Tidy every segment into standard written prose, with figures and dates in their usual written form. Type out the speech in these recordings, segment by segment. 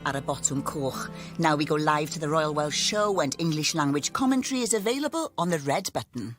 Ar y botwm coch. Now we go live to the Royal Welsh Show and English language commentary is available on the red button.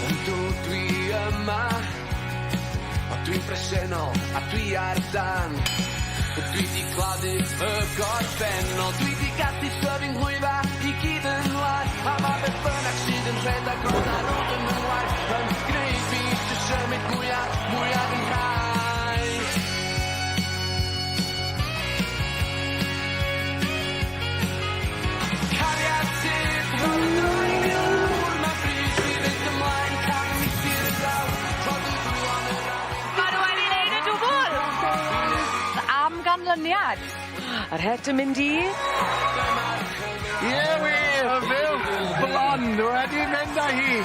Yndw dwi yma A dwi'n bresennol a dwi ar dân. Dwi 'di claddu y gorffennol Dwi 'di gallu tyfu nghlwyfa i gyd yn lân A ma' beth bynnag sydd yn rhedeg rownd a rownd yn fy ngwaed Yn gneud fi isio symud mwy a mwy ar fy nhraed. Cariad sydd mor draed i lawr Mae'n bryd i fynd ymlaen Can milltir y draw Rho dy ddwylo yn yr awyr Ma' nw wedi neud y dwbwl! Am ganlyniad. Yr het yn mynd i... Ie wir, y fuwch blond wedi mynd â hi.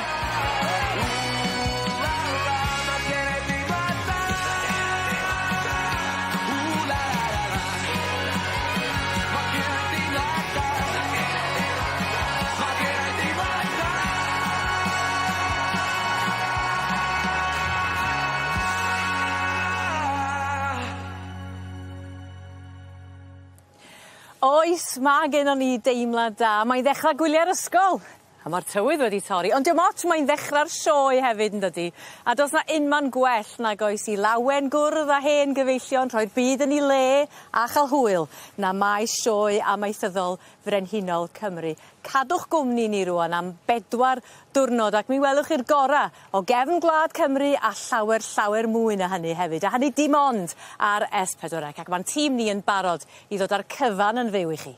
Oes, ma' gennon ni deimlad da. Mae'n ddechra gwylia'r ysgol. A ma'r tywydd wedi torri ond dim ots mae'n ddechra'r sioe hefyd yndydi? A do's 'na unman gwell nag oes i lawen gwrdd â hen gyfeillion rhoi'r byd yn 'i le a cha'l hwyl na maes sioe amaethyddol frenhinol Cymru. Cadwch gwmni ni rŵan am bedwar diwrnod ac mi welwch chi'r gora' o gefn gwlad Cymru a llawer llawer mwy na hynny hefyd a hynny dim ond ar Es Pedwar Ec ac ma'n tîm ni yn barod i ddod â'r cyfan yn fyw i chi.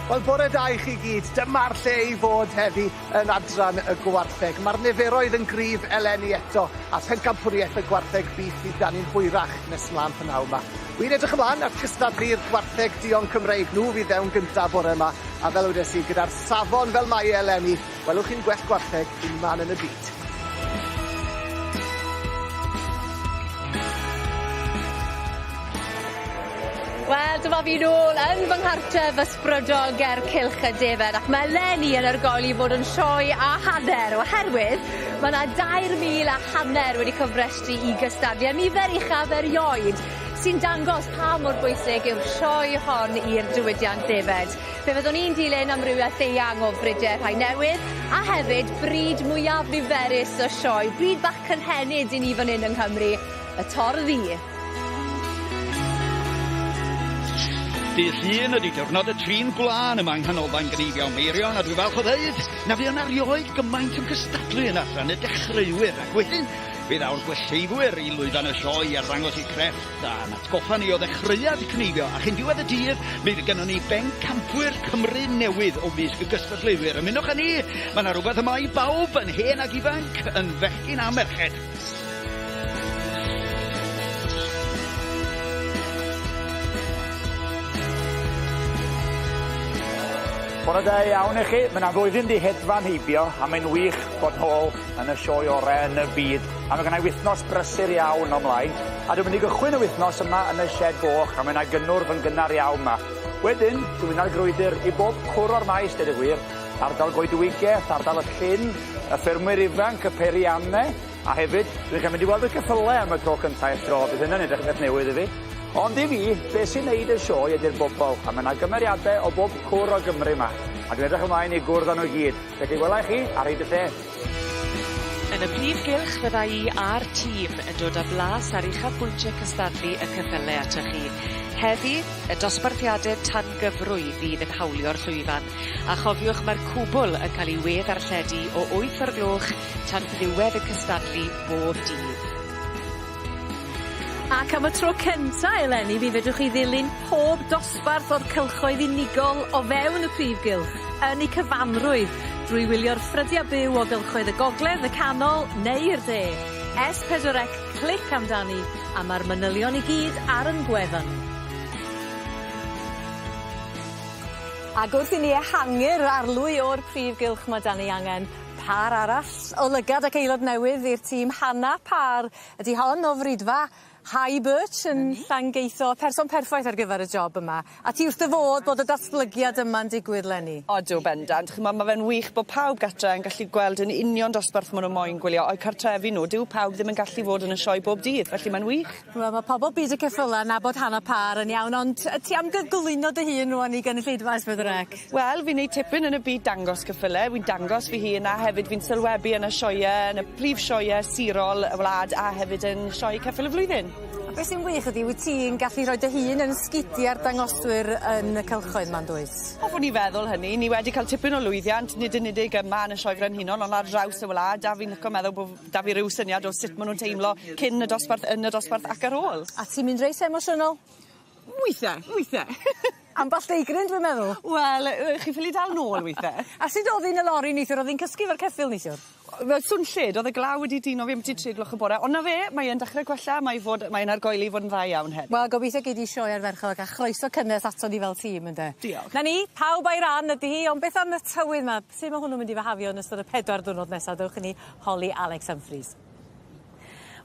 Wel bore da i chi gyd. Dyma'r lle i fod heddi yn adran y gwartheg. Mae'r niferoedd yn gryf eleni eto, a phencampwriaeth y gwartheg bîff fydd 'da ni'n hwyrach nes mlaen prynhawn 'ma. Wi'n edrych ymlaen at gystadlu'r gwartheg duon Cymreig. Nhw fydd fewn gynta bore 'ma, a fel wedes i, gyda'r safon fel mae e eleni, welwch chi'n gwell gwartheg unman yn y byd. Wel dyma fi nôl yn fy nghartref ysbrydol ger Cylch y Defed ac ma' eleni yn argoeli i fod yn sioe a hanner oherwydd ma' 'na dair mil a hanner wedi cofrestru i gystadlu a nifer uchaf erioed sy'n dangos pa mor bwysig yw'r sioe hon i'r diwydiant defed. Fe fyddwn ni'n dilyn amrywiaeth eang o fride rhai newydd a hefyd bryd mwyaf niferus y sioe, bryd bach cynhenid i ni fan 'yn yng Nghymru, y Tor Ddu. Dydd Llun ydi diwrnod y trin gwlân yma yng Nghanolfan Gneifio Meirion a dwi falch o ddeud na fuon erioed gymaint yn cystadlu yn adran y dechreuwyr ac wedyn fe ddaw'r gwesteifwyr i lwyfan y sioe i arddangos eu crefft A'n atgoffa ni o ddechreuad cneifio, a chyn diwedd y dydd, mi fydd gennon ni bencampwyr Cymru newydd o mysg y gystadleuwyr. Ymunwch â ni! Mae 'na rywbeth yma i bawb, yn hen ac ifanc, yn fechgyn a merched. Bore da iawn i chi. Mae 'na flwyddyn 'di hedfan heibio a mae'n wych bod nôl yn y sioe ore yn y byd. A ma' gennai wythnos brysur iawn o mlaen. A dwi'n mynd i gychwyn y wythnos yma yn y sied goch a mae 'na gynnwrf yn gynnar iawn 'ma. Wedyn, dwi'n mynd ar grwydr i bob cwr o'r maes, deud y gwir. Ardal goedwigeth, ardal y llyn, y ffermwyr ifanc, y peirianne, a hefyd, dwi'n cael mynd i weld y ceffyle am y tro cynta ers tro, bydd hynna'n edrych yn beth newydd i fi. Ond i fi, be sy'n neud y sioe ydy'r bobl, a mae 'na gymeriade o bob cwr o Gymru 'ma. A dwi'n edrych ymlaen i gwrdd â nhw i gyd. Felly wela i chi ar hyd y lle. Yn y prif gylch fydda i a'r tîm yn dod â blas ar uchafbwyntie cystadlu y ceffyle atoch chi. Heddi, y dosbarthiade tangyfrwy fydd yn hawlio'r llwyfan. A chofiwch mae'r cwbl yn cael ei we-ddarlledu o wyth o'r gloch tan ddiwedd y cystadlu bob dydd. Ac am y tro cynta eleni mi fedrwch chi ddilyn pob dosbarth o'r cylchoedd unigol o fewn y prif gylch yn eu cyfanrwydd drwy wylio'r ffrydiau byw o gylchoedd y gogledd, y canol neu'r de. S4C clic amdani a ma'r manylion i gyd ar 'yn gwefan. Ag wrth i ni ehangu'r arlwy o'r prif gylch ma' 'dan ni angen pâr arall o lygad ac aelod newydd i'r tîm Hannah Parr ydi hon o Fridfa High Birch yn Llangeitho, person perffaith ar gyfer y job yma. A ti wrth dy fodd bod y datblygiad yma'n digwydd 'leni? Odw bendant ch'mo' ma' fe'n wych bo' pawb gatre yn gallu gweld yn union dosbarth ma' n'w moyn gwylio o'u cartrefi n'w dyw pawb ddim yn gallu fod yn y sioe bob dydd felly mae'n wych. Wel ma' pobol byd y ceffyla nabod Hannah Parr yn iawn ond yy ti am gyflwyno dy hun rŵan i gynulleidfa Es Pedwar Ec? Wel fi'n neud tipyn yn y byd dangos ceffyle, wi'n dangos fy hun a hefyd fi'n sylwebu yn y sioee yn y prif sioee sirol y wlad a hefyd yn sioe ceffyl y flwyddyn. A be' sy'n wych ydi wyt ti'n gallu rhoi dy hun yn sgidia'r dangoswyr yn y cylchoedd 'ma yndwyt? Hoffwn i feddwl hynny, ni wedi ca'l tipyn o lwyddiant nid yn unig yma yn y Sioe Frenhinol ond ar draws y wlad a fi'n lico meddwl bo' 'da fi ryw syniad o sut ma' nw'n teimlo cyn y dosbarth yn y dosbarth ac ar ôl. A ti'n mynd reit emosiynol? Weithe, weithe. Amball deigryn dwi'n meddwl. Wel yy chi ffili dal nôl weithe. A sud o'dd 'i'n y lori neithiwr o'dd 'i'n cysgu efo'r ceffyl neithiwr? Wel swnllyd o'dd y glaw wedi dino fi ambiti tri gloch y bore on' 'na fe mae e'n dechre gwella mae i fod mae'n argoeli i fod yn dda iawn heddi. Wel gobeithio gei di sioe ardderchog a chroeso cynnes aton ni fel tîm ynde? Diolch. 'Na ni, pawb a'i ran ydi hi ond beth am y tywydd 'ma? Su' ma' hwnnw'n mynd i fihafio yn ystod y pedwar diwrnod nesa dewch i ni holi Alex Humphries.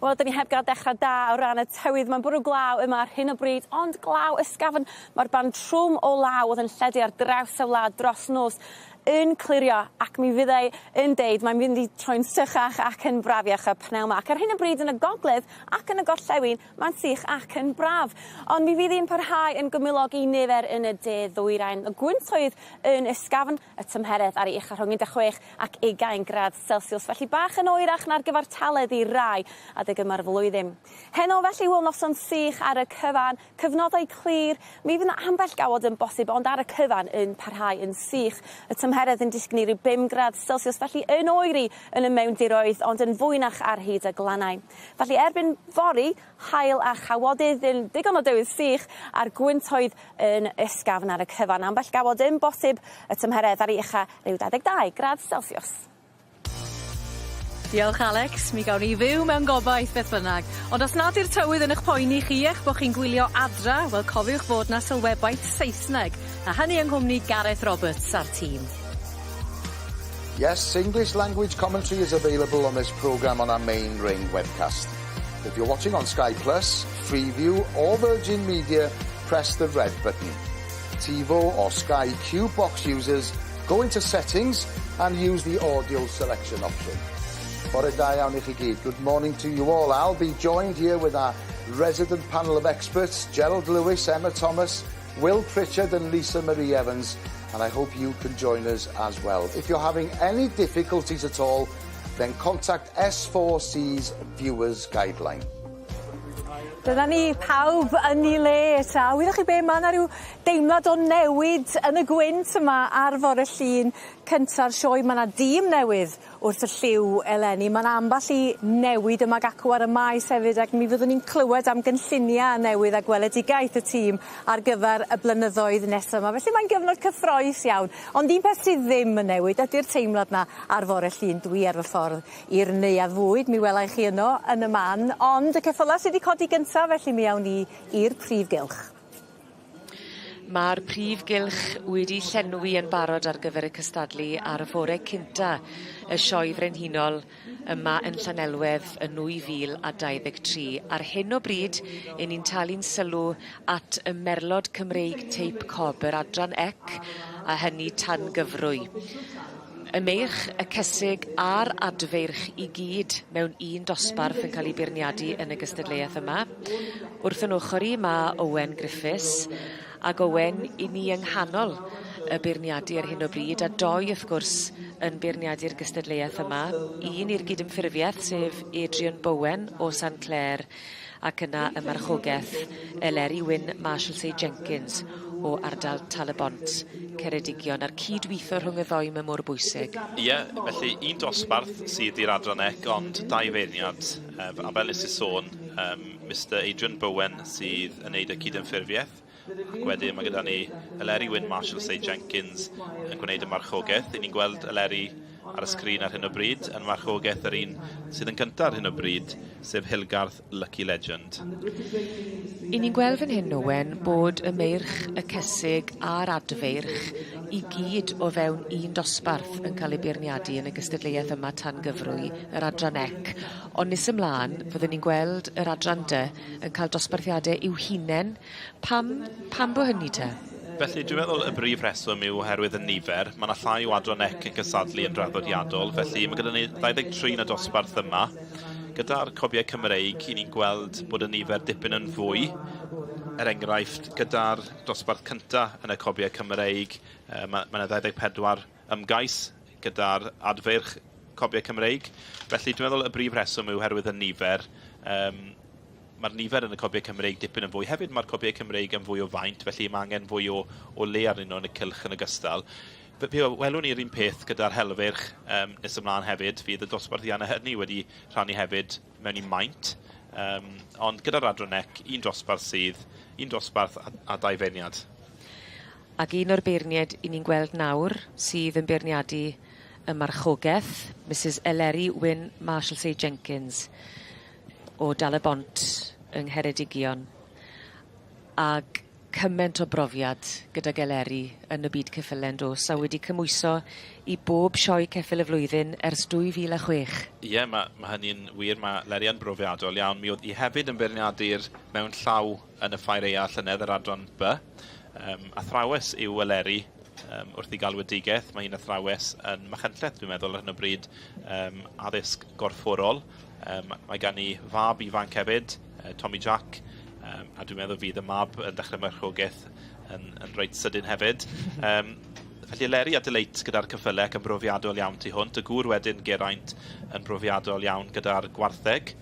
Wel 'dyn ni heb ga'l dechra da o ran y tywydd ma'n bwrw glaw yma ar hyn o bryd ond glaw ysgafn ma'r band trwm o law o'dd yn lledu ar draws y wlad dros nos yn clirio ac mi fyddai yn deud mae'n mynd i troi'n sychach ac yn brafiach y pnawn 'ma ac ar hyn o bryd yn y gogledd ac yn y gorllewin mae'n sych ac yn braf. Ond mi fydd hi'n parhau yn gymylog i nifer yn y de ddwyrain. Y gwyntoedd yn ysgafn, y tymheredd ar ei ucha rhwng 16 ac ugain gradd Celsiws, felly bach yn oerach na'r gyfartaledd i rai adeg yma'r flwyddyn. Heno felly wel noson sych ar y cyfan, cyfnodau clir, mi fydd 'na ambell gawod yn bosib ond ar y cyfan yn parhau yn sych. Y tymheredd yn disgyn i ryw bum gradd Celsiws felly yn oeri yn y mewndiroedd ond yn fwynach ar hyd y glannau. Felly erbyn fory, haul a chawodydd yn digon o dywydd sych a'r gwyntoedd yn ysgafn ar y cyfan. Ambell gawod yn bosib, y tymheredd ar ei ucha ryw 22 gradd Celsius. Diolch Alex, mi gawn ni fyw mewn gobaith beth bynnag. Ond os nad yw'r tywydd yn 'ych poeni chi a'ch bo' chi'n gwylio adra, wel cofiwch fod 'na sylwebaeth Saesneg, a hynny yng nghwmni Gareth Roberts a'r tîm. Yes, English language commentary is available on this programme on our main ring webcast. If you're watching on Sky Plus, Freeview or Virgin Media, press the red button. TiVo or Sky Q box users, go into settings and use the audio selection option. Bore da iawn i chi gyd. Good morning to you all. I'll be joined here with our resident panel of experts, Gerald Lewis, Emma Thomas, Will Pritchard and Lisa Marie Evans, and I hope you can join us as well. If you're having any difficulties at all, then contact S4C's Viewers Guideline. Dyna ni, pawb yn 'i le ta. Wyddoch chi be' ma' 'na ryw deimlad o newid yn y gwynt yma ar fore Llun cynta'r sioe. Ma' 'na dîm newydd wrth y llyw eleni. Ma' 'na amball i newid yma ag acw ar y maes hefyd ac mi fyddwn ni'n clywed am gynllunia' newydd a gweledigaeth y tîm ar gyfer y blynyddoedd nesa 'ma. Felly mae'n gyfnod cyffrous iawn. Ond un peth sydd ddim yn newid ydi'r teimlad 'na ar fore Llun dwi ar fy ffordd i'r neuadd fwyd mi welai chi yno yn y man ond y ceffyla sy 'di codi gynta felly mi awn ni i'r prif gylch. Ma'r prif gylch wedi llenwi yn barod ar gyfer y cystadlu ar y fore cynta y Sioe Frenhinol yma yn Llanelwedd yn 2023. Ar hyn o bryd, 'yn ni'n talu'n sylw at y Merlod Cymreig Teip Cob, yr adran ec, a hynny tan gyfrwy. Y meirch, y cesig a'r adfeirch i gyd mewn un dosbarth yn cael eu beirniadu yn y gystadleuaeth yma. Wrth yn ochr i ma' Owen Griffiths ag Owen 'yn ni yng nghanol y beirniadu ar hyn o bryd a doi wrth gwrs yn beirniadu'r gystadleuaeth yma. Un i'r gydymffurfiaeth sef Adrian Bowen o San Clêr ac yna y marchogeth Eleri Wyn Marshalsea Jenkins o ardal Tal-y-bont, Ceredigion, a'r cyd-weithio rhwng y ddou 'ma mor bwysig. Ie, felly un dosbarth sydd i'r adran ec, ond dau feirniad, a fel nes i sôn, Mr Adrian Bowen sydd yn neud y cydymffurfiaeth. Ac wedyn mae gyda ni Eleri Wyn Marshall Say Jenkins yn gwneud y marchogaeth. I ni'n gweld Eleri ar y sgrin ar hyn o bryd yn marchogaeth yr un sydd yn gyntaf ar hyn o bryd, sef Hilgarth Lucky Legend. I ni'n gweld fan hyn, Owen, bod y meirch, y cesig a'r adfeirch i gyd o fewn un dosbarth yn cael eu beirniadu yn y gystadleuaeth yma tan gyfrwy, yr adran ec. Ond nes ymlaen, fyddwn ni'n gweld yr adran dy yn cael dosbarthiade i'w hunen. Pam, pam bo hynny te? Felly, dwi'n meddwl y brif rheswm yw oherwydd y nifer. Mae yna llai o adran ec yn cysadlu yn draddodiadol, felly mae gyda ni 23 yn y dosbarth yma. Gyda'r cobiau Cymreig, i ni'n gweld bod y nifer dipyn yn fwy. Er enghraifft, gyda'r dosbarth cyntaf yn y cobiau Cymreig, mae yna 24 ymgais gyda'r adfeirch cobiau Cymreig. Felly dwi'n meddwl y brif rheswm yw oherwydd y nifer. Um, mae'r nifer yn y cobiau Cymreig dipyn yn fwy. Hefyd mae'r cobiau Cymreig yn fwy o faint, felly mae angen fwy o, o le arnyn nhw yn y cylch yn ogystal. Fe welwn ni'r un peth gyda'r helfeirch um, nes ymlaen hefyd. Fydd y dosbarthiannau hynny wedi rhannu hefyd mewn i maint. Um, ond gyda'r adran ec, un dosbarth sydd, un dosbarth a, a dau feirniad. Ac un o'r beirniaid i ni'n gweld nawr sydd yn beirniadu y marchogaeth, Mrs Eleri Wyn Marshall Jenkins o Dal-y-bont yng Ngheredigion. Ag cyment o brofiad gydag Eleri yn y byd ceffylau yn does, a wedi cymhwyso i bob sioe ceffyl y flwyddyn ers 2006. Ie, yeah, mae, ma hynny'n wir. Mae Eleri yn brofiadol iawn. Mi oedd hi hefyd yn beirniadu'r mewn llaw yn y ffair aeaf llynedd yr adran B. Um, athrawes yw Eleri wrth ei galwedigaeth. Mae hi'n athrawes yn Machynlleth, dwi'n meddwl, ar hyn o bryd, addysg gorfforol. Mae gan i fab ifanc hefyd, Tommy Jack, a dwi'n meddwl fydd y mab yn dechrau marchogaeth yn, yn reit sydyn hefyd. Felly Eleri a Delight gyda'r ceffylau ac yn brofiadol iawn tu hwnt. Y gŵr wedyn, Geraint, yn brofiadol iawn gyda'r gwartheg.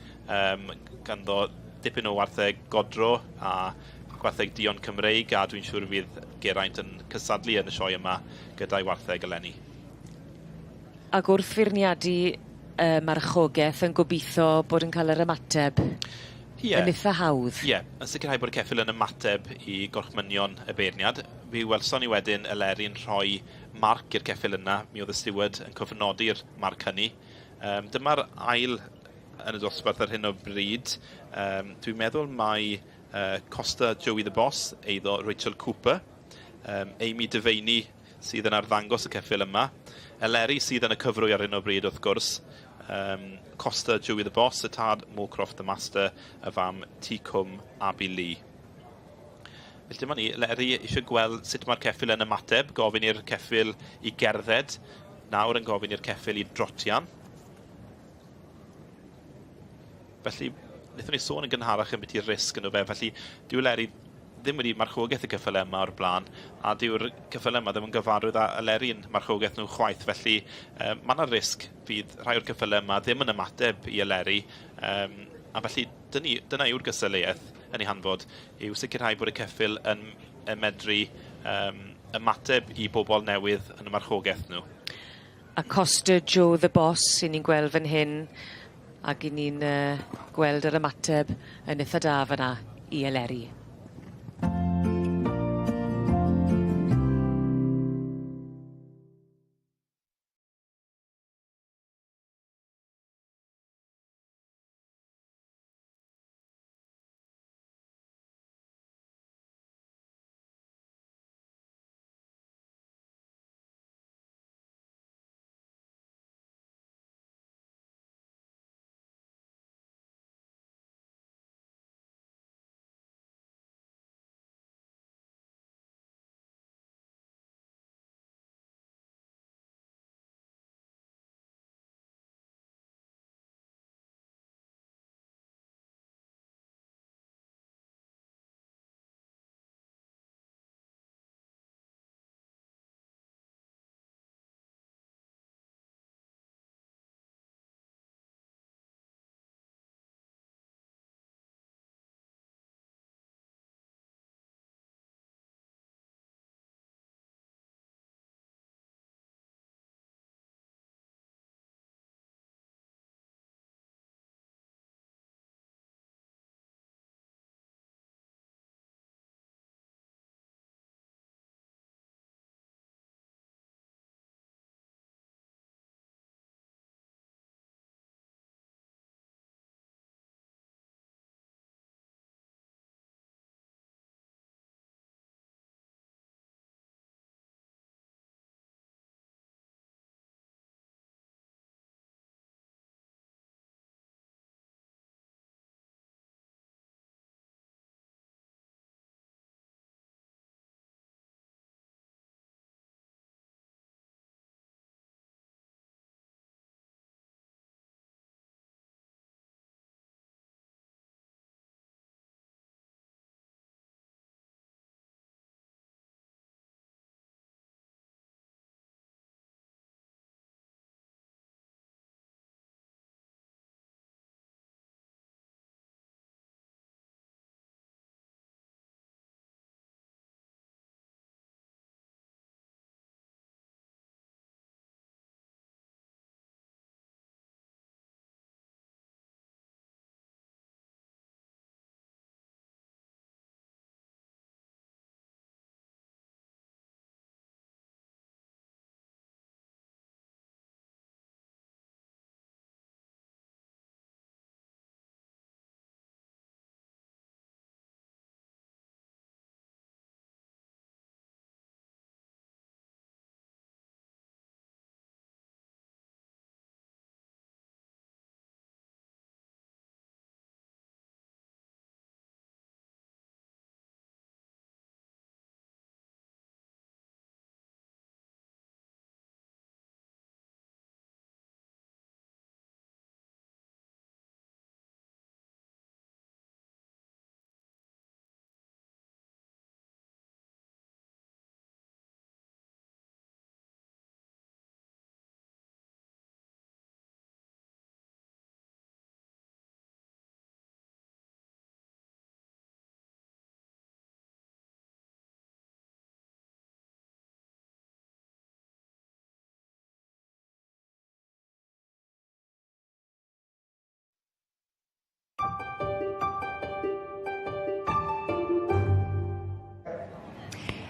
Ganddo dipyn o wartheg godro a gwartheg duon Cymreig, a dwi'n siŵr fydd Geraint yn cysadlu yn y sioe yma gyda'i wartheg eleni. Ac wrth feirniadu y marchogaeth yn gobeithio bod yn cael yr ymateb yeah. yn eitha hawdd. Ie, yeah, yn sicrhau bod y ceffyl yn ymateb i gorchmynion y beirniad. Fi welson ni wedyn Eleri'n rhoi marc i'r ceffyl yna. Mi oedd y steward yn cofnodi'r marc hynny. Dyma'r ail yn y dosbarth ar hyn o bryd. Dwi'n meddwl mai Costa Joey the Boss, eiddo Rachel Cooper. Amy Devaney sydd yn arddangos y ceffyl yma. Eleri sydd yn y cyfrwy ar hyn o bryd wrth gwrs. Costa Joey the Boss, y tad Moorcroft the Master, y fam T Cwm Abby Lee. Felly dyma ni, Eleri eisiau gweld sut mae'r ceffyl yn ymateb, gofyn i'r ceffyl i gerdded, nawr yn gofyn i'r ceffyl i drotian. Felly, wnaethon ni sôn yn gynharach am beth i'r risg yn o fe, felly dyw Eleri ddim wedi marchogaeth y ceffylau yma o'r blaen, a dyw'r ceffylau yma ddim yn gyfarwydd â Eleri'n marchogaeth nhw chwaith, felly mae yna risg fydd rhai o'r ceffylau yma ddim yn ymateb i Eleri, a felly dyna, dyna yw'r gystadleuaeth yn ei hanfod, yw sicrhau bod y ceffyl yn, yn medru ymateb i bobl newydd yn y marchogaeth nhw. A Costa Joe the Boss, i ni'n gweld fan hyn, ac i ni'n gweld yr ymateb yn eitha da fyna i Eleri.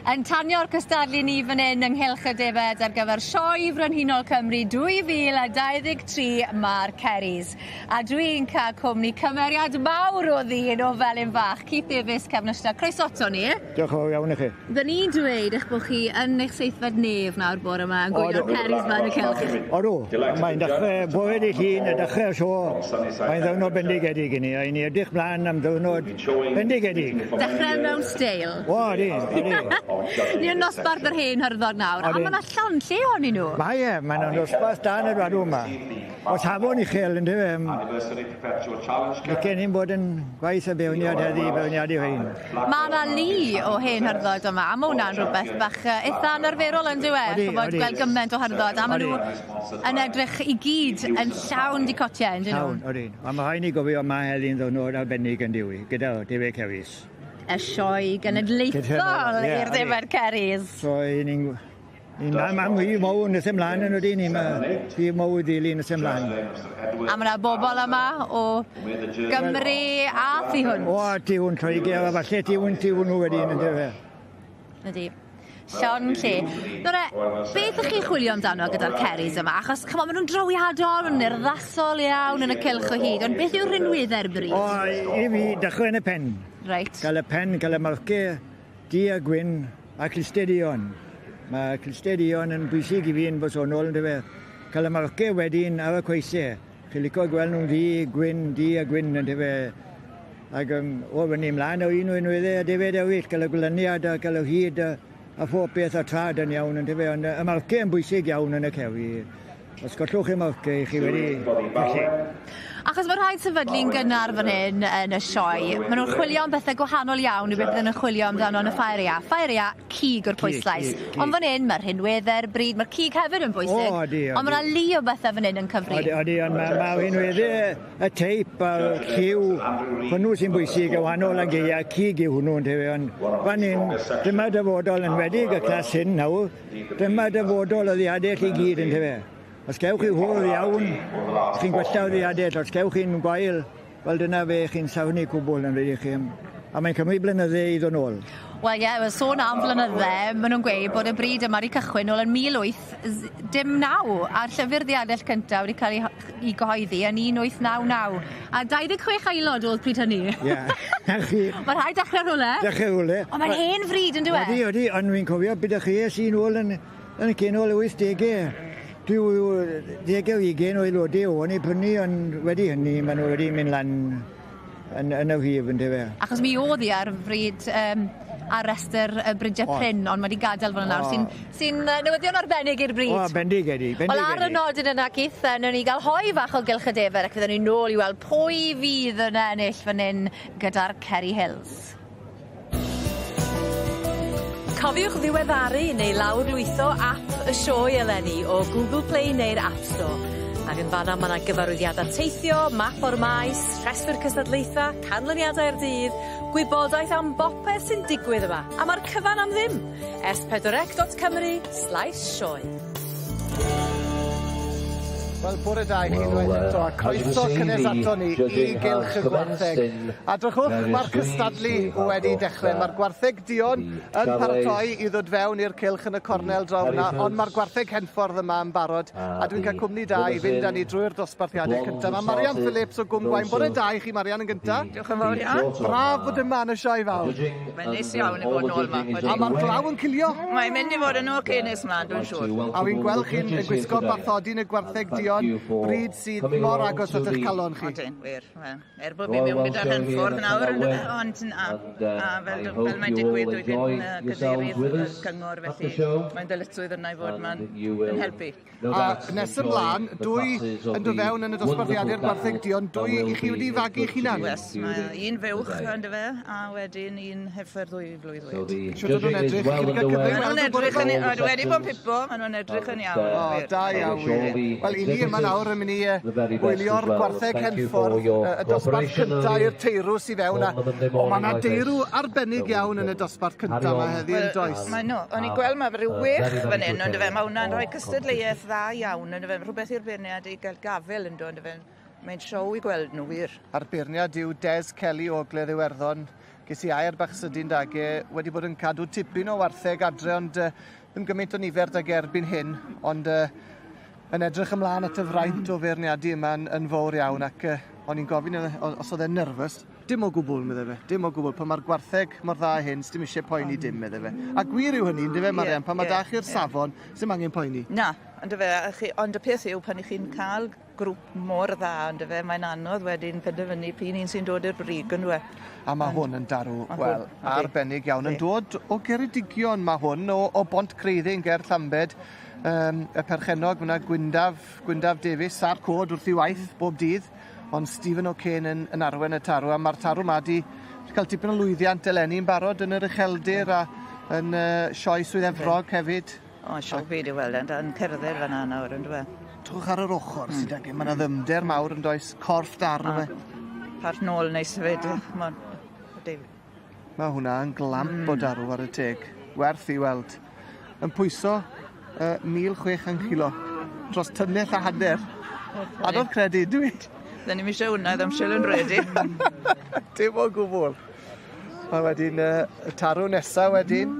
Yn tanio'r cystadlu ni fan 'yn ynghylch y defed ar gyfer Sioe Frenhinol Cymru 2023 ma'r Kerrys. A dwi'n ca'l cwmni cymeriad mawr o ddyn o Felin Fach, Keith Davies Cefn Ystad. Croeso ato ni. Diolch yn fawr iawn i chi. Fydden i'n dweud eich bod chi yn eich seithfed nef nawr bore 'ma yn gwylio'r Kerrys 'ma yn y cylch. Odw, mae'n dechrau bore dydd Llun a dechrau'r sio. Mae'n ddiwrnod bendigedig i ni, a i ni edrych mlaen am ddiwrnod bendigedig. Dechrau mewn steil. O, ydi, ydi. Ni yn nosbarth yr hen hyrddod nawr, a mae yna llond lle ohonyn nhw. Mae e, mae yna nosbarth da yn y dwadw yma. O safon uchel, yn dyfe? Licen ni'n bod yn gwaith y beirniad heddi, beirniadu rhein. Mae yna lu o hen hyrddod yma, a mae hwnna'n rhywbeth bach eitha anarferol yn dyw e? Odi, Ch'mod, odi. gweld gymaint o hyrddod, a maen nhw yn edrych i gyd yn llawn dicotiau, yn dyn nhw? Llawn, odi. Ond mae rhaid ni gofio ma heddi'n ddiwrnod arbennig yn dyw i, gyda David Kerrys. Y sioe genedlaethol i'r David Kerrys. So, i ni'n... Ni'n ma ma mwy mowr nes ymlaen yn ydyn ni, mae rhy mowr ddilyn nes ymlaen. A mae yna bobl yma o Gymru a thu hwnt. O, tu hwnt Lloegr, a falle tu hwnt i hwnnw wedyn, yn dyfe. Ydy. Llond lle. Nawr e, beth ych chi'n chwilio amdano gyda'r Kerrys yma? Achos, ch'mod, maen nhw'n drawiadol, maen nhw'n urddasol iawn yn y cylch o hyd, ond beth yw'r rhinweddau'r bryd? O, i fi, dechrau yn y pen. Reit. Cael y pen, cael y marce, du a gwyn, a clustiau duon. Mae clustiau duon yn bwysig i fi yn bersonol, yn dyfe. Cael y marce wedyn ar y coesau. Chi'n licio gweld nhw'n ddu, gwyn, du a gwyn, yn dyfe. Ac o, fyny ymlaen o un o unweddau a defaid eraill, cael y glyniad a cael y hyd a, a phob beth a trad yn iawn, yn dyfe. Ond y marce yn bwysig iawn yn y ceri. Os gollwch chi marce, chi wedi colli. Achos mae rhaid sefydlu'n gynnar fan hyn yn y sioe. Maen nhw'n chwilio am bethau gwahanol iawn i beth bydden nhw'n chwilio amdano yn y ffair aeaf. Ffair aeaf, cig yw'r pwyslais. Cig, cig. Ond fan hyn, mae'r rhinweddau'r bryd, mae'r cig hefyd yn bwysig. O, odi, odi. Ond mae yna lu o bethau fan hyn yn cyfri. Odi, odi, ond mae ma rhinweddau, y teip a'r lliw, hwnnw sy'n bwysig, y wahanol ag eia, cig yw hwnnw, yntefe, ond fan hyn, dyma dyfodol yn wedig y clas hyn nawr, dyma dyfodol y ddiadell i gyd, yntefe. Os gewch chi hwyr iawn, chi'n gwella'r ddiadell, os gewch chi'n gwael, wel dyna fe chi'n safni cwbl yn rhaid i chi. A mae'n cymryd blynydde i ddod nôl. Wel ie, yeah, sôn am flynydde, maen nhw'n gweud bod y bryd yma wedi cychwyn nôl yn 1809, a'r llyfr ddiadell cyntaf wedi cael ei gyhoeddi yn 1899. A 26 aelod oedd pryd hynny. Ie, na chi. Mae rhaid dechrau rhywle. Dechrau rhywle. Ond mae'n hen fryd, yn dyw e? Odi, odi, ond fi'n cofio byd chi es i nôl yn, yn canol y 80au. Dwi ddeg ar ugain o aelodau o'n i prynu, ond wedi hynny, maen nhw wedi mynd lan yn, yn y rhif, yn dyfe. Achos mi oedd hi ar fryd ar restr y bridiau prin, ond mae wedi gadael fan yna, sy'n sy newyddion arbennig i'r bryd. O, bendigedig, bendigedig. Wel, ar y nodyn yna, Keith, newn ni gael hoe fach o gylch y defer ac fydden ni nôl i weld pwy fydd yn ennill fan hyn gyda'r Kerry Hills. Cofiwch ddiweddaru neu lawrlwytho app y sioe eleni o Google Play neu'r App Store. Ac yn fanna ma' 'na gyfarwyddiada teithio, map o'r maes, rhestr cystadlaetha, canlyniadau'r dydd, gwybodaeth am bopeth sy'n digwydd yma. A ma'r cyfan am ddim. s4c.cymru/sioe. Wel, bore da i chi unwaith eto, a croeso cynnes ato ni i Gylch y Gwartheg. A drychwch, mae'r cystadlu wedi dechrau. Mae'r gwartheg duon yn paratoi i ddod fewn i'r cylch yn y cornel draw fyna, ond mae'r gwartheg Henffordd yma yn barod, a dwi'n cael cwmni da i fynd â ni drwy'r dosbarthiadau cyntaf. Mae Marian Phillips o Gwm Bore da i chi, Marian, yn gyntaf. Diolch yn fawr iawn. Braf bod yma yn y sioe fawr. Mae'n neis iawn i fod nôl yma. A mae'r glaw yn cilio. Mae'n mynd i fod yn oce nes mlaen, dwi'n siŵr. A fi'n gweld chi'n gwisgo bathodyn y gwartheg duon, bryd sydd mor agos at eich calon chi. Odyn, wir. Wel, er bod fi mewn gyda'r Henffordd nawr, ond na, a fel, fel mae'n digwydd, dwi ddim cadeirydd y cyngor, felly mae'n dyletswydd yna i fod ma'n yn helpu. A nes ymlaen, dwy yn dod fewn yn y dosbarthiadau'r gwartheg duon, dwy i chi wedi fagu eich hunan? Yes, mae un fuwch ynddo fe, a wedyn un heffer 2 flwydd oed. Shwt o'n nhw'n edrych? Chi wedi cael cyfle i Maen weld nhw'n nhw bore edrych yn... yma? Wedi bod yn pipo, maen nhw'n edrych yn iawn. O, da iawn, wir. Wel, i ni yma nawr yn mynd i wylio'r gwartheg Henffordd, y dosbarth cyntaf i'r teirw sydd fewn. O, mae yna deirw arbennig iawn yn y dosbarth cyntaf yma heddi yn does. Mae nhw. O'n i'n gweld mae rhyw wech fan hyn, ond fe, mae hwnna'n rhoi cystadleuaeth dda iawn, ond fe, rhywbeth i'r beirniad i gael gafel ynddo, ond fe, mae'n siow i gweld nhw wir. A'r beirniad yw Des Kelly o Ogledd Iwerddon. Ges i air bach sydyn 'dag e, wedi bod yn cadw tipyn o wartheg adre ond ddim gymaint o nifer 'dag e erbyn hyn, ond yn edrych ymlaen at y fraint o feirniadu yma yn, yn fawr iawn ac o'n i'n gofyn iddo os oedd e'n nervous. Dim o gwbl, medde fe, dim o gwbl. Pan mae'r gwartheg mor dda hyn, sdim eisiau poeni dim, medde fe. A gwir yw hynny, yndyfe, Marian? Pan mae yeah, da chi'r yeah. safon, sdim angen poeni. Na, yndyfe, ond y peth yw pan i chi'n cael grŵp mor dda on'd yfe mae'n anodd wedyn penderfynu p'un un sy'n dod i'r brig on'd yw e? A ma' hwn yn darw, wel, arbennig iawn. Yn dod o Geredigion ma' hwn, o, o Bont Creuddyn ger Llambed. Um, y perchennog fyna, Gwyndaf, Gwyndaf Davies, a'r cod wrth i waith bob dydd. Ond Stephen O'Kane yn, yn arwen y tarw, a mae'r tarw ma di cael tipyn o lwyddiant eleni yn barod yn yr ucheldir a yn Sioe Swydd Efrog hefyd. O, siŵr byd i weld e, yn cerdded fan'na nawr on'd yw e? Dwch ar yr ochr mm. sydd ag e, mae yna ddyfnder mawr yn does, corff da arno fe. Part nôl neis hefyd, ch'mod. Mae hwnna yn glamp o darw ar y teg. Werth i weld. Yn pwyso 1,600 kilo. Dros tunnell a hanner. Anodd credu, dwi. Dyn ni'm eisiau hwnna, I'm sure yn ready. Dim o gwbl. A wedyn y tarw nesa wedyn,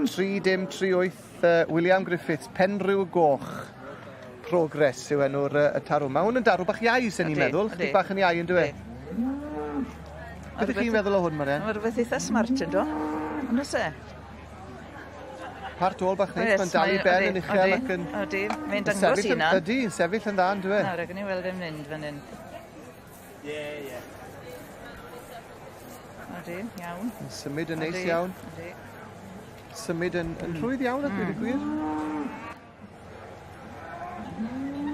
3 dim 3 8 William Griffiths, Penrhyw Goch. Progress yw enw'r y tarw. Mae hwn yn darw bach iau, sen i'n meddwl. Chydig bach yn iau yn dyw e? Beth ydych chi'n feddwl o hwn, Marian? Mae rhywbeth eitha smart yn do. Ond oes e? Part ôl bach neis, mae'n dal i ben yn uchel ac yn... Odi, mae'n dangos hunan. Ydy, yn sefyll yn dda, yn dyw e? Nawr, ag ni weld e'n mynd fan hyn. Ie, ie. Odi, iawn. Yn symud yn neis iawn. Odi. Symud yn, yn rhwydd iawn a dweud y gwir.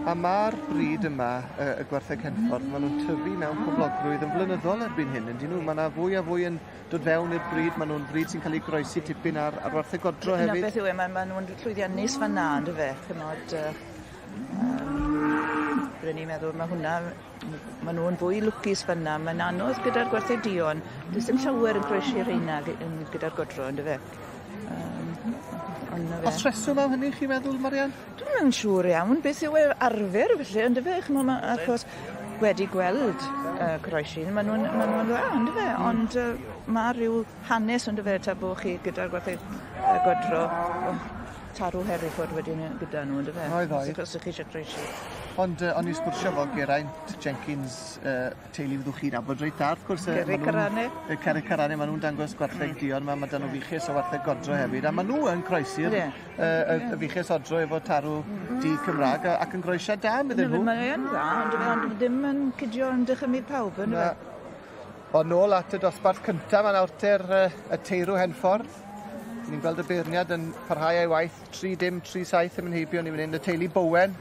A mae'r bryd yma, y, y gwartheg Henffordd, maen nhw'n tyfu mewn poblogrwydd yn flynyddol erbyn hyn, yndyn nhw? Mae yna fwy a fwy yn dod fewn i'r bryd, maen nhw'n bryd sy'n cael ei groesi tipyn ar, ar wartheg godro hefyd. Yna beth yw e, maen ma nhw'n llwyddiannus fan na, ynddo fe, chymod, bydden ni'n meddwl mae hwnna Ma' nhw yn fwy lwcus fan 'na. Mae'n anodd gyda'r gwartheg duon. Does dim llawer yn croesi rheina yn gyda'r godro on'd yfe? Ond 'na fe. O's rheswm am hynny chi'n meddwl Marian? Dwi'm yn siŵr iawn beth yw yr arfer felly on'd yfe ch'mo' ma' achos wedi gweld yy croesi ma' nw'n ma' nw'n dda on'd yfe? Ond ma' ryw hanes on'd yfe ta bo' chi gyda'r gwartheg godro tarw Hereford wedyn gyda nhw on'd yfe? Oedd oedd. Os 'ych chi isie croesi. Ond o'n i'n sgwrsio efo Geraint Jenkins, teulu fyddwch chi'n nabod reit dda wrth gwrs. Cerrig Carane. Y Cerrig Carane, ma' nhw'n dangos gwartheg duon, ma' 'da nhw fuches o wartheg godro hefyd, a ma' nhw yn croesi'r y fuches odro efo tarw du Cymraeg ac yn groesiad da medden nhw. Mae yn dda, ond ond ddim yn cydio yn dychymyg pawb yndyfe? Ond nôl at y dosbarth cyntaf 'ma nawr te'r y teirw Henffordd. Ni'n gweld y beirniad yn parhau â'i waith 3 dim 3 7 yn mynd heibio ni fan hyn, y teulu Bowen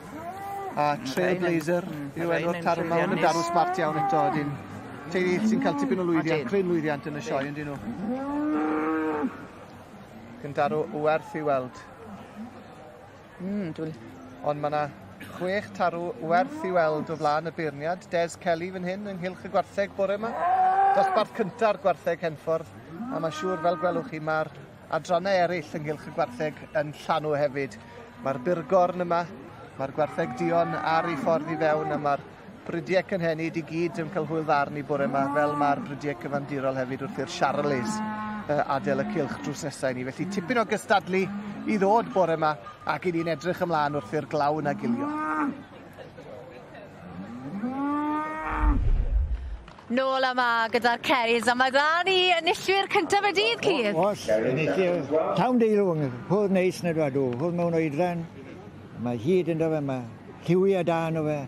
a Trailblazer yw enw'r tarw. Ma' hwn yn darw smart iawn eto ydyn. Teulu sy'n cael tipyn o lwyddiant, cryn lwyddiant yn y sioe yndyn nhw. Ac yn darw werth i weld. Dwi'n... Ond mae 'na chwech tarw werth i weld o flaen y beirniad, Des Kelly fan hyn ynghylch y gwartheg bore 'ma. Dosbarth cynta'r gwartheg Henffordd, a mae siŵr fel gwelwch chi mae'r adrannau eraill ynghylch y gwartheg yn llanw hefyd. Mae'r burgorn yma, mae'r gwartheg duon ar ei ffordd i fewn a mae'r Brydiau cynhenid i gyd yn cael hwyl dda arni bore 'ma, fel mae'r brydiau cyfandirol hefyd wrth i'r Charolais adael y cylch drws nesau i ni. Felly tipyn o gystadlu i ddod bore 'ma ac i ni'n edrych ymlaen wrth i'r glaw yna gilio. Nôl yma gyda'r Ceris a mae 'da ni enillwyr cyntaf y dydd, Keith. Oes, enillwyr llawn deilwng, hwrdd neis na dwadw, hwrdd mewn oedran, mae hyd ynddo fe, mae lliwiau da ynddo fe.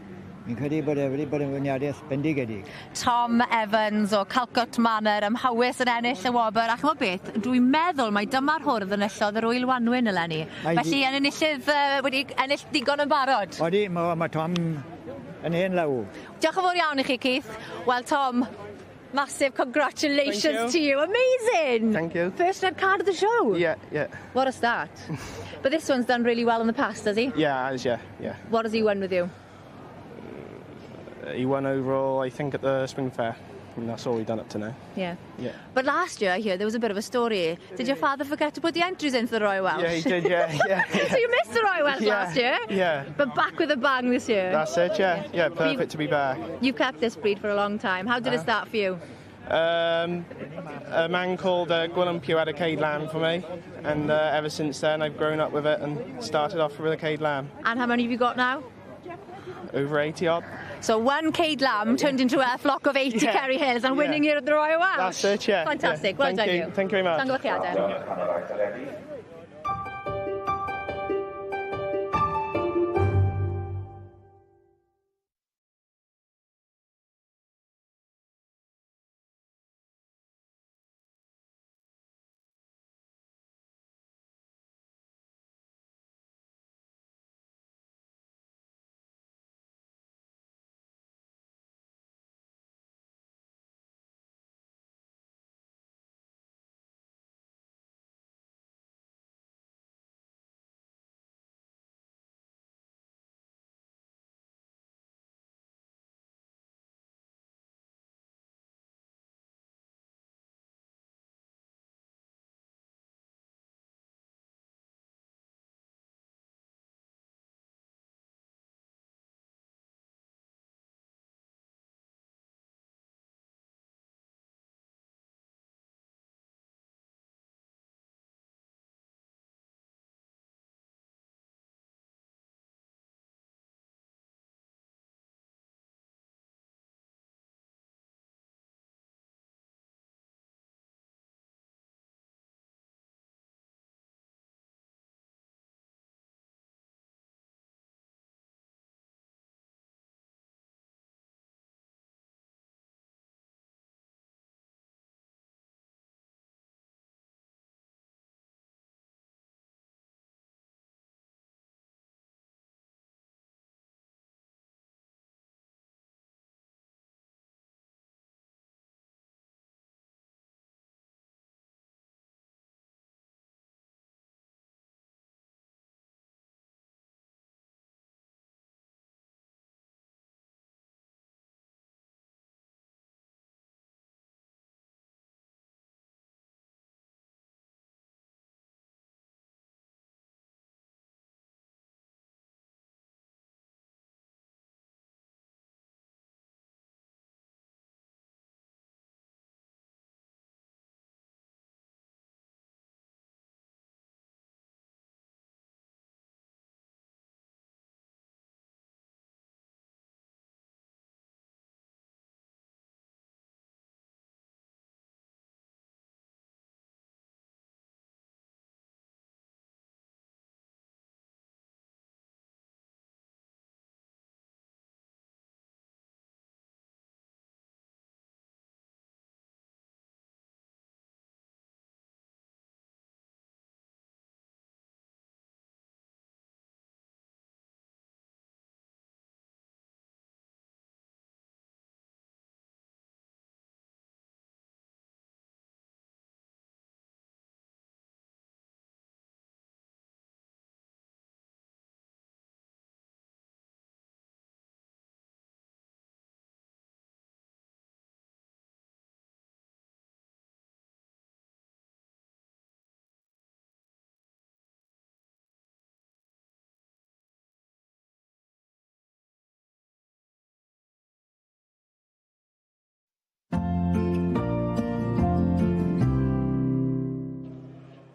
Fi'n credu bod e wedi bod yn feirniadaeth bendigedig. Tom Evans o Calcott Manor ym Mhowys yn ennill y wobr a ch'mod beth dwi'n meddwl mai dyma'r hwrdd enillodd yr Ŵyl Wanwyn eleni. Felly yn enillydd wedi ennill digon yn barod. Odi ma' ma' Tom yn hen law. Diolch yn fowr iawn i chi Keith. Wel Tom, massive congratulations to you. Amazing! Thank you. First red card of the show. Yeah. What a start. But this one's done really well in the past, has he? Yeah, has, yeah. What has he won with you? He won overall, I think, at the Spring Fair. And that's all we've done up to now. Yeah. Yeah. But last year, I hear, there was a bit of a story. Did your father forget to put the entries in for the Royal Welsh? Yeah, he did, yeah. So you missed the Royal Welsh last year? Yeah. But back with a bang this year. That's it, yeah. Yeah, perfect to be back. You've kept this breed for a long time. How did it start for you? A man called Gwilym Pugh had a Caid lamb for me, and ever since then I've grown up with it and started off with a Caid lamb. And how many have you got now? Over 80 odd. So one Caid lamb turned into a flock of 80 Kerry Hills and winning here at the Royal Welsh. That's it, yeah. Fantastic. Yeah. Well Thank done you. you. Thank you very much. Llongyfarchiadau.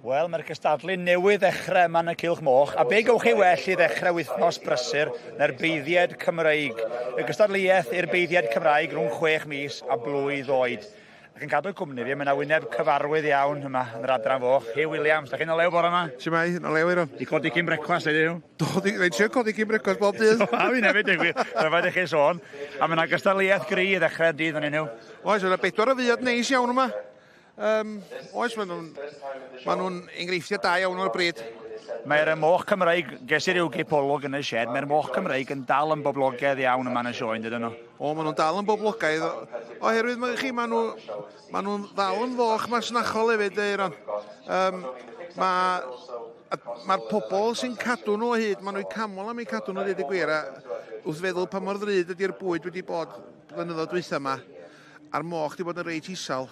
Wel, mae'r cystadlu newydd ddechrau yma yn y Cylch Moch, a be gewch chi well i ddechrau wythnos brysur na'r beiddied Cymreig. Y gystadleuaeth i'r beiddied Cymraeg rhwng 6 mis a blwydd oed. Ac yn cadw cwmni fi, mae yna wyneb cyfarwydd iawn yma yn yr adran foch. Hugh Williams, da chi'n olew bore yma? Shwmae, yn olew Eiron. Di codi cyn brecwast, ydy nhw? Do, di, trio codi cyn brecwast bob dydd. A fi'n hefyd, digwydd. Rhyfedd i chi sôn. A mae yna gystadleuaeth gry i ddechrau'r dydd fan hyn nhw. Oes, yna bedwar o fuad neis iawn yma. Oes, maen nhw'n ma nhw enghreifftiau da iawn o'r bryd. Mae'r moch Cymraeg, ges i ryw gipolwg yn y shed, mae'r moch Cymraeg yn dal yn boblogaidd iawn yma yn y sioe, dydyn nhw? O, maen nhw'n dal yn boblogaidd. Oherwydd, ma, chi, maen nhw, ma nhw'n ddal yn foch masnachol hefyd, Eiron. Mae'r pobl sy'n cadw nhw o hyd, maen nhw'n camol am eu cadw nhw, dweud y gwir, a wrth feddwl pa mor ddrud ydy'r bwyd wedi bod blynyddoedd dwytha yma, a'r moch wedi bod yn reit isel.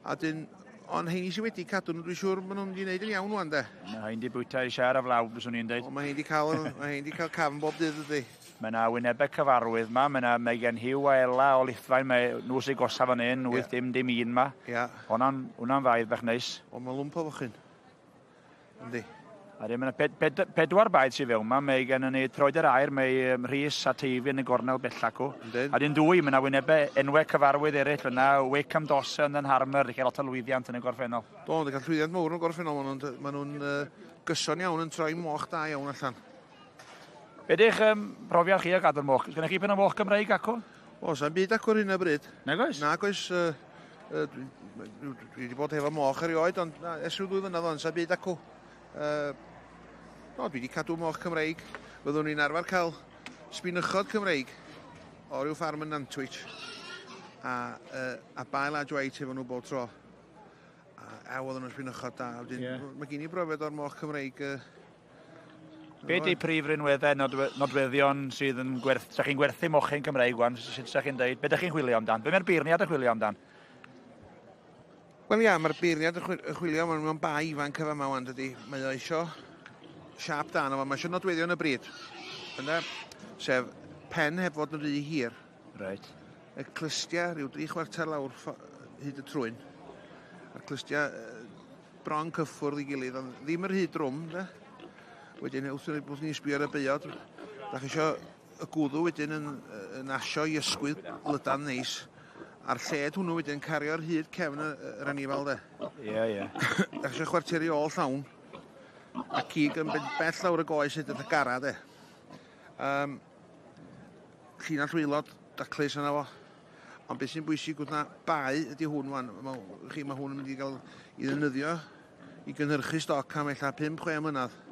A dyn, Ond heini sydd wedi cadw nhw, dwi'n siŵr maen nhw'n mynd i wneud yn iawn wan, de. Mae hein di bwyta i siar a flawd, fyswn i'n deud. O, mae hein di cael, mae hein di cael cafn bob dydd, ydy. Mae yna wynebau cyfarwydd ma, mae yna Megan Hugh a Ela o Lithfaen, mae nhw sy'n gosaf fan hyn, 8 dim dim un ma. Ia. Hwna'n, hwnna'n faedd bach neis. O, mae lwmp o fochyn. Yndi. A wedyn mae yna pedwar baedd sydd fewn ma, mae gen ni Troed yr Aur, mae Rhys a Teifi yn y gornel bellach cw. Yndyn. A dyn dwy, mae yna wynebau enwau cyfarwydd eraill fyna, Wakeham Dawson yn Harmer, wedi cael lot o lwyddiant yn y gorffennol. Do, wedi cael llwyddiant mawr yn y gorffennol, maen nhw'n ma nhw gyson iawn yn troi moch da iawn allan. Be di'ch profiad chi o gadw'r moch? Gennych chi pen o moch Gymreig acw? O, sa'n byd acw ar hyn o bryd. Nag oes? Nag oes. Dwi wedi bod hefo moch erioed, ond na, ers rhyw ddwy flynedd ond sa'n byd acw. No, dwi wedi cadw moch Cymreig. Fyddwn ni'n arfer cael sbinychod Cymreig o ryw ffarm yn Nantwich a bael a dweud efo nhw bob tro. A oedden nhw'n sbinychod da. Wedyn, Mae gen i brofiad o'r moch Cymreig. Be di prif rinweddau nodweddion sydd yn gwerth... Sa chi'n gwerthu mochyn Cymreig wan, sut sa chi'n deud? Be dych chi'n chwilio amdan? Be mae'r beirniad yn chwilio amdan? Wel ia, mae'r beirniad yn chwilio, mae'n mewn bai ifanc efo yma wan, dydy. Mae o isio siâp da arno fo, mae isio nodweddion y bryd. Ynde? Sef pen heb fod yn rhy hir. Reit. Y clustia rhyw 3/4 lawr hyd y trwyn. A'r clustia bron cyffwrdd i gilydd, ond ddim yr hyd drwm, ynde? Wedyn, wrth ni sbio ar y beiod, da chi isio y gwddw wedyn yn asio i ysgwydd lydan neis. A'r lled hwnnw wedyn cario'r hyd cefn yr anifail, de. Ie, ie. Da chi isio chwarter i ôl llawn. A cig yn mynd bell lawr y goes hyd at y gara, de. Llinell waelod, daclus yna fo. Ond beth sy'n bwysig wrth na bai ydy hwn wan. Mae hwn yn mynd i gael i ddefnyddio i gynhyrchu stoc am ella 5-6 mlynedd.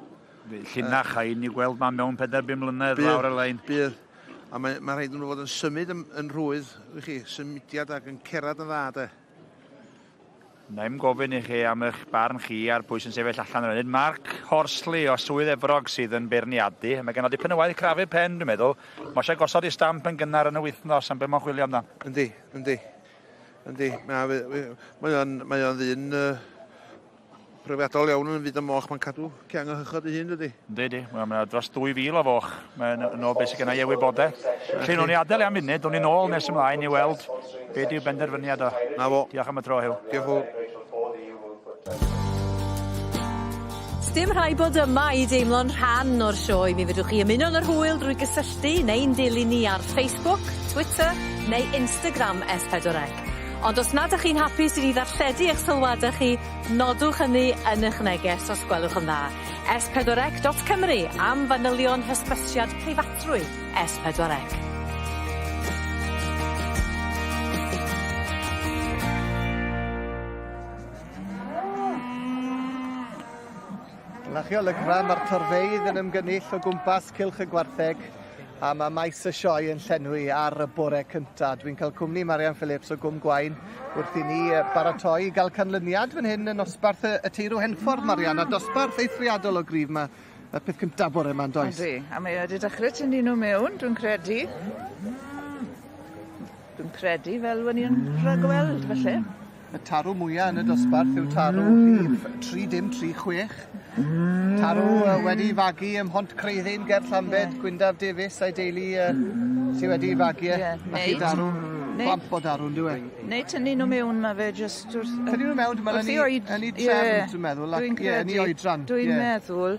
Llinach a un i gweld ma mewn 4-5 mlynedd lawr y lein. Bydd. A mae rhaid nhw fod yn symud yn rhwydd, chi, symudiad ac yn cerdded yn dda, de. Na i'm gofyn i chi am eich barn chi ar pwy sy'n sefyll allan yr funud. Mark Horsley o Swydd Efrog sydd yn beirniadu. Mae gen o dipyn o waith crafu pen, dwi'n meddwl. Mae eisiau gosod ei stamp yn gynnar yn y wythnos am be mae'n chwilio amdan. Yndi, yndi. Yndi. Mae o'n ddyn profiadol iawn yn fyd y moch. Mae'n cadw ceang o hychod ei hun, dydy? Yndi, yndi. Mae dros 2,000 o foch. Mae'n yn ôl beth sydd genna i wybodaeth. Felly, nhw'n i adael i am munud, o'n i'n ôl nes ymlaen i weld be di'w benderfyniad o. Na fo. Diolch am y tro, Huw. Diolch fawr. Sdim rhaid bod yma i deimlo'n rhan o'r sioe. Mi fedrwch chi ymuno yn yr hwyl drwy gysylltu neu'n dilyn ni ar Facebook, Twitter neu Instagram S4C. Ond os nad ydych chi'n hapus i ni ddarlledu eich sylwadau chi, nodwch hynny yn eich neges os gwelwch yn dda. S4C.Cymru am fanylion hysbysiad preifatrwydd S4C. Dyna chi olygfa, mae'r torfeydd yn ymgynnull o gwmpas cylch y gwartheg a mae maes y sioe yn llenwi ar y bore cynta. Dwi'n cael cwmni Marian Phillips o Gwm Gwaun wrth i ni baratoi i gael canlyniad fan hyn yn nosbarth y teirw Henffordd, Marian, a dosbarth eithriadol o gryf ma y peth cynta bore yma'n does? Yndi, a mae wedi dechrau tynnu nhw mewn, dwi'n credu. Dwi'n credu fel o'n i'n rhagweld, felly. Y tarw mwyaf yn y dosbarth yw tarw rhif 3036. Tarw wedi fagu ym Mhont Creuddyn ger Llambed, Gwyndaf Davies a'i deulu sydd wedi fagu e. A chi darw, clamp o darw, yn dyw e? Neu tynnu nhw mewn, mae fe jyst wrth... Tynnu nhw mewn, dwi'n meddwl, yn ei trefn, dwi'n meddwl, ac yn ei oedran. Dwi'n meddwl.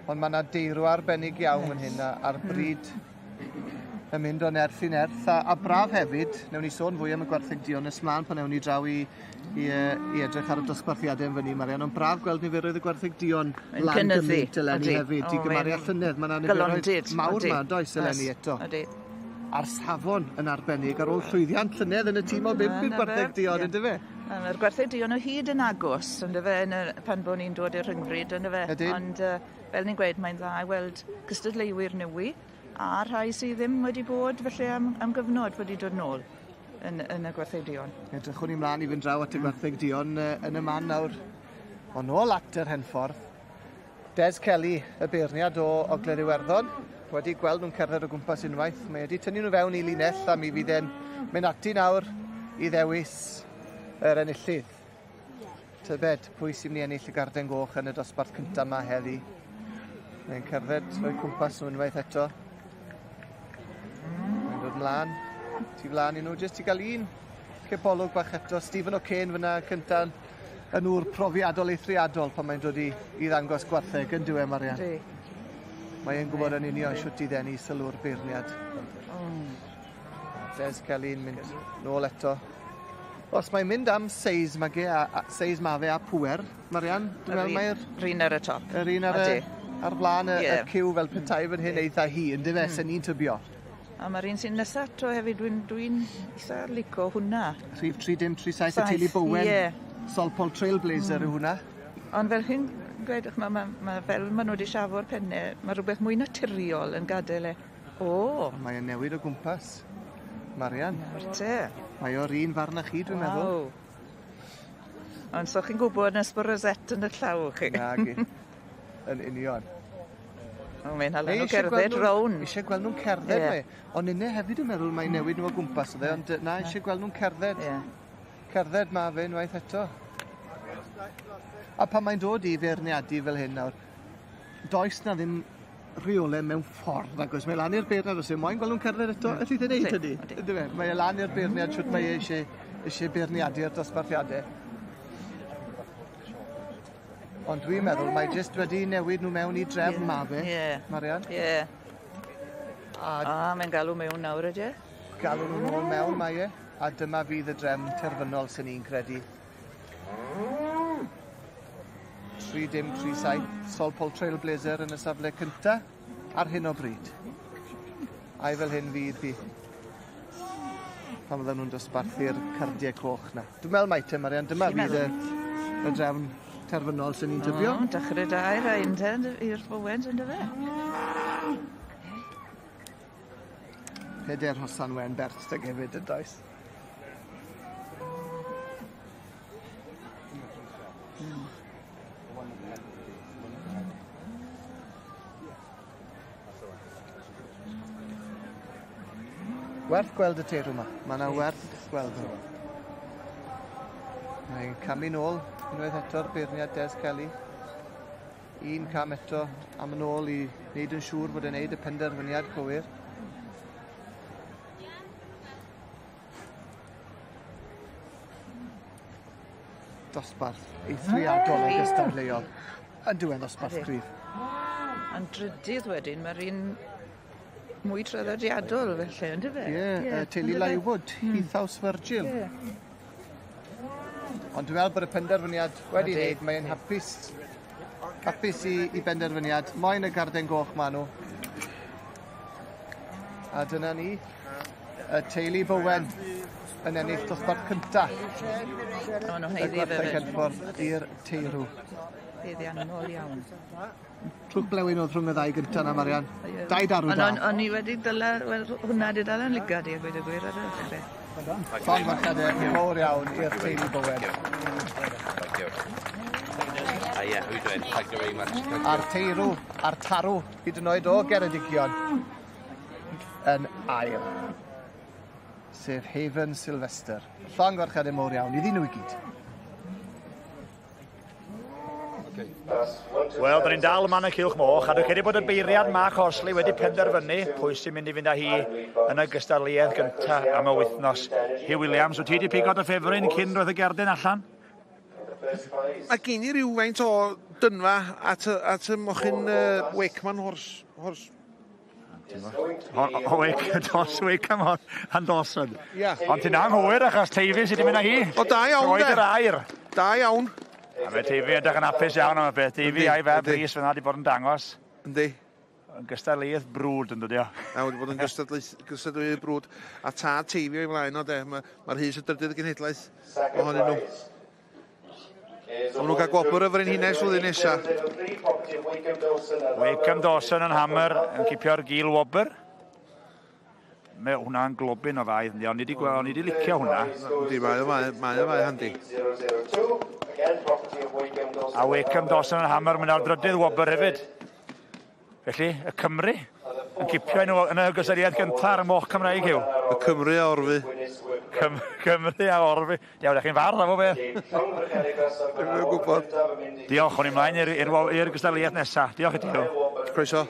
Ond mae yna deirw arbennig iawn fan hyn, a'r bryd yn mynd o nerth i nerth, a braf hefyd, newn ni sôn fwy am y gwartheg duon nes mlaen pan newn ni draw i edrych ar y dosbarthiadau yn fyny, Marian, ond braf gweld niferoedd y gwartheg duon lan gymaint eleni hefyd, i gymharu â llynedd, mae yna niferoedd mawr ma, does, eleni eto. A'r safon yn arbennig ar ôl llwyddiant llynedd yn y tîm o 5 i'r gwartheg duon, ynddo fe? Mae'r gwartheg duon o hyd yn agos, ynddo fe, pan bod ni'n dod i'r rhyngfryd, ynddo fe. Ond fel ni'n gweud, mae'n dda i weld cystadleuwyr newydd, a rhai sydd ddim wedi bod felly am gyfnod wedi dod nôl yn y gwartheg duon. Edrychwn ni mlaen i fynd draw at y gwartheg duon yn y man nawr. Ond nôl at yr Henffordd, Des Kelly, y beirniad o Ogledd Iwerddon, wedi gweld nhw'n cerdded o gwmpas unwaith. Mae wedi tynnu nhw fewn i linell a mi fydd e'n mynd ati nawr i ddewis yr enillydd. Tybed, pwy sy'n mynd i ennill y garden goch yn y dosbarth cyntaf yma heddi? Mae'n cerdded o'i cwmpas nhw unwaith eto. Mae'n dod mlaen, tu flaen i nhw, jyst i gael un cipolwg bach eto. Stephen O'Kane fyna cynta'n yn ŵr profiadol eithriadol pan mae'n dod i, i ddangos gwartheg yn diwe Marian. Yndi. Mae e'n gwybod yn union shwt i ddenu sylw'r beirniad. Des Kelly'n mynd nôl eto. Os mae'n mynd am seis ma ge, a, a, seis ma fe a pŵer, Marian, dwi'n meddwl mae'r... Yr un ar y top. Yr un ar y, ar flaen y, Ie. y cyw fel petai fan hyn eitha hi, yn dyfe, mm. sen ni'n tybio. A mae'r un sy'n nesaf ato hefyd, dwi'n dwi eitha lico hwnna. Rhif 3037 y teulu Bowen. Ie. Solpol Trailblazer yw hwnna. Ond fel chi'n gweud, ma, ma, ma, fel maen nhw wedi siafo'r pennau, mae rhywbeth mwy naturiol yn gadael e. O! Mae e'n newid o gwmpas. Marian. Nawr te. Mae o'r un farn â chi, dwi'n meddwl. Waw. Ond so chi'n gwybod nes bod rosette yn y llaw chi. Nagi. Yn union. O, mae'n hala Neu nhw isie gweld gerdded nhw'n- rown. Isie gweld nhw'n cerdded Ie. mae. Ond inne hefyd yn meddwl mae'n newid nhw o gwmpas oedd e, ond na, isie gweld nhw'n cerdded. Ie. Cerdded ma fe unwaith eto. A pan mae'n dod i feirniadu fel hyn nawr, does na ddim rheolau mewn ffordd, nag oes? Mae lan i'r beirniad os yw moyn gweld nhw'n cerdded eto, mm. ellith e wneud hynny. Yndyfe? Mae e lan i'r beirniad shwt mae e eisiau, eisiau beirniadu'r dosbarthiadau. Ond dwi'n meddwl mae jyst wedi newid nhw mewn i drefn ma fe, Ie. Marian. Ie. A, A mae'n galw mewn nawr ydy e? Galw nhw nôl mewn mae e, a dyma fydd y drefn terfynol sy'n ni'n credu. 3037, Solpol Trailblazer yn y safle cynta ar hyn o bryd. A'i fel hyn fydd hi pan fydden nhw'n dosbarthu'r cardiau coch na. Dwi'n meddwl mai te, Marian, dyma Chi'n fydd y, y drefn terfynol sy'n ni'n tybio. O, dechrau da i'r rhain te, i'r Bowens, ynddo fe? Peder hosan wen bert dy hefyd yn does. Werth gweld y teirw yma. Mae yna werth gweld nhw. Mae'n camu nôl unwaith eto'r beirniad Des Kelly. Un cam eto am yn ôl i wneud yn siŵr bod e'n wneud y penderfyniad cywir. Dosbarth eithriadol o gystadleuol. Yn diwedd dosbarth Ydi. cryf. Ond drydydd wedyn, mae'r un mwy traddodiadol felly, ynddo fe? Ie, yeah, teulu yndyfe? Lywood, Heath House Virgil. Ie. Ond dwi'n meddwl bod y penderfyniad wedi Ydi. wneud, mae'n hapus, hapus i, i benderfyniad. Moyn y garden goch ma nhw. A dyna ni, y teulu Bowen yn ennill dosbarth cynta. O, nhw'n Y haeddu fe gwartheg fyd. Henffordd i'r teirw. Haeddiannol iawn. Trwch blewyn oedd rhwng y ddau gynta na, Marian. Dau darw Ond da. o'n o'n i wedi dyla, wel, hwnna wedi dal yn lygad i a gweud y gwir ar y dechrau. Llongyfarchiadau mowr iawn i'r teulu Bowen. Thank you. Yeah, who doing? Thank you very much. Thank you. A'r teirw, a'r tarw, hyd yn oed o Geredigion, yn ail. Sef Haven Sylvester. Llongyfarchiadau mowr iawn iddyn nhw i gyd. Wel, da ni'n dal yma yn y cylch moch, a dwi'n credu bod y beiriad Mark Horsley wedi penderfynu pwy sy'n mynd i fynd â hi yn y gystadleuaeth gyntaf am y wythnos. Hugh Williams, wyt ti wedi pigo dy ffefryn cyn roedd y gerdyn allan? Mae gen i rywfaint o dynfa at, y- at y mochyn Wakeman Horse. Horse. O, Wake, dos, Wakeham and Dawson. Ia. Ond ti'n anghywir achos Teifi sydd wedi mynd â hi. O, da iawn, Roed de. yr air. Da iawn. A mae Teifi edrych yn hapus iawn am y peth. Teifi Yndi, a'i fab yndi. Rhys fyna wedi bod yn dangos. Yndi. Yn gystadleuaeth brwd yn dydi o. A wedi bod yn gystadleuaeth brwd. A tad Teifi o'i flaen o de. Mae'r Rhys y drydydd genhedlaeth ohonyn nhw. Maen nhw'n cael gwobr y frenhines flwyddyn nesa. Wakeham Dawson yn hammer yn cipio'r gil wobr. Mae hwnna'n globyn o faedd, yndi, ond ni 'di gweld, o'n i 'di licio hwnna. Yndi, mae o mae, mae o mae handi. A Wakeham Dawson yn hammer, mae'n ar drydydd wobr hefyd. Felly, y Cymru yn cipio nhw yn y gystadleuaeth gyntaf ar y moch Cymraeg yw. Y Cymru a orfu. Cym Cymru a Orfi. Iawn, chi'n fardd am o beth. Dwi'm yn gwybod. Diolch, o'n i mlaen i'r i'r i'r gystadleuaeth nesa. Diolch i ti, Huw. Croeso.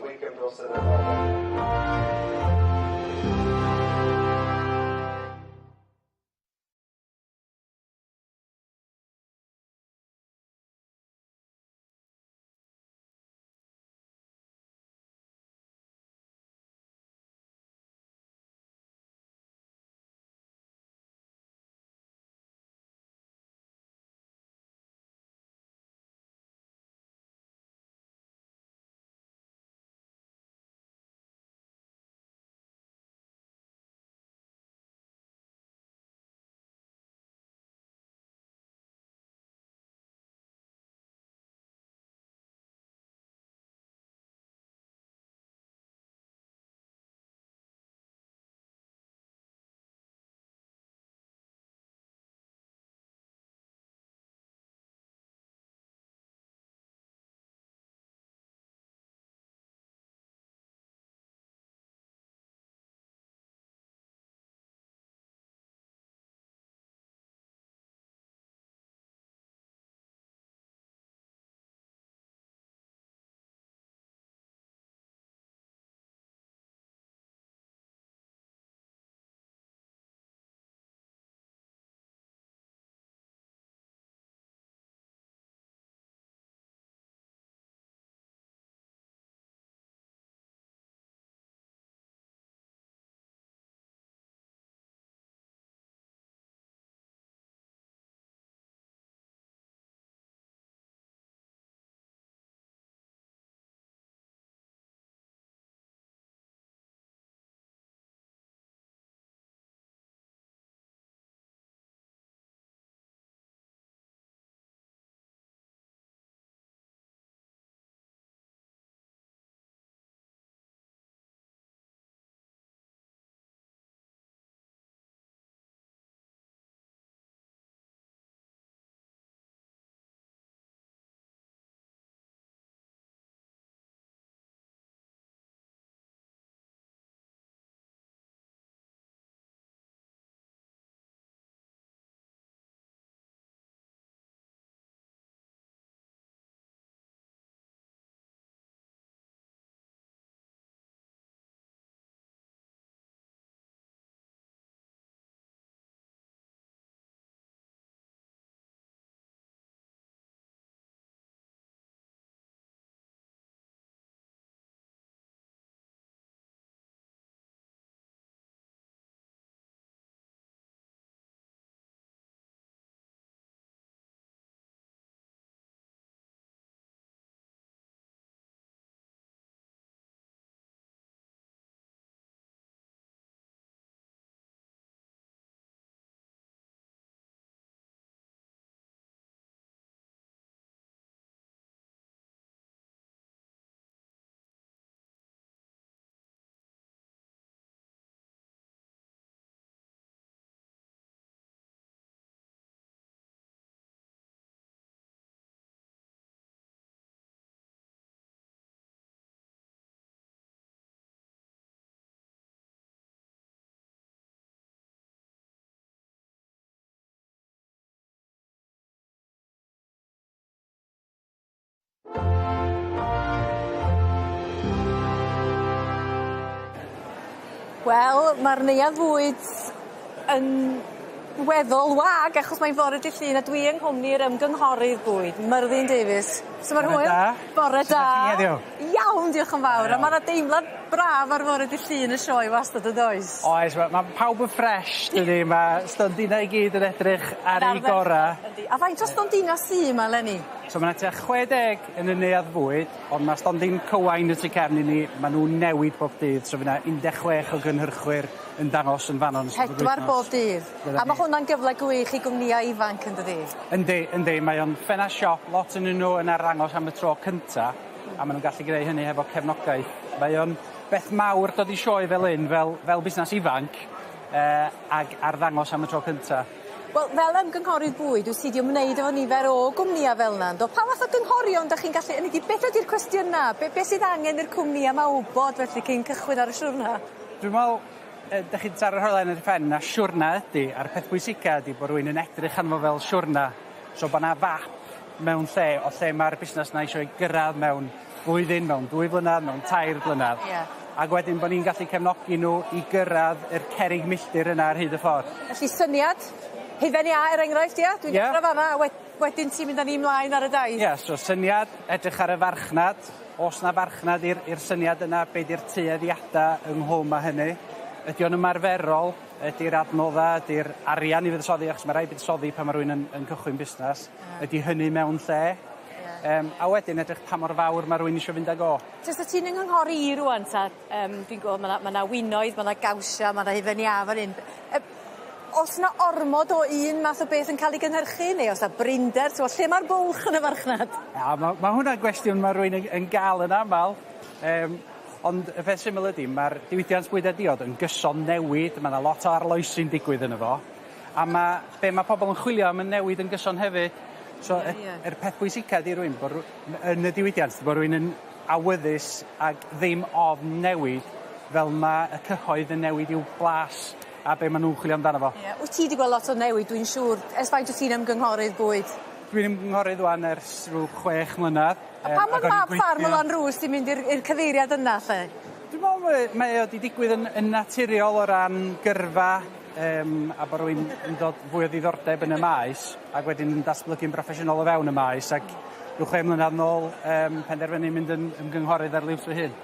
Wel, ma'r neuadd fwyd yn weddol wag achos mae'n fore dy' Llun a dwi yng nghwmni'r ymgynghorydd bwyd, Myrddin Davies. Su' ma'r Bore hwyl? da. Bore da. Sut 'dach chi heddiw? Iawn diolch yn fawr a ma' 'na deimlad braf ar fore dy' Llun y sioe wastad yndoes? Oes ma' ma' pawb yn ffres dydi ma' stondina i gyd yn edrych ar eu gora'. Yndi. A faint o stondina sy 'ma eleni? So ma' 'na tua 60 yn y neuadd fwyd ond ma' stondin cywain y tu cefn i ni ma' nw'n newid bob dydd so fy' 'na 16 o gynhyrchwyr yn dangos yn fanno yn ystod y Pedwar wythnos. bob dydd. Dyna A ma' ni. hwnna'n gyfle gwych i gwmnïau ifanc yndydi? Yndi yndi mae o'n ffenast siop lot ynnyn n'w yn arddangos am y tro cynta a ma' nw'n gallu gneu' hynny hefo cefnogaeth. Mae o'n beth mawr dod i sioe fel 'yn fel fel busnas ifanc yy ag arddangos am y tro cynta. Wel fel ymgynghorydd bwyd wyt ti 'di ymwneud efo nifer o gwmnïa fel 'na yndo? Pa fath o gynghorion 'dach chi'n gallu... 'Ynny 'di beth ydi'r cwestiyna? Be' be' sydd angen i'r cwmnïa 'ma wbod felly cyn cychwyn ar y siwrna? Dwi me'wl yy 'dych chi'n taro'r hoelen ar 'i phen a siwrna ydi a'r peth pwysica ydi bo' rywun yn edrych arno fo fel siwrna so bo' 'na fap mewn lle o lle ma'r busnes 'na eisiau gyrradd mewn blwyddyn, mewn dwy flynadd, mewn tair blynadd. Ie. Ag wedyn bo' ni'n gallu cefnogi n'w i gyrradd yr cerrig milltir yna ar hyd y ffor. Felly syniad, hufen iâ er enghraifft ia? Dwi'n Ie. dechra fan 'na a wed- wedyn ti'n mynd â ni mlaen ar y daith. Ie so syniad, edrych ar y farchnad, o's 'na farchnad i'r i'r syniad yna, be' 'di'r tueddiada ynghlwm â hynny? Ydi o'n ymarferol? Ydi'r adnodda, ydi'r arian i fuddsoddi achos ma' raid buddsoddi pan ma' rywun yn yn cychwyn busnas. Ydi hynny mewn lle? Yym a wedyn edrych pa mor fawr ma' rywun isio fynd ag o. Tasa ti'n 'y nghynghori i rŵan 'ta yym dwi'n gweld ma' 'na ma' 'na winoedd ma' 'na gawsia ma' 'na hufen iâ fan 'yn yy o's 'na ormod o un math o beth yn ca'l 'i gynhyrchu neu o's 'na brinder t'mo' lle ma'r bwlch yn y farchnad? A ma' ma' hwnna'n gwestiwn ma' rywun yn yn ga'l yn amal yym ond y peth syml ydi ma'r diwydiant bwyd a diod yn gyson newid ma' 'na lot o arloesi'n digwydd yno fo a ma' be' ma' pobol yn chwilio am yn newid yn gyson hefyd. So y... Ie. ...yr peth pwysica ydi rywun bo' rw- yn y diwydiant bo' rywun yn awyddus ag ddim ofn newid fel ma' y cyhoedd yn newid i'w blas a be' ma' nw'n chwilio amdano fo. Ie wyt ti 'di gweld lot o newid dwi'n siŵr ers faint wyt ti'n ymgynghorydd bwyd? Dwi'n ymgynghorydd ŵan ers rw chwech mlynadd. A pam ma' mab ffarm o Lanrwst 'di mynd i'r i'r cyfeiriad yna 'lly? Dwi me'wl mae mae o 'di digwydd yn yn naturiol o ran gyrfa yym a bo' rywun yn dod fwy o ddiddordeb yn y maes ag wedyn yn datblygu'n broffesiynol o fewn y maes ag rw chwe mlynadd nôl yym penderfynu mynd yn ymgynghorydd ar liwt fy hun.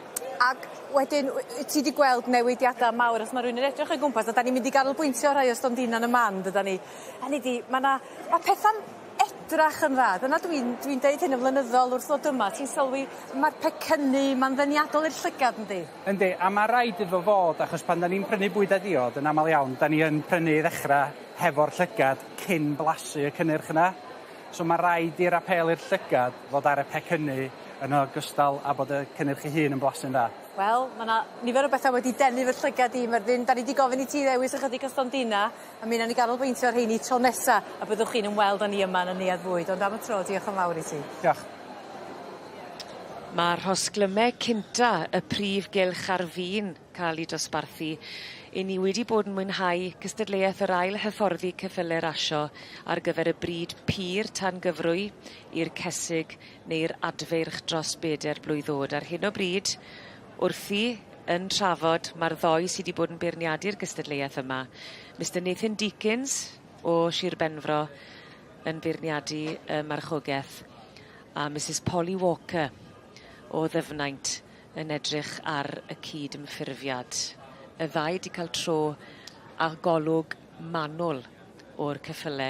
Ag wedyn w- wyt ti 'di gweld newidiada mawr os ma' rywun yn edrych o'i gwmpas a 'dan ni'n mynd i ganolbwyntio rhai o stondina yn y man dydan ni. Hynny 'di ma' 'na ma' petha'n edrach yn dda dyna dwi'n dwi'n deud hyn yn flynyddol wrth ddod yma ti'n sylwi ma'r pecynnu ma'n ddeniadol i'r llygad yndi? Yndi a ma' raid iddo fod achos pan 'dan ni'n prynu bwyd a diod yn amal iawn 'dan ni yn prynu i ddechra hefo'r llygad cyn blasu y cynnyrch yna. So ma' raid i'r apêl i'r llygad fod ar y pecynnu yn ogystal â bod y cynnyrch ei hun yn blasu'n dda. Wel ma' 'na nifer o betha wedi denu fy llygad i Myrddin 'dan ni 'di gofyn i ti ddewis ychydig o stondina a mi nawn ni ganolbwyntio ar rheini tro nesa a byddwch chi'n ymweld â ni yma yn y Neuadd Fwyd ond am y tro diolch yn fawr i ti. Diolch. Ma' rhosglyme cynta y prif gylch ar fin ca'l 'u dosbarthu. 'Yn ni wedi bod yn mwynhau cystadleueth yr ail hyfforddi ceffyle rasio ar gyfer y brid pur tan gyfrwy i'r cesig neu'r adfeirch dros beder blwydd o'd. Ar hyn o bryd wrthi yn trafod ma'r ddoi sy 'di bod yn beirniadu'r gystadleueth yma Mister Nathan Deakins o Shir Benfro yn beirniadu y marchogeth a Misys Polly Walker o Ddyfnaint yn edrych ar y cyd-ymffurfiad. Y ddau 'di ca'l tro a golwg manwl o'r ceffyle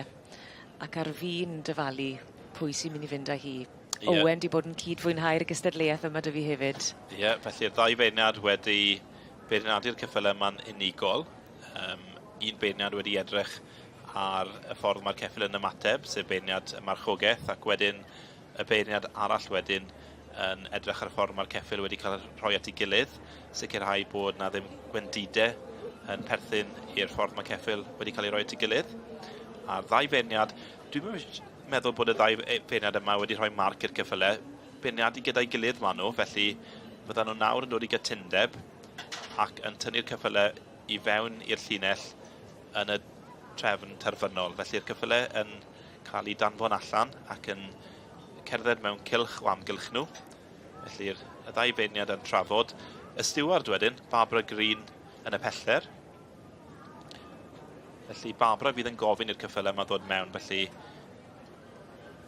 ac ar fin dyfalu pwy sy'n myn' i fynd â hi. Ie. Owen 'di bod yn cyd-fwynhau'r gystadleuaeth yma 'dy fi hefyd. Ie, felly'r ddau feirniad wedi beirniadu'r ceffyle yma'n unigol. Um, un beirniad wedi edrych ar y ffordd mae'r ceffyl yn ymateb, sef beirniad y marchogaeth, ac wedyn y beirniad arall wedyn yn edrych ar y ffordd mae'r ceffyl wedi cael rhoi at ei gilydd, sicrhau bod na ddim gwendidau yn perthyn i'r ffordd mae ceffyl wedi cael ei roi at ei gilydd. A'r ddau feirniad, dwi'n meddwl bod y ddau feirniad yma wedi rhoi marc i'r ceffylau, beirniadu gyda'i gilydd maen nhw, felly fyddan nhw nawr yn dod i gytundeb ac yn tynnu'r ceffylau i fewn i'r llinell yn y trefn terfynol. Felly'r ceffylau yn cael eu danfon allan ac yn cerdded mewn cylch o amgylch nhw. Felly'r y ddau feirniad yn trafod. Y stiward wedyn, Barbara Green yn y pellter. Felly Barbara fydd yn gofyn i'r ceffylau yma ddod mewn, felly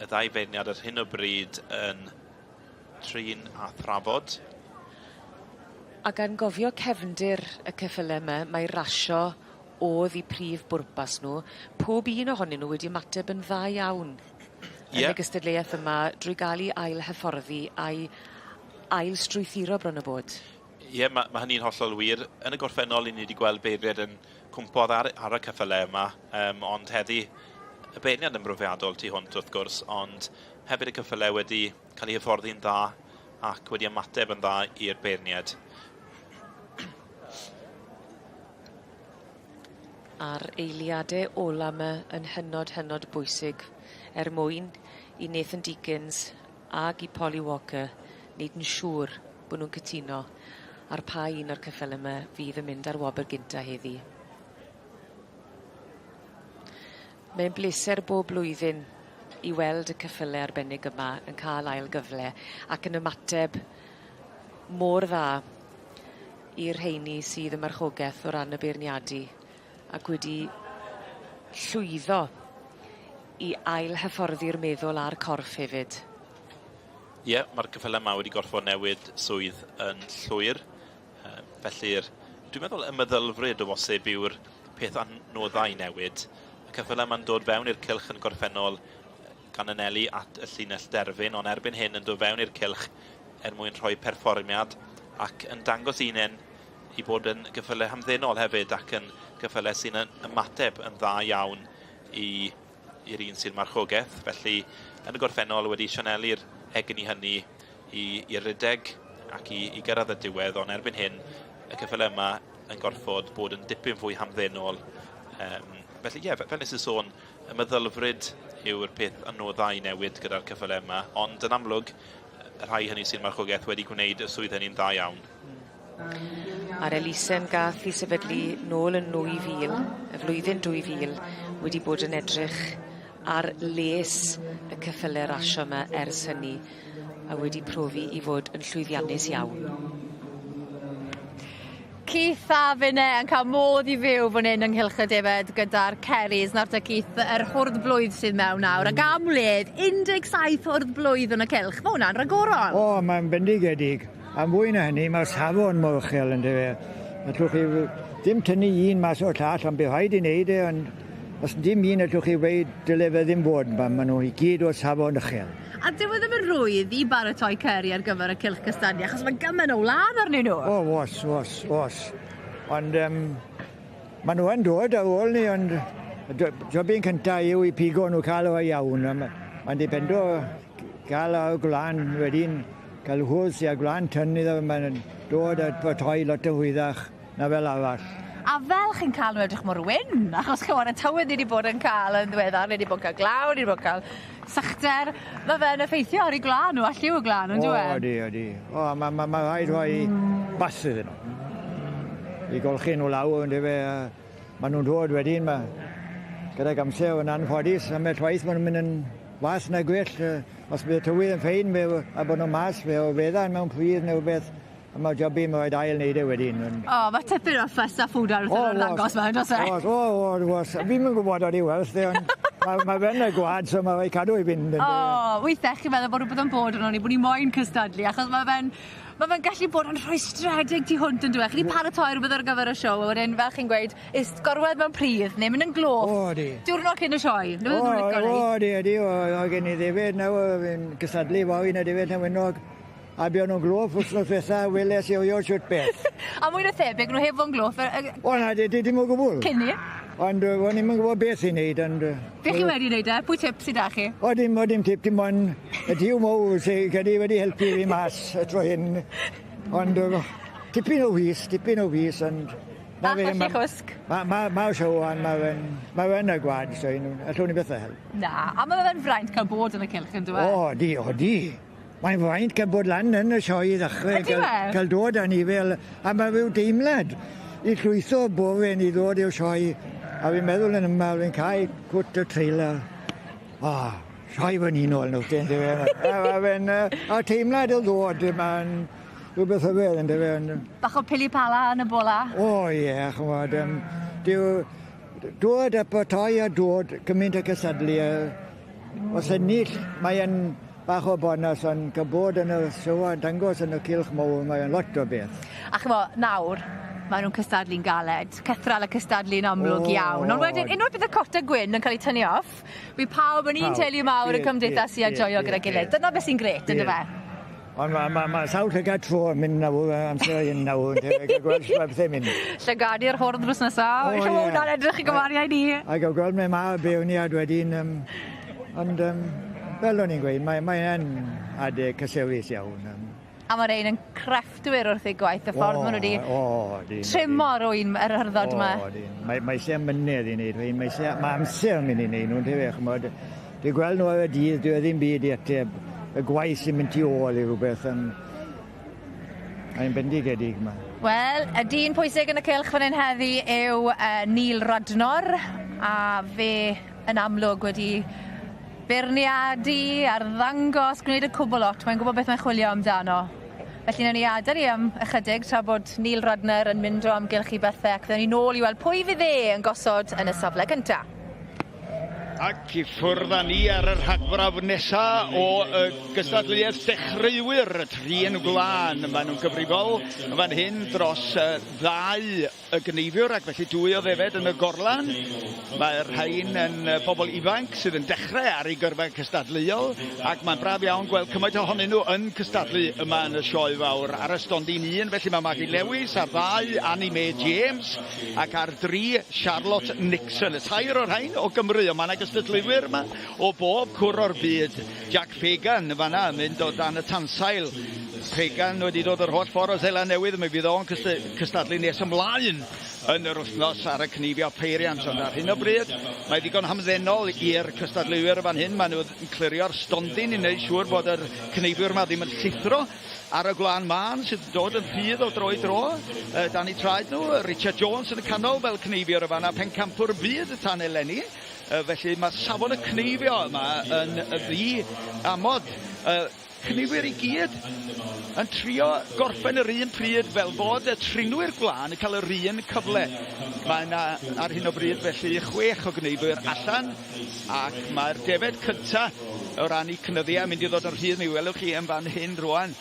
y ddau feirniad ar hyn o bryd yn trin a thrafod. A gan gofio cefndir y ceffyle 'my, mae rasio o'dd 'u prif bwrpas nw. Pob un ohonyn nw wedi ymateb yn dda iawn. Ie. Yn y gystadleuaeth yma drwy ga'l 'u ail hyfforddi a'i ail strwythuro bron a bod. Ie, ma' ma' hynny'n hollol wir. Yn y gorffennol, 'yn ni wedi gweld beirniaid yn cwmpo ar ar y ceffyle yma, yym ond heddi y beirniad yn brofiadol tu hwnt wrth gwrs, ond hefyd y ceffyle wedi cael eu hyfforddi'n dda ac wedi ymateb yn dda i'r beirniaid. A'r eiliade ola 'my yn hynod hynod bwysig er mwyn i Nathan Deakins ag i Polly Walker neud yn siŵr bo' nw'n cytuno. ar pa un o'r ceffyle yma fydd yn mynd ar wobr gynta heddi. Mae'n bleser bob blwyddyn i weld y ceffyle arbennig yma yn ca'l ail gyfle ac yn ymateb mor dda i'r rheini sydd ym marchogeth o ran y beirniadu ac wedi llwyddo i ail hyfforddi'r meddwl a'r corff hefyd. Ie, mae'r cyffyle yma wedi gorfod newid swydd yn llwyr. Felly'r, dwi'n meddwl y meddylfryd o bosib yw'r peth anoddau i newid. Y cyffyle yma'n dod fewn i'r cylch yn gorffennol gan anelu at y llinell derfyn, ond erbyn hyn yn dod fewn i'r cylch er mwyn rhoi perfformiad ac yn dangos unen i bod yn gyffyle hamddenol hefyd ac yn gyffyle sy'n ymateb yn dda iawn i i'r un sy'n marchogaeth. Felly, yn y gorffennol wedi sianelu'r egni hynny i, i rydeg ac i, i gyrraedd y diwedd, ond erbyn hyn, y cyffyle yma yn gorfod bod yn dipyn fwy hamddenol. Um, felly, ie, yeah, fel nes i sôn, y meddylfryd yw'r peth anoddau i newid gyda'r cyffyle yma, ond yn amlwg, y rhai hynny sy'n marchogaeth wedi gwneud y swydd hynny'n dda iawn. A'r elusen gath 'i sefydlu nôl yn 2000, y flwyddyn 2000, wedi bod yn edrych ar les y ceffyle rasio 'ma ers hynny, a wedi profi i fod yn llwyddiannus iawn. Keith a finne yn ca'l modd i fyw fan 'yn yng nghylch y defed gyda'r Kerrys. Nawr te Keith, yr hwrdd blwydd sydd mewn nawr ag am wledd 17 hwrdd blwydd yn y cylch. Ma' wnna'n ragorol. O, mae'n bendigedig. A mwy na hynny, mae'r safon mor uchel yn dyfe. Allwch chi ddim tynnu un mas o'r llall, ond bydd rhaid i wneud e, ond os dim un allwch chi weud dyle fe ddim bod yma, maen nhw i gyd o safon uchel. A dyw e ddim yn rhwydd i baratoi cyrri ar gyfer y cylch cystadlu, achos mae gymaint o wlân arnyn nhw. O, os, os, os. Ond um, maen nhw yn dod ar ôl ni, ond jobyn cyntaf yw i pigo nhw cael o'r iawn. Mae'n dipendo Gael y gwlân wedyn, cael hwrs i a gwlân tyn iddo fe, mae'n dod at toi lot yn hwyddach na fel arall. A fel chi'n cael nhw edrych mor wyn, achos ch'mod y tywydd ni 'di bod yn ca'l yn ddiweddar, ni 'di bod yn ca'l glaw, ni 'di bod yn ca'l sychder, ma' fe'n effeithio ar 'u gwlân nhw a lliw y gwlân on'd yw e? O odi, odi. O ma' ma' ma' rhaid rhoi bath iddyn nhw. I golchi nhw lawr yndyfe a ma' nhw'n dod wedyn ma' gydag amser yn anffodus ambell waith ma' nhw'n mynd yn Was na gwell, os bydd y tywydd yn ffein fe, a bod nhw'n mas, fe o feddan mewn pridd neu rhywbeth, a mae job i, mae rhaid ail wneud e wedyn. O, mae tipyn o ffys a ffwdan wrth yr arddangos ma, on'd o's e? Oes, o, o, oes. Fi'm yn gwybod ar ei werth e, ond mae ma fe'n y gwad, so mae rhaid cadw i fynd. O, weithe chi'n meddwl bod rhywbeth yn bod arnon ni, bod ni moyn cystadlu, achos mae fe'n ma' fe'n gallu bod yn rhwystredig tu hwnt on'd yw e? Chi 'di paratoi rwbeth ar gyfer y siow a wedyn fel chi'n gweud is gorwedd mewn pridd neu mynd yn gloff. O ydi. Diwrnod cyn y sioe. 'Na beth nw'n lico neud. O ydi ydi o o gen i ddefed nawr fi'n cystadlu fory yn y defed Llanwenog a buon nw'n gloff wthnos dwetha weles i erioed shwt beth. A mwy na thebyg nw heb fo' yn gloff yy O na di- di- dim o gwbwl. Cyn 'ny. Ond yy o'n i'm yn gwbod beth i neud ond yy... Be' chi wedi neud e? Pwy tip sy 'da chi? O dim o dim tip dim on' y Duw mowr sy credu wedi helpu fi mas y tro hyn. Ond yy tipyn o wŷs tipyn o wŷs ond 'na fe ma'... Bach o chwsg. Ma' ma' ma'r show on ma' fe'n ma' fe yn y gwa'd so un allwn i byth a help. Na a ma' fe'n fraint ca'l bod yn y cylch on'd yw e? O ydi odi. Mae'n fraint cael bod lan yn y sioe i ddechrau. Ydi fe? Cael dod â ni fel... A mae rhyw deimlad i llwytho bore ni ddod i'r sioe. A fi'n meddwl yn yma, fi'n cael cwt y trailer. O, sioe frenhinol nawr te, yndyfe? A ma' fe'n a teimlad o ddod, mae'n rhywbeth rhyfedd yndyfe? Ond... Bach o pili pala yn y bola. O ie, ch'mod yym dyw dod a paratoi a dod cymaint a cystadlu a os ennill mae yn Bach o bonus ond cael bod yn y show a dangos yn y cylch mowr mae o'n lot o beth. A ch'mo' nawr ma' nw'n cystadlu'n galed. Cythral y cystadlu'n amlwg O! iawn. Ond wedyn unwaith bydd y cota gwyn yn ca'l 'u tynnu off bydd pawb yn un teulu mawr yn cymdeithasu a joio gyda'i gilydd. Dyna beth sy'n grêt on'd yfe? Ond ma' ma' ma' sawl llygad tro yn mynd nawr yy amser hyn nawr ynte gael gweld shwt ma' pethe'n mynd. Llygadu'r hwrdd drws nesa. O ie. Siŵr o fod edrych i gymharu â ni. A gael gweld me ma' beirniad wedyn yym ond yym fel o'n i'n gweud mae mae yn adeg cysurus iawn yym. A ma' rein yn crefftwyr wrth eu gwaith y ffordd ma' nw 'di O odyn. trimo'r ŵyn yr hyrddod 'ma. O odyn. Mae mae isie mynedd i neud rhein mae isie ma' amser yn myn' i neud nw yndyfe ch'mod Dwi'n gweld nhw ar y dydd, dyw e ddim byd i ateb y gwaith sy'n mynd tu ôl i rhywbeth yn... Mae'n bendigedig yma. Wel, y dyn pwysig yn y cylch fan hyn heddi yw Neil Radnor, a fe yn amlwg wedi beirniadu, arddangos, gwneud y cwbl lot. Mae'n gwybod beth mae'n chwilio amdano. Felly newn ni adael i am ychydig tra bod Neil Radner yn mynd o amgylch i bethe ac ddewn ni nôl i weld pwy fydd e yn gosod yn y safle gynta. Ac i ffwrdd â ni ar y rhagfrawf nesa o y gystadleuaeth dechreuwyr y trin gwlân. Maen nhw'n gyfrifol yn fan hyn dros ddau y gneifiwr ac felly dwy o ddefed yn y gorlan. Mae'r rhain yn bobl ifanc sydd yn dechrau ar eu gyrfa cystadleuol ac mae'n braf iawn gweld cymaint ohonyn nhw yn cystadlu yma yn y sioe fawr. Ar y stondin un felly mae Maggie Lewis, ar ddau Annie Mae James, Ac ar dri, Charlotte Nixon. Y tair o'r rhain o Gymru, ond mae yna gystadleuwyr yma o bob cwr o'r byd. Jack Fagan yn fanna yn mynd o dan y tansail. Fagan wedi dod yr holl ffordd o Seland Newydd, mi fydd o'n cystadlu nes ymlaen yn yr wythnos ar y cneifio peiriant, ond ar hyn o bryd mae ddigon hamddenol i'r cystadleuwyr yn fan hyn. Maen nhw'n clirio'r stondin i wneud siŵr bod yr cneifiwr yma ddim yn llithro ar y gwlân mân sydd yn dod yn rhydd o dro i dro dan eu traed nhw. Richard Jones yn y canol fel cneifiwr y fanna, pencampwr byd tan eleni. Felly mae safon y cneifio yma yn ddi amod. Cneiwyr i gyd yn trio gorffen yr un pryd fel bod y trinwyr gwlân yn cael yr un cyfle. Mae yna ar hyn o bryd felly chwech o gneifwyr allan ac mae'r defed cynta o ran eu cynyddiau yn mynd i ddod yn rhydd. Mi welwch chi yn fan hyn rwan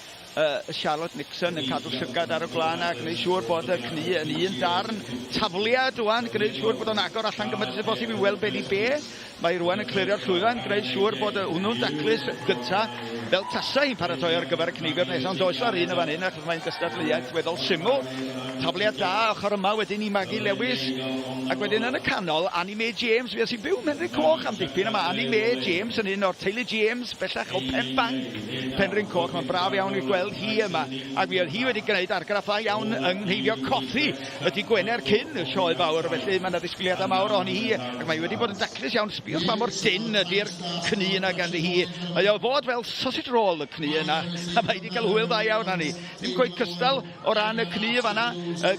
Charlotte Nixon yn cadw llygad ar y gwlân a gwneud siŵr bod y cnu yn un darn. Tafliad rwan, gwneud siŵr bod o'n agor allan gymaint sydd bosib i weld be di be. Mae rwan yn clirio'r llwyfan, gwneud siŵr bod hwnnw'n daclus gynta, fel tasa hi'n paratoi ar gyfer y cneifiwr nesaf, ond does na'r un yn fan hyn achos mae'n gystadleuaeth weddol syml. Tafliad da ochr yma wedyn i Maggie Lewis, ac wedyn yn y canol, Annie Mae James, fues i'n byw ym Mhenrhyn Coch am dipyn, a mae Annie Mae James yn un o'r teulu James bellach o Pen Banc, Penrhyn Coch, mae'n braf iawn i gweld hi yma, ac mi oedd hi wedi gwneud argraff dda iawn yng ngheifio coffi y dydd Gwener cyn y sioe fawr, felly mae yna ddisgwyliadau mawr ohoni hi, ac mae hi wedi bod yn daclus iawn, sbiwch pa mor dynn ydy'r cnu yna ganddi hi, mae o fod fel sausage roll y cnu yna, a mae hi wedi cael hwyl dda iawn arni. Ddim cweit cystal o ran y cnu fanna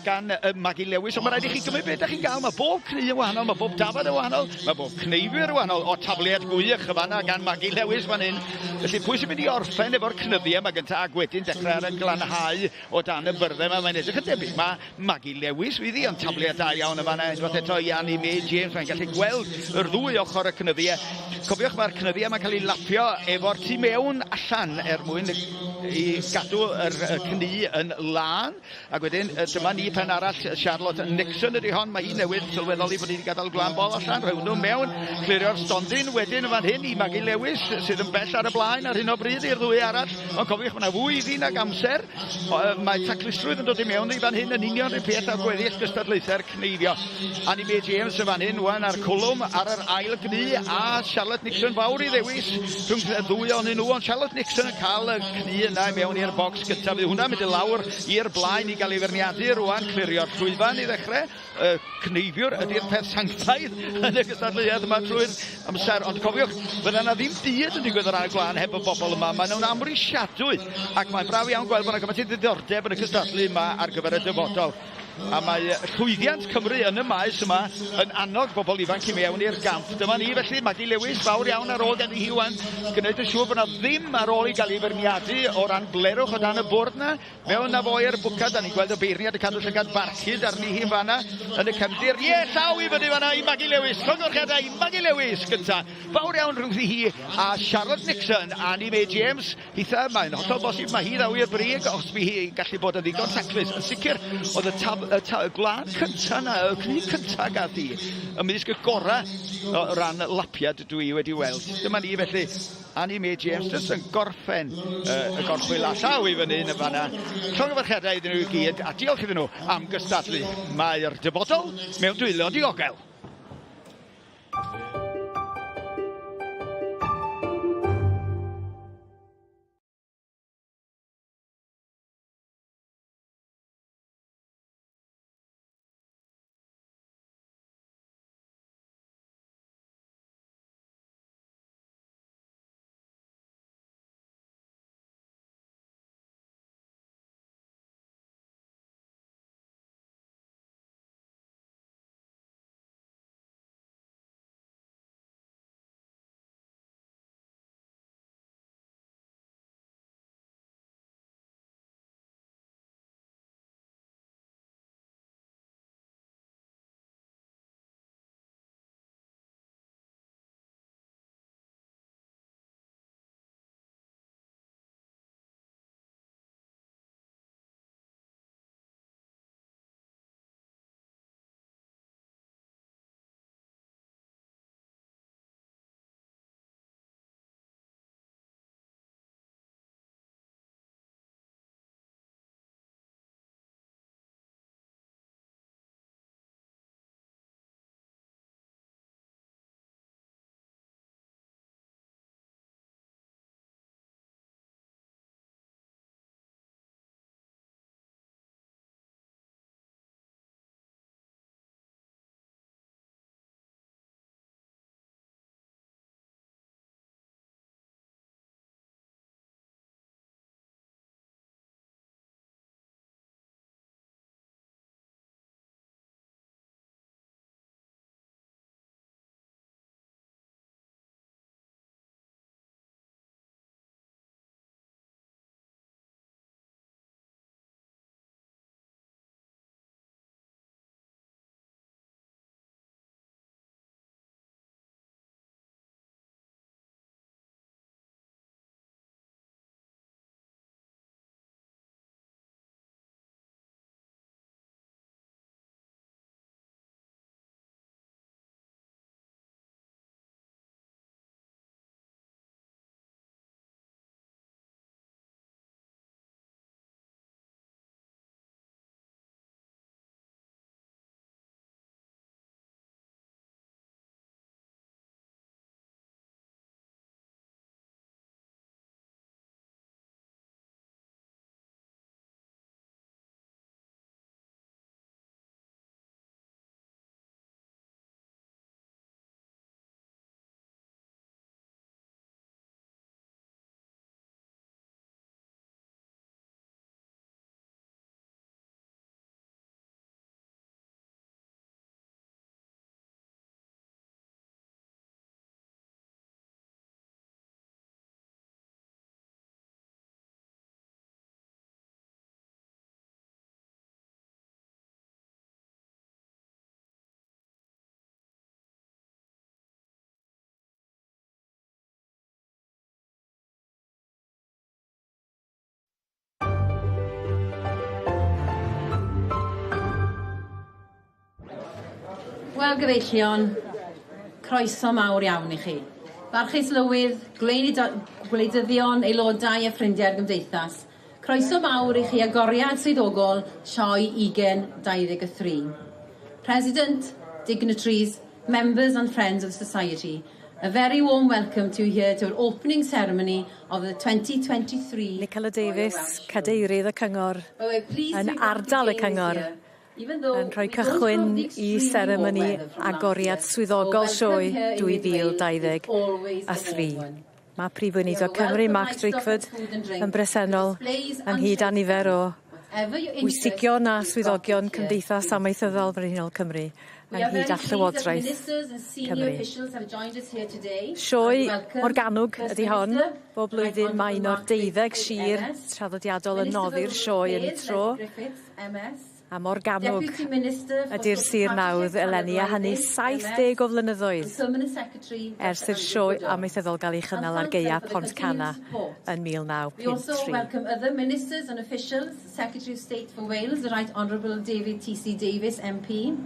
gan Maggie Lewis, ond mae rhaid i chi gymryd beth da chi'n gael. Mae bob cnu yn wahanol, mae bob dafad yn wahanol, mae bob cneifwyr yn wahanol. O, tafliad gwych y fanna gan Maggie Lewis fan hyn. Felly pwy sy'n mynd i orffen efo'r cnyddiau yma gyntaf ac wedyn dechrau ar y glanhau o dan y byrddau yma? Mae'n edrych yn debyg. Mae Maggie Lewis fydd hi, ond tafliad da iawn y fanna unwaith eto i Annie Mae James. Mae'n gallu gweld yr ddwy ochr y cnyddiau. Cofiwch, mae'r cnyddiau yma'n cael ei lapio efo'r tu mewn allan er mwyn i gadw yr cnu yn lân. Ac wedyn, dyma ni pen arall, Charlotte Nixon ydy hon. Mae hi newydd sylweddoli bod hi wedi gadael gwlân bol allan, rhoi hwnnw mewn, clirio'r stondin wedyn yn fan hyn i Maggie Lewis, sydd yn bell ar y blaen ar hyn o bryd i'r ddwy arall. Ond cofiwch, mae yna fwy iddi nag amser. Mae taclusrwydd yn dod i mewn i fan hyn yn union rhyw peth â gweddill gystadlaethau'r cneifio. Annie Mae James yn fan hyn wan ar cwlwm ar yr ail gnu a Charlotte Nixon fawr i ddewis rhwng y ddwy ohonyn nhw, ond Charlotte Nixon yn cael y cnu yna i mewn i'r bocs gyntaf. Fydd hwnna'n mynd i lawr i'r blaen i gael ei feirniadu rwan, clirio'r llwyfan i ddechrau. Y cneifiwr ydy'r peth sanctaidd yn y gystadleuaeth yma trwy'r amser. Ond cofiwch, fydda yna ddim byd yn digwydd o ran y gwlân heb y bobl yma. Maen nhw'n amhrisiadwy ac mae'n braf iawn gweld bod yna gymaint o ddiddordeb yn y cystadlu yma ar gyfer y dyfodol. A mae llwyddiant Cymru yn y maes yma yn annog bobl ifanc i mewn i'r gamp. Dyma ni felly, Maggie Lewis, fawr iawn ar ôl ganddi hi wan, gwneud yn siŵr bod yna ddim ar ôl i gael ei feirniadu o ran blerwch o dan y bwrdd yna. Mewn â fo i'r bwcad, da ni'n gweld y beirniad yn cadw llygad barcud arni hi'n fanna yn y cefndir. Ie, llaw i fyny fanna i Maggie Lewis. Llongyfarchiadau i Maggie Lewis gynta. Fawr iawn rhwngddi hi a Charlotte Nixon. Annie Mae James, hitha, mae'n hollol bosib, mae hi ddaw i'r brig os fi hi'n gallu bod yn ddigon taclus. Yn sicr, oedd y, taf, y, ta, y gwlad cynta na, y cnu cynta gath hi, ymysg y gorau o ran lapiad dwi wedi weld. Dyma ni felly. Annie Mae James jyst yn gorffen y gorchwyl a llaw i fyny yn y fanna. Llongyfarchiadau iddyn nhw i gyd a diolch iddyn nhw am gystadlu. Mae'r dyfodol mewn dwylo diogel. Wel, gyfeillion, croeso mawr iawn i chi. Barchus Lywydd, gwleidyddion, aelodau a ffrindiau'r gymdeithas, croeso mawr i chi agoriad swyddogol Sioe 2023. President, dignitaries, members and friends of the society, a very warm welcome to you here to our opening ceremony of the 2023 Nicola Davies, cadeirydd y cyngor, yn ardal y cyngor, yn rhoi cychwyn i seremoni agoriad swyddogol sioe 2023. Mae Prif Weinidog Cymru, Mark Drakeford, yn bresennol ynghyd â nifer o bwysigion a swyddogion Cymdeithas Amaethyddol Frenhinol Cymru ynghyd â Llywodraeth Cymru. Sioe Morgannwg ydy hon. Bob blwyddyn mae un o'r 12 sir traddodiadol yn noddi'r sioe yn ei tro. A Morgannwg ydy'r sir nawdd eleni, a hynny 70 o flynyddoedd ers i'r sioe amaethyddol gael ei chynnal ar gaeau Pontcanna yn We also 1953. welcome other ministers and officials, Secretary of State for Wales, the Right Honourable David T.C. Davies, MP,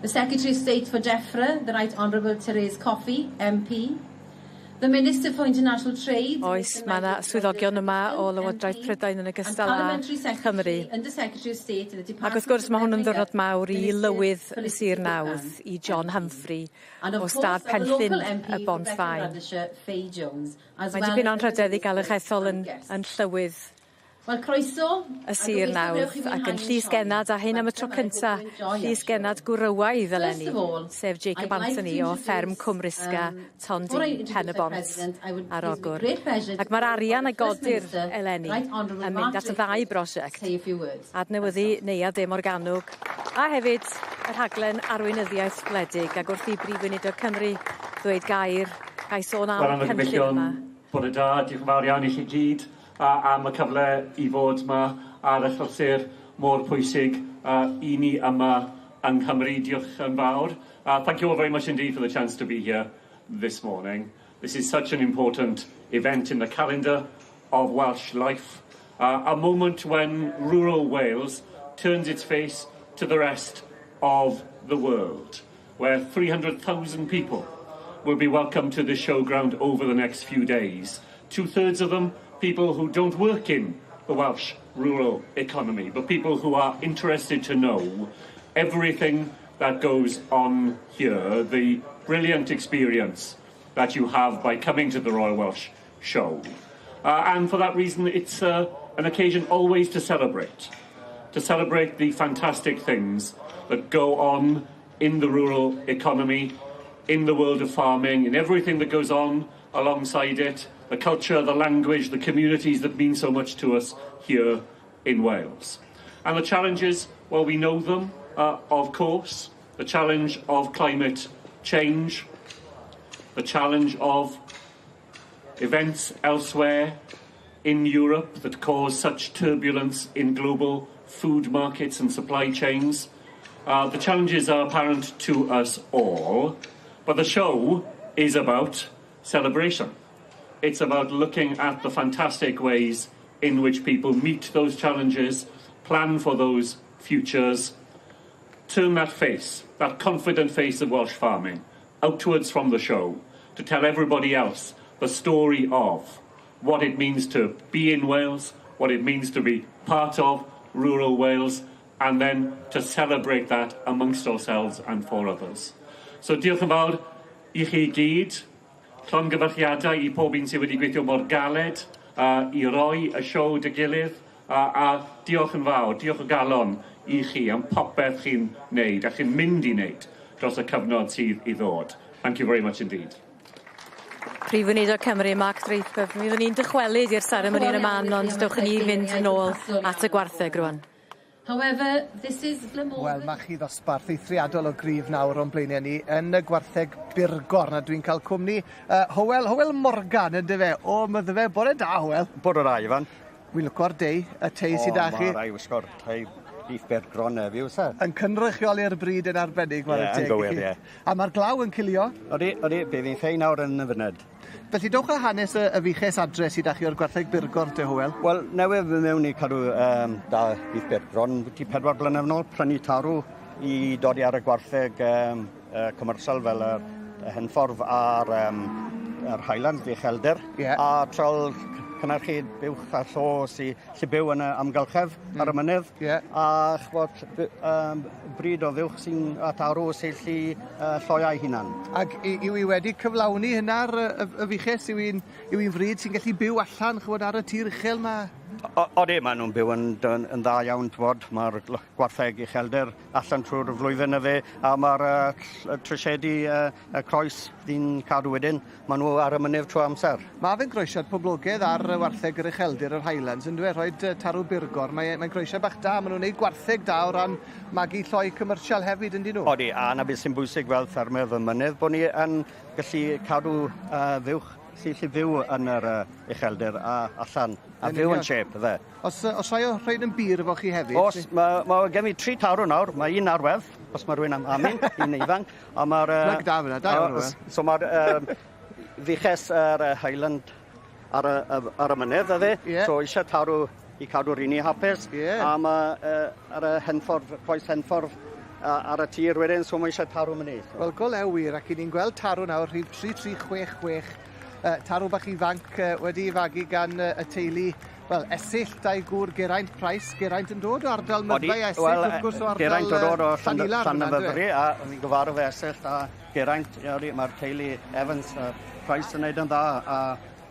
the Secretary of State for DEFRA, the Right Honourable Therese Coffey, MP, the Minister for International Trade, Oes, mae yna swyddogion yma o Lywodraeth Prydain yn ogystal â Chymru. Under Secretary of State in the Ac Department wrth gwrs mae hwn yn ddiwrnod mawr i lywydd y Sir Nawdd, Nawdd, i John Humphrey And o of stad course, our local Penllyn MP y for Bont Brecon Faen. Radisher, Faye Jones, as Mae'n well dipyn as o'n anrhydedd i gael eich ethol yn, and guests. yn llywydd Wel, croeso. y sir nawdd ac yn llysgennad, a hyn am y tro cynta, llysgennad gwrywaidd eleni, sef Jacob Anthony o fferm Cwmrisga, Tondu, Pen-y-bont ar Ogwr. Ac mae'r arian a godir eleni yn mynd at y ddau brosiect, adnewyddu Neuadd De Morgannwg a hefyd y rhaglen arweinyddiaeth gwledig, ac wrth i Brif Weinidog Cymru ddweud gair, ga i sôn am Wel, y cynllun yma. Bore da, diolch yn fawr iawn i chi gyd am y cyfle i fod yma ar y llythyr mor pwysig i ni yma yng Nghymru. Diolch yn fawr. Thank you all very much indeed for the chance to be here this morning. This is such an important event in the calendar of Welsh life, a moment when rural Wales turns its face to the rest of the world, where 300,000 people will be welcomed to the showground over the next few days. 2/3 of them people who don't work in the Welsh rural economy, but people who are interested to know everything that goes on here, the brilliant experience that you have by coming to the Royal Welsh Show. And for that reason, it's an occasion always to celebrate the fantastic things that go on in the rural economy, in the world of farming, in everything that goes on alongside it, the culture, the language, the communities that mean so much to us here in Wales. And the challenges, well, we know them, of course. The challenge of climate change, the challenge of events elsewhere in Europe that cause such turbulence in global food markets and supply chains. The challenges are apparent to us all, but the show is about celebration. It's about looking at the fantastic ways in which people meet those challenges, plan for those futures, turn that face, that confident face of Welsh farming, outwards from the show to tell everybody else the story of what it means to be in Wales, what it means to be part of rural Wales, and then to celebrate that amongst ourselves and for others. So diolch yn fawr i chi gyd. Llongyfarchiadau i pob un sydd wedi gweithio mor galed i roi y sioe dy gilydd, a diolch yn fawr, diolch o galon i chi am popeth chi'n neud a chi'n mynd i wneud dros y cyfnod sydd i ddod. Thank you very much indeed. Prif Weinidog Cymru, Mark Drakeford, mi fyddwn ni'n dychwelyd i'r seremoni yn y man, ond dewch i ni fynd yn ôl at y gwartheg rwan. However, this is Glamorgan. Wel, mae chi ddosbarth eithriadol o gryf nawr o'n blaenau ni yn y gwartheg Burgorn, a dwi'n cael cwmni Hywel Morgan, yndyfe? O, Myddfe, bore da, Hywel. Bore da, Ifan. Wi'n lwco'r dei, y tei sydd â chi. O, mae rai wisgo'r tei beef Burgorn heddiw, sa. Yn cynrychioli'r bryd yn arbennig, mae'r teg. Ie, yn gywir, ie. A mae'r glaw yn cilio. Odi, odi, bydd hi'n ffein nawr yn y fyned. Felly, dowch â hanes y fuches adre sydd â chi o'r gwartheg Burgorn, te, Hywel. Wel, newydd fy mewn i cadw da beef Burgorn, ti 4 blynedd yn ôl, prynu tarw i dodi ar y gwartheg commercial fel yr Henffordd a'r yr Highlands, di ucheldir. A trial cynhyrchu buwch a llo sy byw yn y amgylchedd ar y mynydd. A ch'mod, brîd o fuwch sy'n a tarw sy'n llu lloiau hunan. Ac yw i wedi cyflawni hynna'r y fuches? Yw hi'n frîd sy'n gallu byw allan, ch'mod, ar y tir uchel 'ma? Odi, maen nhw'n byw yn dda iawn, t'mod, mae'r gwartheg ucheldir allan trwy'r flwyddyn y fe, a mae'r trisiedi y croes fi'n cadw wedyn, maen nhw ar y mynydd trwy amser. Mae fe'n groesiad poblogaidd ar y wartheg yr ucheldir, yr Highlands, yn dweud, rhoi tarw burgor, mae'n groesiad bach da, maen nhw'n gwneud gwartheg da o ran magu lloi commercial hefyd, yndyn nhw? Odi, a 'na beth sy'n bwysig fel ffermydd y mynydd, bod ni yn gallu cadw fuwch sy'n gallu fyw yn yr ucheldir a allan, a Yn fyw yn union. shape, fe. Os rhai o rhain yn bur efo chi hefyd? Os, mae gen i tri tarw nawr, mae un ar werth, os mae rhywun am un, un ifanc, a mae'r... Plug da fyna, da iawn hwnna. So mae'r fuches yr Highland ar y mynydd, ydy. So eisiau tarw i cadw'r un i hapus. A mae ar y Henffordd, croes Henffordd ar y tir wedyn, so mae eisiau tarw mynydd. So. Wel, go lew wir, ac i ni'n gweld tarw nawr, rhif 3366, tarw bach ifanc wedi ei fagu gan y teulu, wel, Esyllt a'i gŵr Geraint Price. Geraint yn dod o ardal Myddfai, Esyllt wel, wrth gwrs o ardal Geraint yn dod o Llanilar fyna, yndyfe? Llanymddyfri, a fi'n gyfarwydd Esyllt a Geraint, mae'r teulu Evans Price yn neud yn dda, a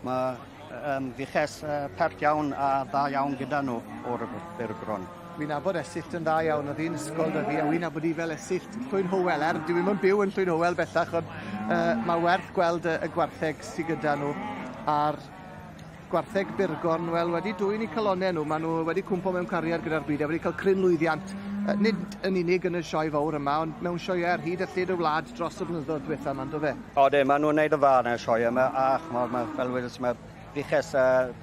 mae fuches pert iawn a dda iawn gyda nhw o'r Burgron. Wi'n nabod Esyllt yn dda iawn, oedd hi'n ysgol 'da fi, a wi'n nabod hi fel Esyllt Llwyn Howell, er dwi ddim yn byw yn Llwyn Howell bellach, ond mae werth gweld y gwartheg sydd gyda nhw a'r gwartheg Burgorn, wel, wedi dwyn eu calonnau nhw, maen nhw wedi cwmpo mewn cariad gyda'r brid a wedi cael cryn lwyddiant, nid yn unig yn y sioe fawr yma, ond mewn sioeau ar hyd a lled y wlad dros y blynyddoedd diwetha yma, ynddo fe? Odi, maen nhw'n neud y dda yn y sioe yma, a ch'mod, ma' fel wedes i, mae'r fuches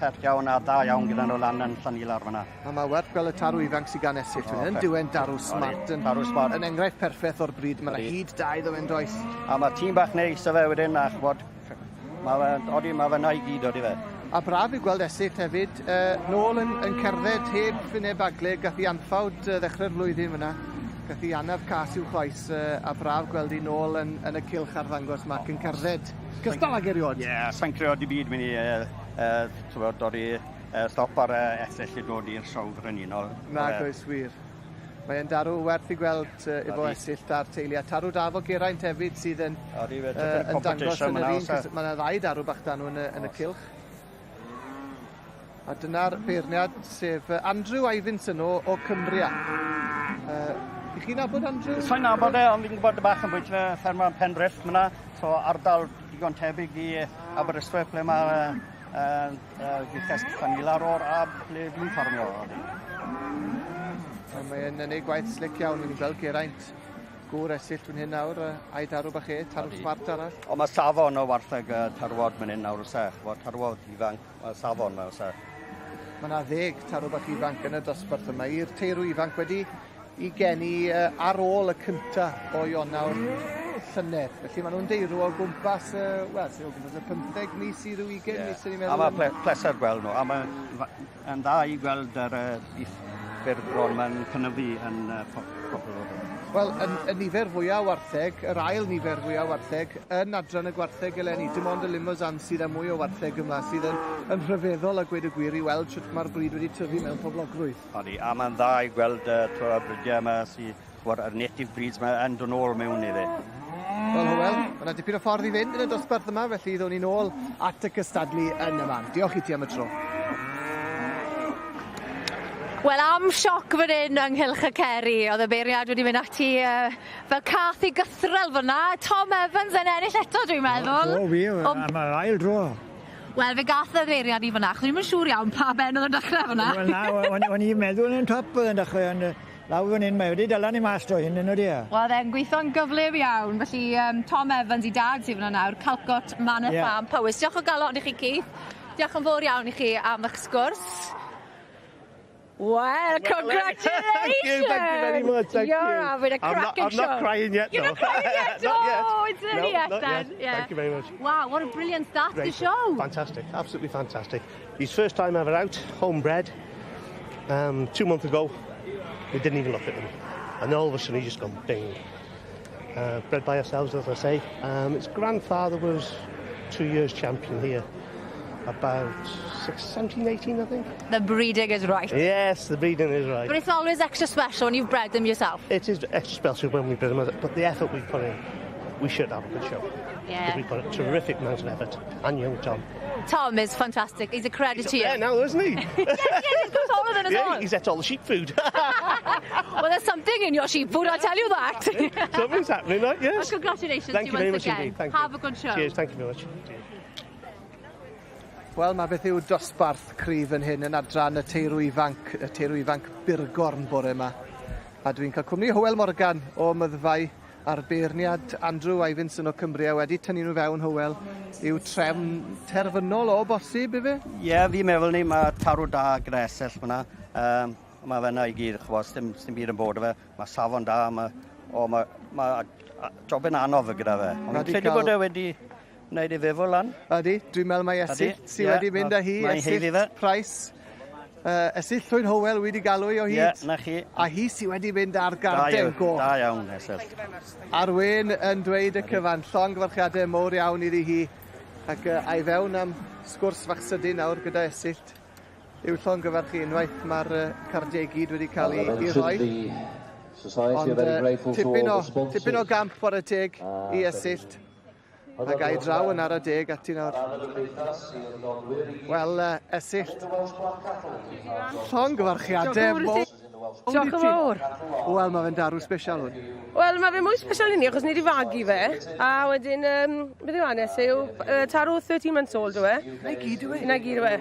pert iawn a dda iawn gyda nhw lan yn Llanilar fyna. A mae werth gweld y tarw ifanc sydd gan Esyllt fan hyn, dyw e'n darw smart, yn, tarw smart. Yn enghraifft perffaith o'r brîd, mae yna hyd da iddo fe'n does. A mae tîm bach neis o fe wedyn, a ch'mod, mae fe, odi, mae fe na i gyd, odi fe. A braf i gweld Esyllt hefyd, nôl yn cerdded heb fyned bagle, gath i anffawd ddechrau'r flwyddyn fyna. Gath i anaf cas i'w chwaes, a braf gweld hi nôl yn y cylch arddangos 'ma ac yn cerdded cystal ag erioed. Ie, yeah, sa'n credu i byd mynd i t'mod, dod i stop ar Esyllt i dod i'r sioe frenhinol. Nag oes wir. Mae'n darw werth i gweld efo Esyllt a'r teulu. A tarw da fo Geraint hefyd sydd yn, Odi, fe, tipyn o yn dangos competition yn yr yna, un. oes e? Mae yna ddau darw bach da nhw yn y cylch. A dyna'r beirniad, sef Andrew Ivinson o Cumbria. I chi'n nabod Andrew? Sa'n nabod e, ond fi'n gwybod bach yn bwyty fe fferma yn Penrith myna. So ardal digon tebyg i Aberystwyth ble mae fuches Llanilar o'r a ble fi'n ffarmio. A Mae'n gwneud gwaith slick iawn. Ni'n gweld Geraint gŵr Esyllt fan hyn nawr, a'i darw bach e, tarw smart arall. Ond mae safon o wartheg tarwod fan hyn nawr oes e. Ch'mod, tarwod ifanc, mae safon ma oes e. Mae yna 10 tarw bach ifanc yn y dosbarth yma. I'r teirw ifanc wedi i geni ar ôl y cynta o Ionawr llynedd. Felly maen nhw'n deirw o gwmpas, wel, o gwmpas y 15 mis i ryw 20 mis, ydyn ni'n A meddwl. mae pleser gweld nhw, a mae'n yn dda i gweld yr beef burgron mae'n cynyddu yn popular. Wel, y nifer fwyaf o wartheg, yr ail nifer fwyaf o wartheg, yn adran y gwartheg eleni. Dim ond y Limousin sydd â mwy o wartheg yma, sydd yn rhyfeddol a gweud y gwir i weld sut mae'r brîd wedi tyfu mewn poblogrwydd. Odi, a mae'n dda i gweld y bridiau yma sydd, ch'mod, yr native breeds yma yn dod nôl mewn iddi. Wel, Hywel, mae yna dipyn o ffordd i fynd yn y dosbarth yma, felly ddown ni nôl at y cystadlu yn y man. Diolch i ti am y tro. Wel, am sioc fan hyn ynghylch y ceri, oedd y beirniad wedi mynd ati fel cath i gythrel fyna. Tom Evans yn ennill eto, dwi'n meddwl. O, wir, am yr ail dro. Wel, fe gath y beirniad i fyna, achos dwi'n yn siŵr iawn pa ben oedd yn dechrau fyna. Wel na, o'n i'n meddwl yn top oedd yn dechrau, ond lawr fan hyn, mae wedi dala ni mas dro hyn, yn oed e. Wel, oedd e'n gweithio'n gyflym iawn, felly Tom Evans i dad sydd fyna nawr, Calcot Manor Farm, Powys. Diolch o galon i chi, Keith. Diolch yn fawr iawn i chi am eich sgwrs. Well, congratulations! Thank you very much. Thank You're you. having a I'm not, cracking I'm show. not crying yet, You're though. not crying yet? Not yet. Oh, it's early No, yet, not then. yet. Yeah. Thank you very much. Wow, what a brilliant start to the Great. show. Fantastic, absolutely fantastic. His first time ever out, homebred. 2 months ago, we didn't even look at him. And all of a sudden, he just gone bing. Bred by ourselves, as I say. Its grandfather was 2 years champion here, about six, 17, 18, I think. The breeding is right. Yes, the breeding is right. But it's always extra special when you've bred them yourself. It is extra special when we bred them, but the effort we put in, we should have a good show. We put a terrific amount of effort, and young Tom. Tom is fantastic. He's a credit to you. There now, isn't he? Yes, he's got taller than us Yeah, all. he's ate all the sheep food. Well, there's something in your sheep food, I'll tell you that. Something's happening, right? Yes. Well, congratulations Thank to you you very once much again. indeed. Thank Have you. a good show. Cheers, thank you very much. Wel, mae beth yw dosbarth cryf yn hyn yn adran y teirw ifanc, y teirw ifanc Burgorn bore yma. A dwi'n cael cwmni Hywel Morgan o Myddfai a'r beirniad Andrew Ivinson o Cymru a wedi tynnu nhw fewn, Hywel, i'w trefn terfynol o bosib, ife? Ie, yeah, fi'n meddwl ni, mae tarw da gyda Esyllt fyna. Mae fe yna i gyd, chwbod, dim byd yn bod o fe. Mae safon da, mae, o, mae jobyn anodd gyda fe. Ond Mae 'di credu bod e wedi wneud ei feddwl lan. Ydy, dwi'n meddwl mai Esyllt sydd wedi mynd â hi, Mae'n haeddu fe. Esyllt Price. Esyllt Llwyn Hywel wedi galw i o hyd. Ie, na chi. A hi sydd wedi mynd ar Da garden iawn, goch. da iawn, Esyllt. A'r wên yn dweud y cyfan, llongyfarchiadau mowr iawn iddi hi. Ac a'i fewn am sgwrs fach sydyn nawr gyda Esyllt. I'w llongyfarch hi unwaith mae'r cardiau i gyd wedi cael ei rhoi. Ond tipyn o gamp chwarae teg i Esyllt. Ac a'i draw yn ara deg ati nawr. Wel, Esyllt, llongyfarchiadau mowr. Diolch yn fawr. Wel, mae fe'n darw special hwn. Wel, mae fe mwy special i ni, achos ni wedi fagu fe. A wedyn, beth yw hanes e, yw tarw 13 months old yw e. Na i gyd yw e? Na i gyd yw e.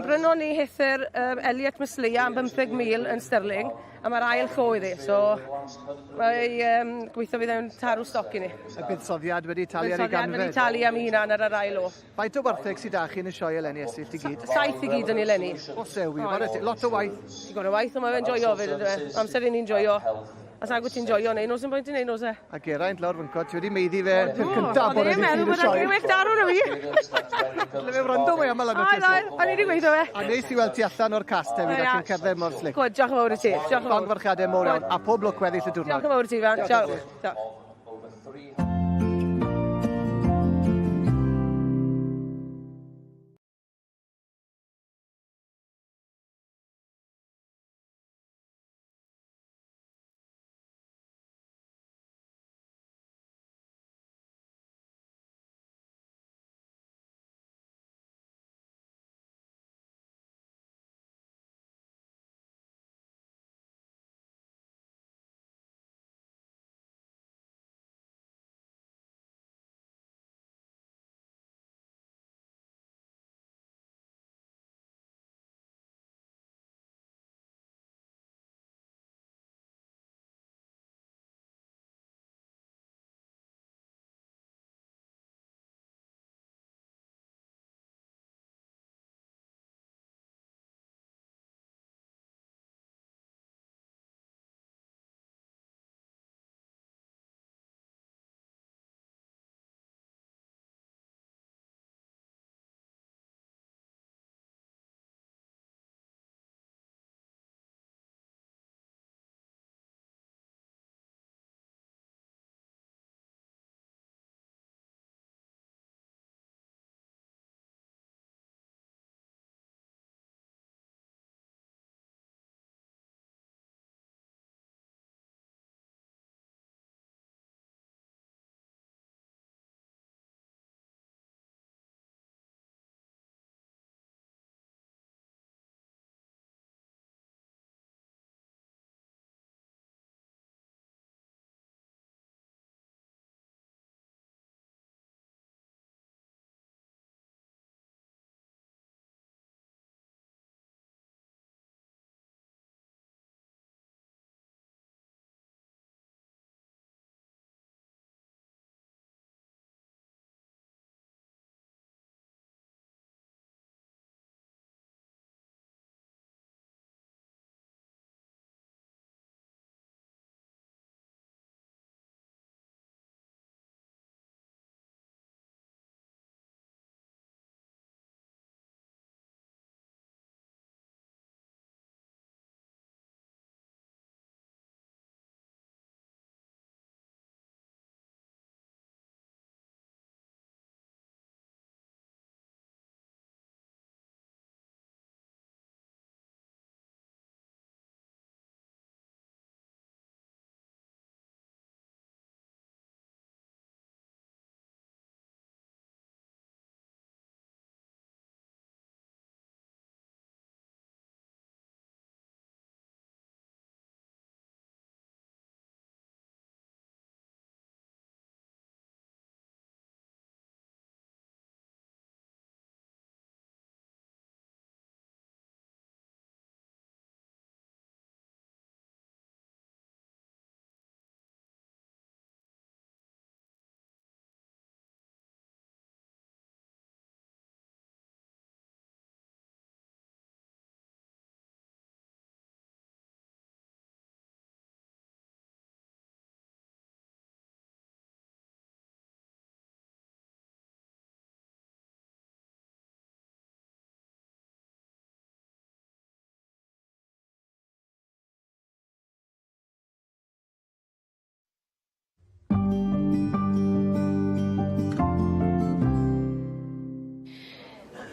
Brynon ni hither Elliot Misleia am 15,000 yn sterling, a mae'r ail llo iddi. So, mae gobeithio fydd e'n tarw stoc i ni. Y buddsoddiad wedi talu ar ei Buddsoddiad ganfed. wedi talu am hunan ar yr ail lo. Faint o wartheg sydd â chi yn y sioe eleni, Esyllt, i gyd? Saith i gyd yn eleni. Oes e wir, chwarae teg. Lot o waith. Digon o waith, ond mae fe'n joio fyd, yndyfe. Amser i ni'n joio. A sa'n gwybod ti'n joio neu, nos yn bwynt i neud nos e. A Geraint lawr fynco, ti wedi meiddi fe peth cyntaf O'n bore i'n meddwl bod e'n well darw na fi. Le fe wrando mwy aml arno ti. Oedd, o'n i wedi gweithio fe. A neis i weld ti allan o'r cast hefyd ac yn cerdded mor slick. Good, diolch yn fawr i ti. Diolch yn fawr. Llongyfarchiadau mowr iawn, a pob lwc weddill y diwrnod. Diolch yn fawr i ti, Ifan. Diolch. Diolch.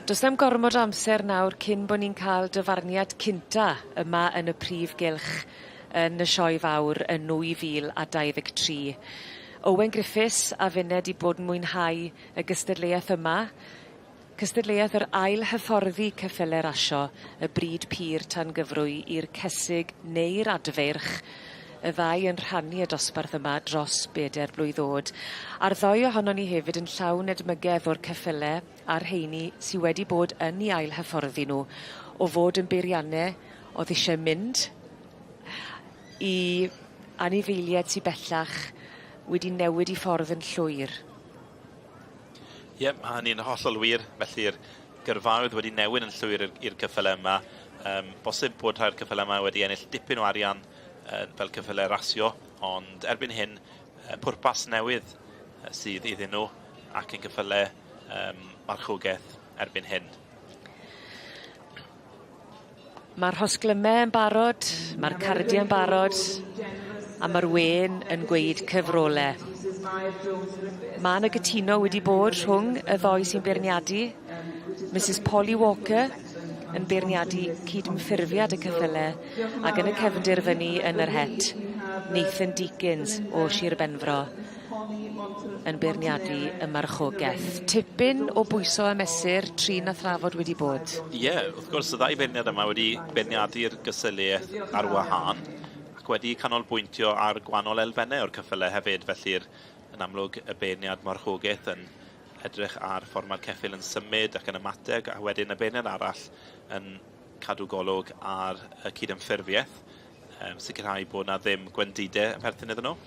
Do's na'm gormod o amser nawr cyn bo' ni'n ca'l dyfarniad cynta yma yn y prif gylch yn y sioe fawr yn 2023. Owen Griffiths a finne 'di bod yn mwynhau y gystadleuaeth yma. Cystadleuaeth yr ail hyfforddi ceffyle rasio, y bryd pur tan gyfrwy i'r cesig neu'r adfeirch, y ddau yn rhannu y dosbarth yma dros beder blwydd o'd. A'r ddou ohonon ni hefyd yn llawn edmygedd o'r ceffyle a'r rheini sy wedi bod yn 'u ail hyfforddi nw o fod yn beirianne o'dd isie mynd i anifeilied sy bellach wedi newid 'u ffordd yn llwyr. Ie, ma' hynny'n hollol wir. Felly'r gyrfaoedd wedi newid yn llwyr i'r ceffylau yma. Um, bosib bod rhai'r ceffylau yma wedi ennill dipyn o arian uh, fel ceffylau rasio, ond erbyn hyn, uh, pwrpas newydd sydd iddyn nhw ac yn ceffylau um, marchogaeth erbyn hyn. Ma'r rhosglyme yn barod, ma'r cardie yn barod, a ma'r wên yn gweud cyfrole. Ma' 'ny gytuno wedi bod rhwng y ddou sy'n beirniadu, Misys Polly Walker yn beirniadu cydymffurfiad y ceffyle ac yn y cefndir fyny yn yr het, Nathan Deakins o Shir Benfro. yn beirniadu y marchogeth. Tipyn o bwyso a mesur, trin a thrafod wedi bod. Ie, yeah, wrth gwrs, y ddau beirniad yma wedi beirniadu'r gystadleuaeth ar wahân ac wedi canolbwyntio ar gwahanol elfennau o'r ceffylau hefyd, felly'r yn amlwg y beirniad marchogaeth yn edrych ar ffordd mae'r ceffyl yn symud ac yn ymateb, a wedyn y beirniad arall yn cadw golwg ar y cydymffurfiaeth um, sicrhau bod na ddim gwendidau yn perthyn iddyn nhw.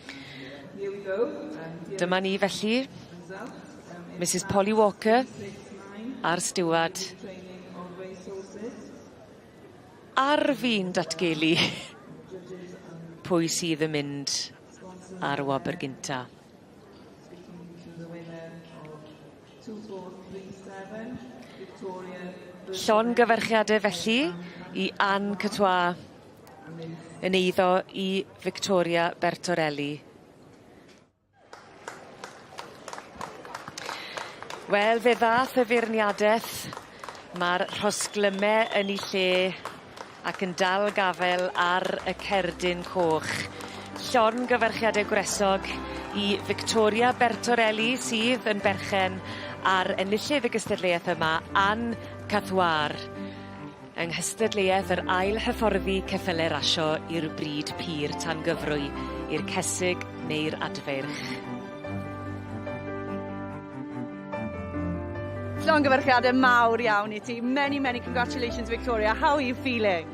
Dyma ni felly, Mrs Polly Walker a'r stiward ar fin datgelu pwy sydd yn mynd ar y wobr gynta. Llongyfarchiade felly i Anne Catois yn eiddo i Victoria Bertorelli. Wel fe ddath y feirniadeth, ma'r rhosglyme yn 'u lle ac yn dal gafel ar y cerdyn coch. Llongyfarchiade gwresog i Victoria Bertorelli sydd yn berchen ar enillydd y gystadleuaeth yma, Anne Cathwar, yng nghystadleuaeth yr ail hyfforddi ceffyle rasio i'r bryd pur tan gyfrwy i'r cesig neu'r adfeirch. Llongyfarchiadau mawr iawn i ti. Many, many congratulations, Victoria. How are you feeling?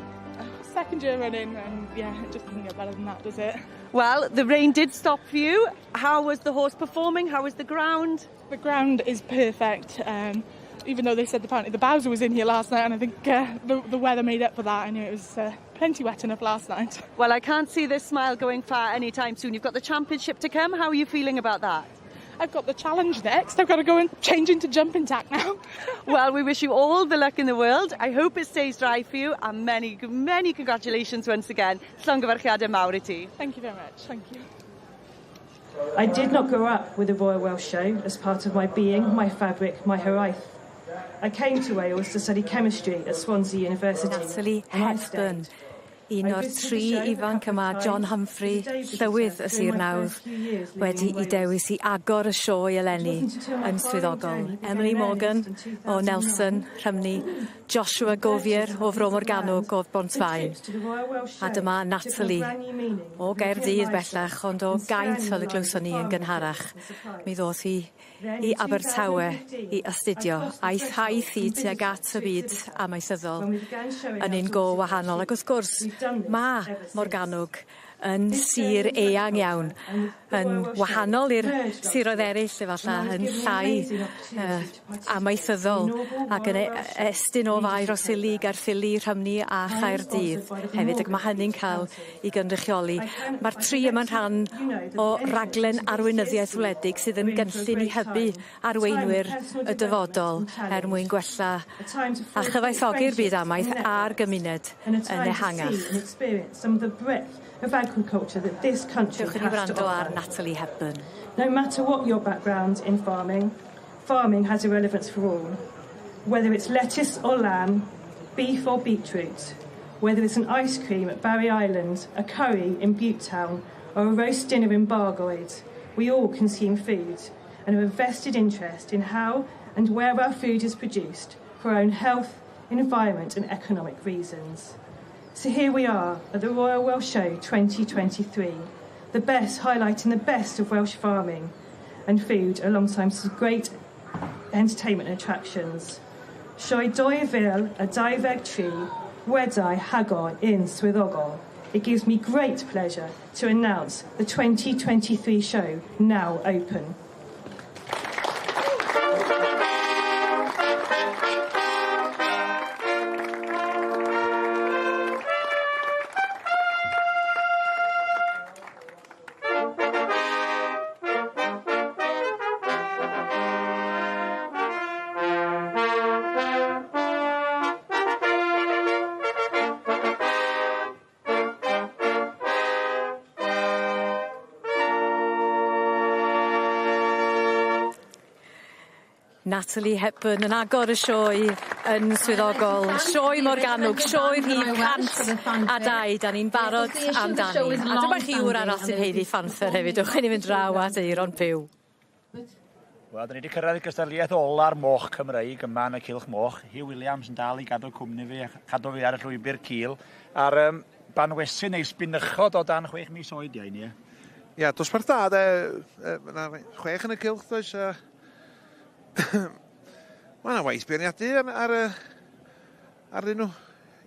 Second year running and yeah, it just doesn't get better than that, does it? Well, the rain did stop for you. How was the horse performing? How was the ground? The ground is perfect. Um, even though they said apparently the Bowser was in here last night and I think uh, the, the weather made up for that. I knew it was uh, plenty wet enough last night. Well, I can't see this smile going far anytime soon. You've got the championship to come. How are you feeling about that? I've got the challenge next. I've got to go and change into jumping tack now. well, we wish you all the luck in the world. I hope it stays dry for you and many, many congratulations once again. Llongyfarchiadau mawr i ti. Thank you very much. Thank you. I did not grow up with the Royal Welsh Show as part of my being, my fabric, my hiraeth. I came to Wales to study chemistry at Swansea University. Natalie Hepburn Un o'r tri ifanc yma, John Humphrey, llywydd y Sir Nawdd, wedi 'i dewis i agor y sioe eleni yn swyddogol. Emily Morgan o Nelson, Rhymni, Joshua Govier o Fro Morgannwg o Bontfaen. A dyma Natalie o Gaerdydd bellach, ond o Gaint fel y glywson ni yn gynharach. Mi ddoth hi i Abertawe i astudio a'i thaith hi tuag at y byd amaethyddol yn un go wahanol ac wrth gwrs ma' Morgannwg yn sir eang iawn yn wahanol i'r siroedd eryll efalla yn llai yy amaethyddol ac yn e- estyn o Fae Rhosili, Gaerffili, Rhymni a Chaerdydd hefyd ac ma' hynny'n ca'l i gynrychioli. Ma'r tri yma'n rhan o raglen arweinyddiaeth wledig sydd yn gynllun i hybu arweinwyr y dyfodol er mwyn gwella a chyfoethogi'r byd amaeth a'r gymuned yn ehangach. Dewch i ni wrando ar Natalie Hepburn. No matter what your background in farming, farming has a relevance for all. Whether it's lettuce or lamb, beef or beetroot, whether it's an ice cream at Barry Island, a curry in Butetown, or a roast dinner in Bargoed, we all consume food and have a vested interest in how and where our food is produced for our own health, environment and economic reasons. So here we are at the Royal Welsh Show 2023, the best highlighting the best of Welsh farming and food alongside some great entertainment and attractions. Sioe 2023, Wedau Hagor in Swyddogol. It gives me great pleasure to announce the 2023 show now open. Natalie Hepburn yn agor y sioe yn swyddogol. Sioe Morgannwg, sioe rhif 102. 'Dan ni'n barod amdani. A dyma chi ŵr arall sy'n haeddu ffanffer hefyd. Ewch i ni fynd draw at Aeron Pugh. Wel, 'dan ni 'di cyrraedd y gystadleuaeth ola'r moch Cymreig yma yn y Cylch Moch. Huw Williams yn dal i gadw cwmni fi a chadw fi ar y llwybr cul. A'r yym banwesyn neu sbinychod o dan chwech mis oed 'di 'hein ie? Ia, dosbarth da 'de. Yy ma' 'na chwech yn y cylch does a ma' 'na waith beirniadu ar ar y arnyn nhw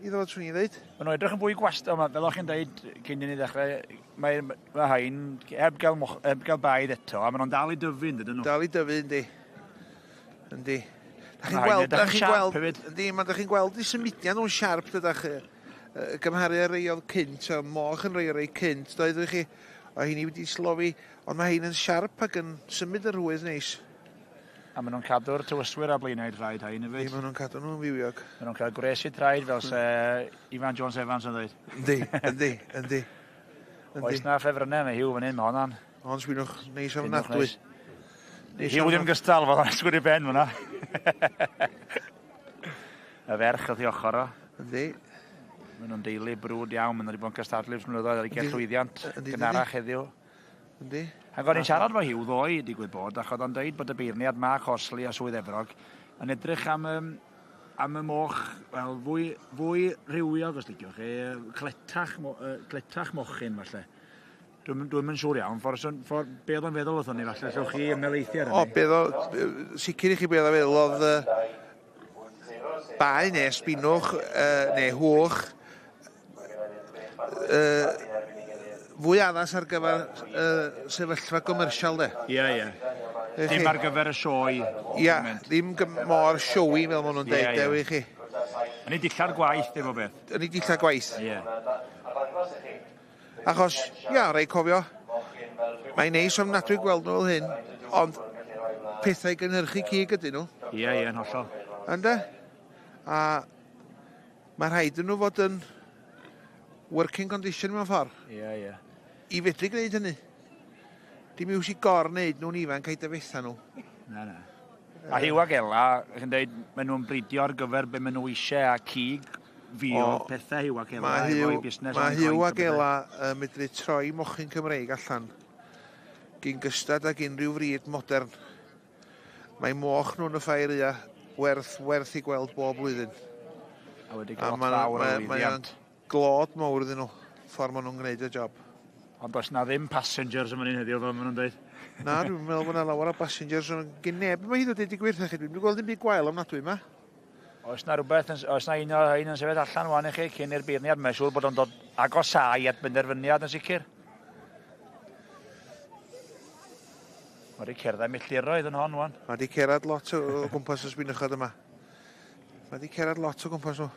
i ddod swn i'n ddeud. Ma' nhw'n edrych yn fwy gwastad, ma' fel o'ch chi'n deud cyn i ni ddechrau, mae ma' rhain heb gael moch, heb gael baedd eto, a ma' nhw'n dal i dyfu yn dydyn nhw? Dal i dyfu, yndi. Yndi. Da chi'n gweld, da chi'n gweld, yndi, ma' da chi'n gweld i symudiad nhw'n siarp, dydach, gymharu â rei oedd cynt, o moch yn rei o rei cynt, doeddech chi, o heini wedi slofi, ond mae hein yn siarp ac yn symud yn rhwydd neis. A maen nhw'n cadw'r tywyswyr ar blaenau traed rhain hefyd. Yndi, maen nhw'n cadw nhw'n fywiog. Maen nhw'n cael gwres i traed fel se Ifan Jones Evans yn dweud. Yndi, yndi, yndi. Oes na ffefrynnau yna Hugh fan hyn, mae honna'n... Ond swynwch neis ofnadwy. Hugh ddim gystal fel o'n sgwr i ben fyna. Y ferch wrth ei ochr o. Yndi. Maen nhw'n deulu brwd iawn, maen nhw wedi bod yn cystadlu ers blynyddoedd ar gael llwyddiant gynharach heddiw. Yndi. Ac o'n i'n siarad efo Huw ddoe, digwydd bod, ac oedd o'n deud bod y beirniad Mark Horsley a Swydd Efrog yn edrych am, um, am y moch, wel, fwy, fwy rhywiog, os liciwch chi, cletach, mo, uh, cletach mochyn, falle. Dwi'm dwi yn siŵr iawn, ffordd, ffordd, be oedd o'n feddwl wrthon ni, falle, llwch chi ymhelaethu ar hynny. O, be oedd o, sicr i chi be oedd o'n feddwl oedd uh, bae neu sbinwch uh, neu hwch uh, fwy addas ar gyfer uh, sefyllfa gomersial de. Ie, ie. Dim ar gyfer y sioe. Ia, ddim mor showy fel maen nhw'n deud, yeah, yeah. chi. Yn ei dillad gwaith, efo beth. Yn ei dillad gwaith. Ie. Yeah. Achos, ia, rhaid cofio, mae'n neis ofnadwy gweld nhw fel hyn, ond pethau gynhyrchu cig ydyn nhw. Ie, ie, yn hollol. Ynde? A Mae rhaid iddyn nhw fod yn working condition mewn ffordd. Ie, ie. I fedru gwneud hynny. Dim iws i gor wneud nhw'n ifanc a'i dyfetha nhw. Na, na. A Huw ag Ela, chi'n dweud, maen nhw'n bridio ar gyfer be maen nhw eisiau a cig, fio, pethau Huw ac Ela efo'i busnes. Mae Huw ag Ela yn medru troi mochyn Cymreig allan gyn gystad ag unrhyw frid modern. Mae moch nhw yn y ffair ia werth werth i gweld bob blwyddyn. A wedi cael lot fawr o lwyddiant. Mae glod mawr iddyn nhw, ffordd maen nhw'n gwneud y job. Ond does na ddim passengers yn fan hyn heddiw, fel maen nhw'n dweud. Na, dwi'n meddwl bod yna lawer o passengers ond gen neb yma hyd o deud y gwir chi. Dwi'n gweld dim byd gwael ofnadwy yma. Oes na rhywbeth, oes na un o'r rhain yn sefyll allan wan i chi cyn i'r beirniad? Mae'n siŵr bod o'n dod agosau at benderfyniad yn sicr. Mae wedi cerdded milltiroedd yn hon wan. Mae wedi cerdded lot o, o gwmpas y sbinychod yma. Mae wedi cerdded lot o gwmpas nhw.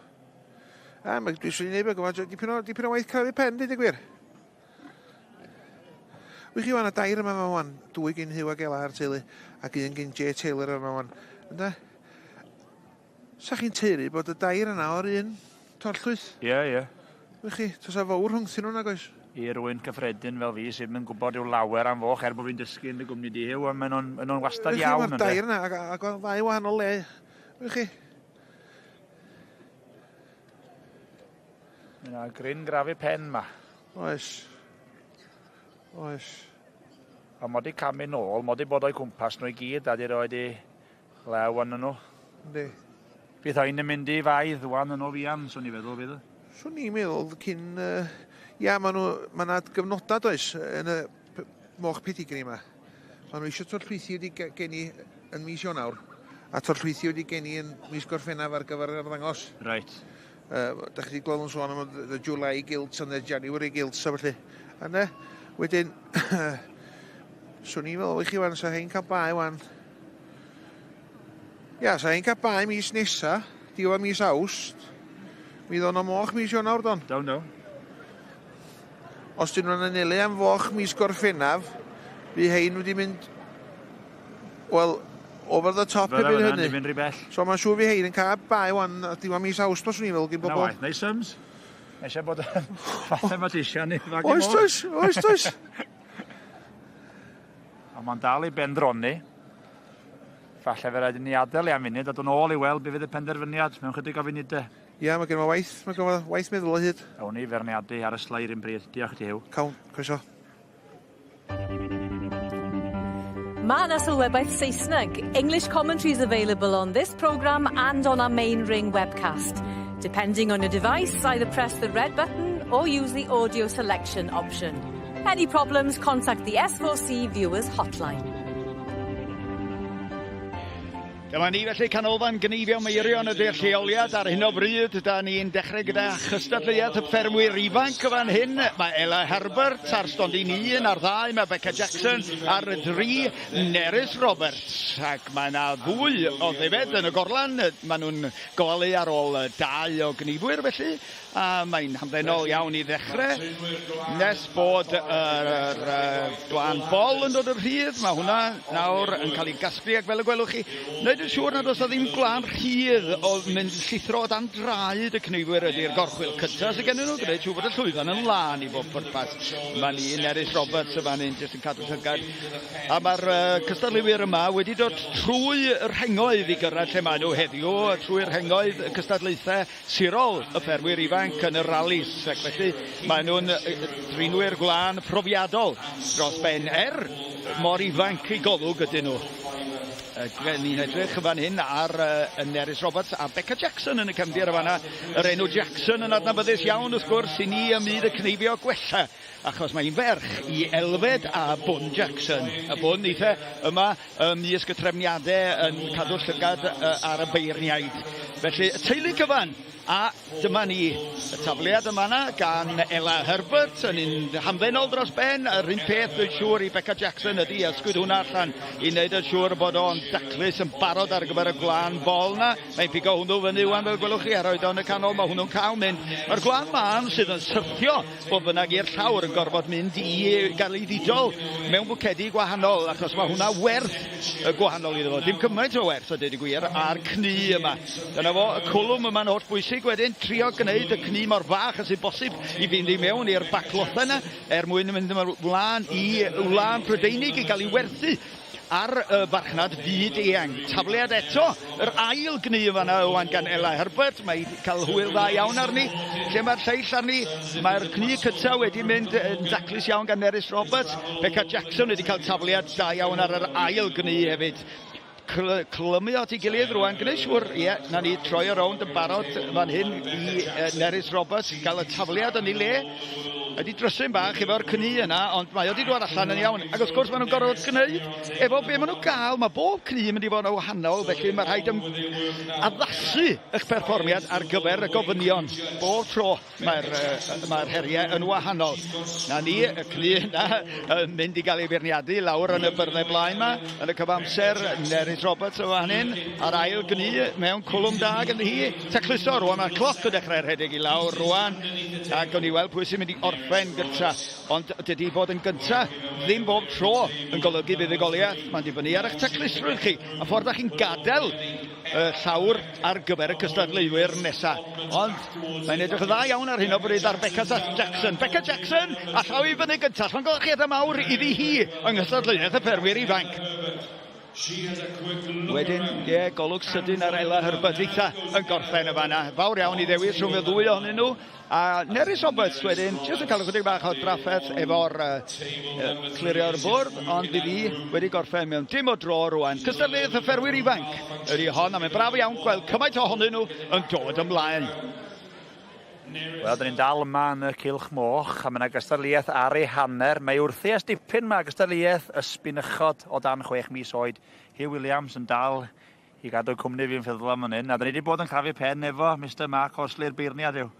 A, mae dwi'n swn i'n neud beth dipyn o, dipyn o waith crafu pen, dweud y gwir. Wych chi wan, a dair yma yma wan, dwy gyn Huw ag Ela a'r teulu, ac un gyn Jay Taylor yma wan. Ynde? Sa chi'n teuru bod y dair yna o'r un torllwyth? Ie, ie. Wych chi, tosa fawr rhwngthyn nhw nag oes? I rywun cyffredin fel fi sydd ddim yn gwybod rhyw lawer am foch, er bod fi'n dysgu yn dy gwmni di Huw, ond maen nhw'n, maen nhw'n wastad iawn. Mae'r dair yna, ac, ac o ddau wahanol le. Wych chi? Mae yna gryn grafu pen ma. Oes. Oes. A mod i camu nôl, mod i bod o'i cwmpas nhw i gyd a di roed i lew arnyn nhw. Yndi. Bydd rhain yn mynd i faidd wan yn o fuan, swn i'n feddwl, fydd? Swn i'n meddwl cyn... Uh, ia, maen nhw... Mae yna gyfnodau, does, yn y moch pedigri yma. Maen nhw eisiau torllwythi wedi geni yn mis Ionawr, a torllwythi wedi geni yn mis Gorffennaf ar gyfer yr arddangos. Reit. Da chi wedi gweld yn sôn am the July gilts and the January gilts a felly. A ne, wedyn, swn i'n meddwl i chi wan, sa hein cael bae wan. Ia, sa hein cael bae mis nesa, diwedd mis Awst, mi ddon o moch mis Ionawr don. Down, down. Os dyn nhw'n anelu am foch mis Gorffennaf, bu hein wedi mynd, wel, over the top erbyn hynny. Fydd mynd rhy bell. So mae'n siŵr fi hein yn cael bae wan a diwedd mis Awst os o'n i'n feddwl gyn bobl. Na waith, neu syms. Eisiau bod yn mathematician i fagu Oes does, oes does. Ond mae'n dal i bendroni. Falle fe rhaid i ni adael i am munud a dod nôl i weld be fydd y penderfyniad mewn chydig o funudau. Ia, mae gen i waith, mae gen i waith meddwl o hyd. Awn ni ferniadu ar y sleir un bryd. Diolch i ti, Huw. Cawn, croeso. Mae yna sylwebaeth Saesneg. English commentary is available on this programme and on our main ring webcast. Depending on your device, either press the red button or use the audio selection option. Any problems, contact the S4C Viewers Hotline. Dyma ni felly Canolfan Gneifio Meirion ydy'r lleoliad ar hyn o bryd. Da ni'n dechrau gyda chystadleuaeth y ffermwyr ifanc y fan hyn. Mae Ella Herbert ar stondin 1 ar ddau, mae Becca Jackson ar y dri, Nerys Roberts. Ac mae yna ddwy o ddefed yn y gorlan. Maen nhw'n gofalu ar ôl dau o gneifwyr felly. A mae'n hamddenol iawn i ddechrau, nes bod yr, yr, yr glan bol yn dod yn rhydd. Mae hwnna nawr yn cael ei gasglu ac fel y gwelwch chi, wneud yn siŵr nad oes na ddim gwlân rhydd o mynd llithro o dan draed y cneifwyr ydy'r gorchwyl cyntaf sydd gennyn nhw, gwneud siŵr bod y llwyfan yn lân i bob pwrpas. Mae ni Nerys Roberts yma ni'n jyst yn cadw llygad. A mae'r uh, cystadleuwyr yma wedi dod trwy y rhengoedd i gyrraedd lle maen nhw heddiw, trwy'r rhengoedd y cystadlaethau sirol y ffermwyr ifanc yn y ralis ac felly maen nhw'n drinwyr gwlân profiadol dros ben er mor ifanc i golwg ydyn nhw. Ni'n edrych yn fan hyn ar uh, Nerys Roberts a Becca Jackson yn y cefndir y fanna. Yr enw Jackson yn adnabyddus iawn wrth gwrs i ni ym myd y cneifio gwella achos mae hi'n ferch i Elfed a Bwn Jackson. Y Bwn eitha yma ymysg y trefniadau yn cadw llygad ar y beirniaid. Felly, y teulu cyfan, a dyma ni, y tafliad yma na gan Ella Herbert yn un hamddenol dros ben, yr un peth dwi'n siŵr i Becca Jackson ydy ysgwyd hwnna allan i wneud yn siŵr bod o'n daclus yn barod ar gyfer y gwlân bol na. Mae'n pigo hwnnw fyny wan fel gwelwch chi a roed o'n y canol, mae hwnnw'n cael mynd. Mae'r gwlân mân sydd yn syrthio fodd bynnag i'r llawr yn gorfod mynd i gael ei ddidol mewn bwcedi gwahanol, achos mae hwnna werth y gwahanol iddo fo. Dim cymaint o werth, a dweud y gwir, a'r cnu yma. Dyna fo, y cwlwm yma'n holl bwysig wedyn, trio gwneud y cnu mor fach ag sy'n bosib i fynd i mewn i'r baclothau yna, er mwyn mynd ymlaen i wlân Prydeinig i gael ei werthu ar y farchnad fyd eang. Tafliad eto, yr ail gnu yn fanna ŵan gan Ella Herbert. Mae hi cael hwyl dda iawn arni. Lle mae'r lleill arni? Mae'r cnu cyntaf wedi mynd yn daclus iawn gan Nerys Roberts. Becca Jackson wedi cael tafliad da iawn ar yr ail gnu hefyd. Clymu at ei gilydd rwan, gwneud siŵr, ie, yeah, na ni troi o rownd yn barod fan hyn i Nerys Roberts, gael y tafliad yn ei le. Ydy drysyn bach efo'r cnu yna, ond mae o wedi dod allan yn iawn. Ac wrth gwrs maen nhw'n gorfod gwneud efo be maen nhw'n gael. Mae bob cnu yn mynd i fod yn wahanol, felly mae rhaid addasu eich perfformiad ar gyfer y gofynion bob tro. Mae'r uh, mae heriau yn wahanol. Na ni, y cnu yna, yn mynd i gael ei feirniadu lawr yn y byrddau blaen yma, yn y cyfamser, Nerys Roberts o fan hyn, a'r ail gnu mewn cwlwm da gyda hi. Tacluso rwan, mae'r cloc yn dechrau rhedeg i lawr rwan, a gawn ni weld pwy sy'n mynd i orffen gynta. Ond dydy bod yn gynta ddim bob tro yn golygu buddugoliaeth. Mae'n dibynnu ar eich taclusrwydd chi, a ffordd â chi'n gadael y llawr ar gyfer y cystadleuwyr nesa. Ond mae'n edrych yn dda iawn ar hyn o bryd ar Becca Jackson. Becca Jackson a llaw i fyny gyntaf. Llongyfarchiadau mawr iddi hi yng nghystadleuaeth y ffermwyr ifanc. Wedyn, ie, yeah, golwg sydyn ar Ella Herbert eitha yn gorffen y fanna. Fawr iawn i ddewis rhwng y ddwy ohonyn nhw. A Nerys Roberts wedyn, jyst yn cael ychydig bach o drafferth efo'r uh, clirio'r bwrdd, ond fydd hi wedi gorffen mewn dim o dro rwan. Cystadleuaeth y fferwyr ifanc ydy hon, a mae'n braf iawn gweld cymaint ohonyn nhw yn dod ymlaen. Wel, dyn ni'n dal yma yn y Cylch Moch, a mae yna gystadleuaeth ar ei hanner. Mae wrthi ers dipyn mae gystadleuaeth y sbinychod o dan chwech mis oed. Hugh Williams yn dal i gadw cwmni fi'n ffyddlon fan hyn, a dyn ni wedi bod yn crafu pen efo Mister Mark Horsley'r beirniad yw.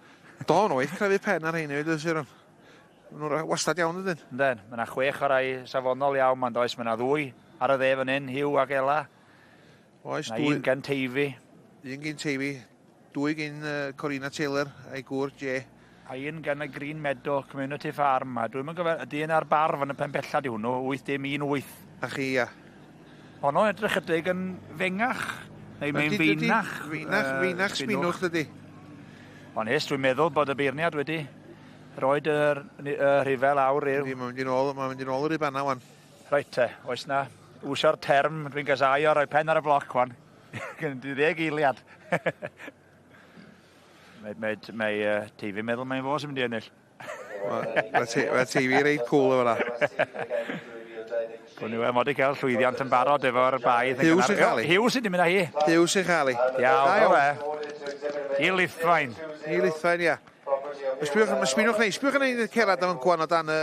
Do, nhw eith crafu pen ar rhein hefyd, oes Iron. Maen nhw'n wastad iawn ydyn. Yndyn, mae yna chwech o rai safonol iawn, ma'n does, mae yna ddwy ar y dde fan hyn, Hugh ac Ela. Oes, dwy. Un gan Teifi. Un gyn Teifi, dwy gyn uh, Corina Taylor a'i gŵr Jay. A un gan y Green Meadow Community Farm, a dwi'n mynd gofio, ydy un ar barf yn y pen bella di hwnnw, 8 dim 1 8. A chi, ia. Honno edrych ydyg yn fengach, neu mae'n feinach. Feinach, feinach sbinwch dydy. Ond hes, dwi'n meddwl bod y beirniad wedi roed yr, y rhifel awr i'r... Mae'n mynd i nôl, mae'n mynd i nôl yr ribana wan. Reit te, oes na wsio'r term, dwi'n gasau o roi pen ar y bloc wan. Gen ti 10 eiliad. Mae Teifi meddwl mae'n fo sy'n mynd i ennill. Mae Teifi reit cool efo na. Gwn i weld, mod i cael llwyddiant yn barod efo'r baedd. Hugh sy'n cael ei. Hugh sy'n mynd â hi. Hugh sy'n cael ei. Iawn, o fe. I Lithfaen. I Lithfaen, ia. Sbiwch, sbinwch nei, sbiwch yn ein cerad am gwan o dan y,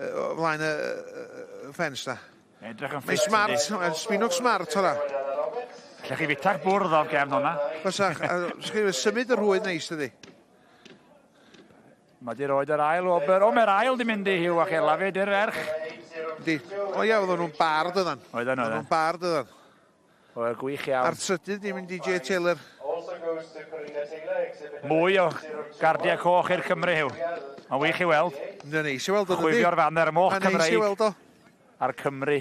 o flaen y, y ffens na. Edrych yn Mae'n ffit. smart, mae'n sbinwch smart hwnna. Lle chi fitach bwrdd o'r gefn hwnna. Fasach, symud y rhwyd neis ydi. Mae di roed yr ail wobr. O, mae'r ail di mynd i Hugh ac Ela fyd i'r ferch. Di. O ia, oedden nhw'n bar dydan. Oedden nhw, Oedden nhw'n bar dydan. Oedd gwych iawn. A'r trydydd di mynd i Jay Taylor. Mwy o gardiau coch i'r Cymru, Hugh. Mae'n wych i weld. Mae'n neis i weld o, dydi? Chwifio'r faner, moch Mae'n neis i Cymreig. weld o. A'r Cymru.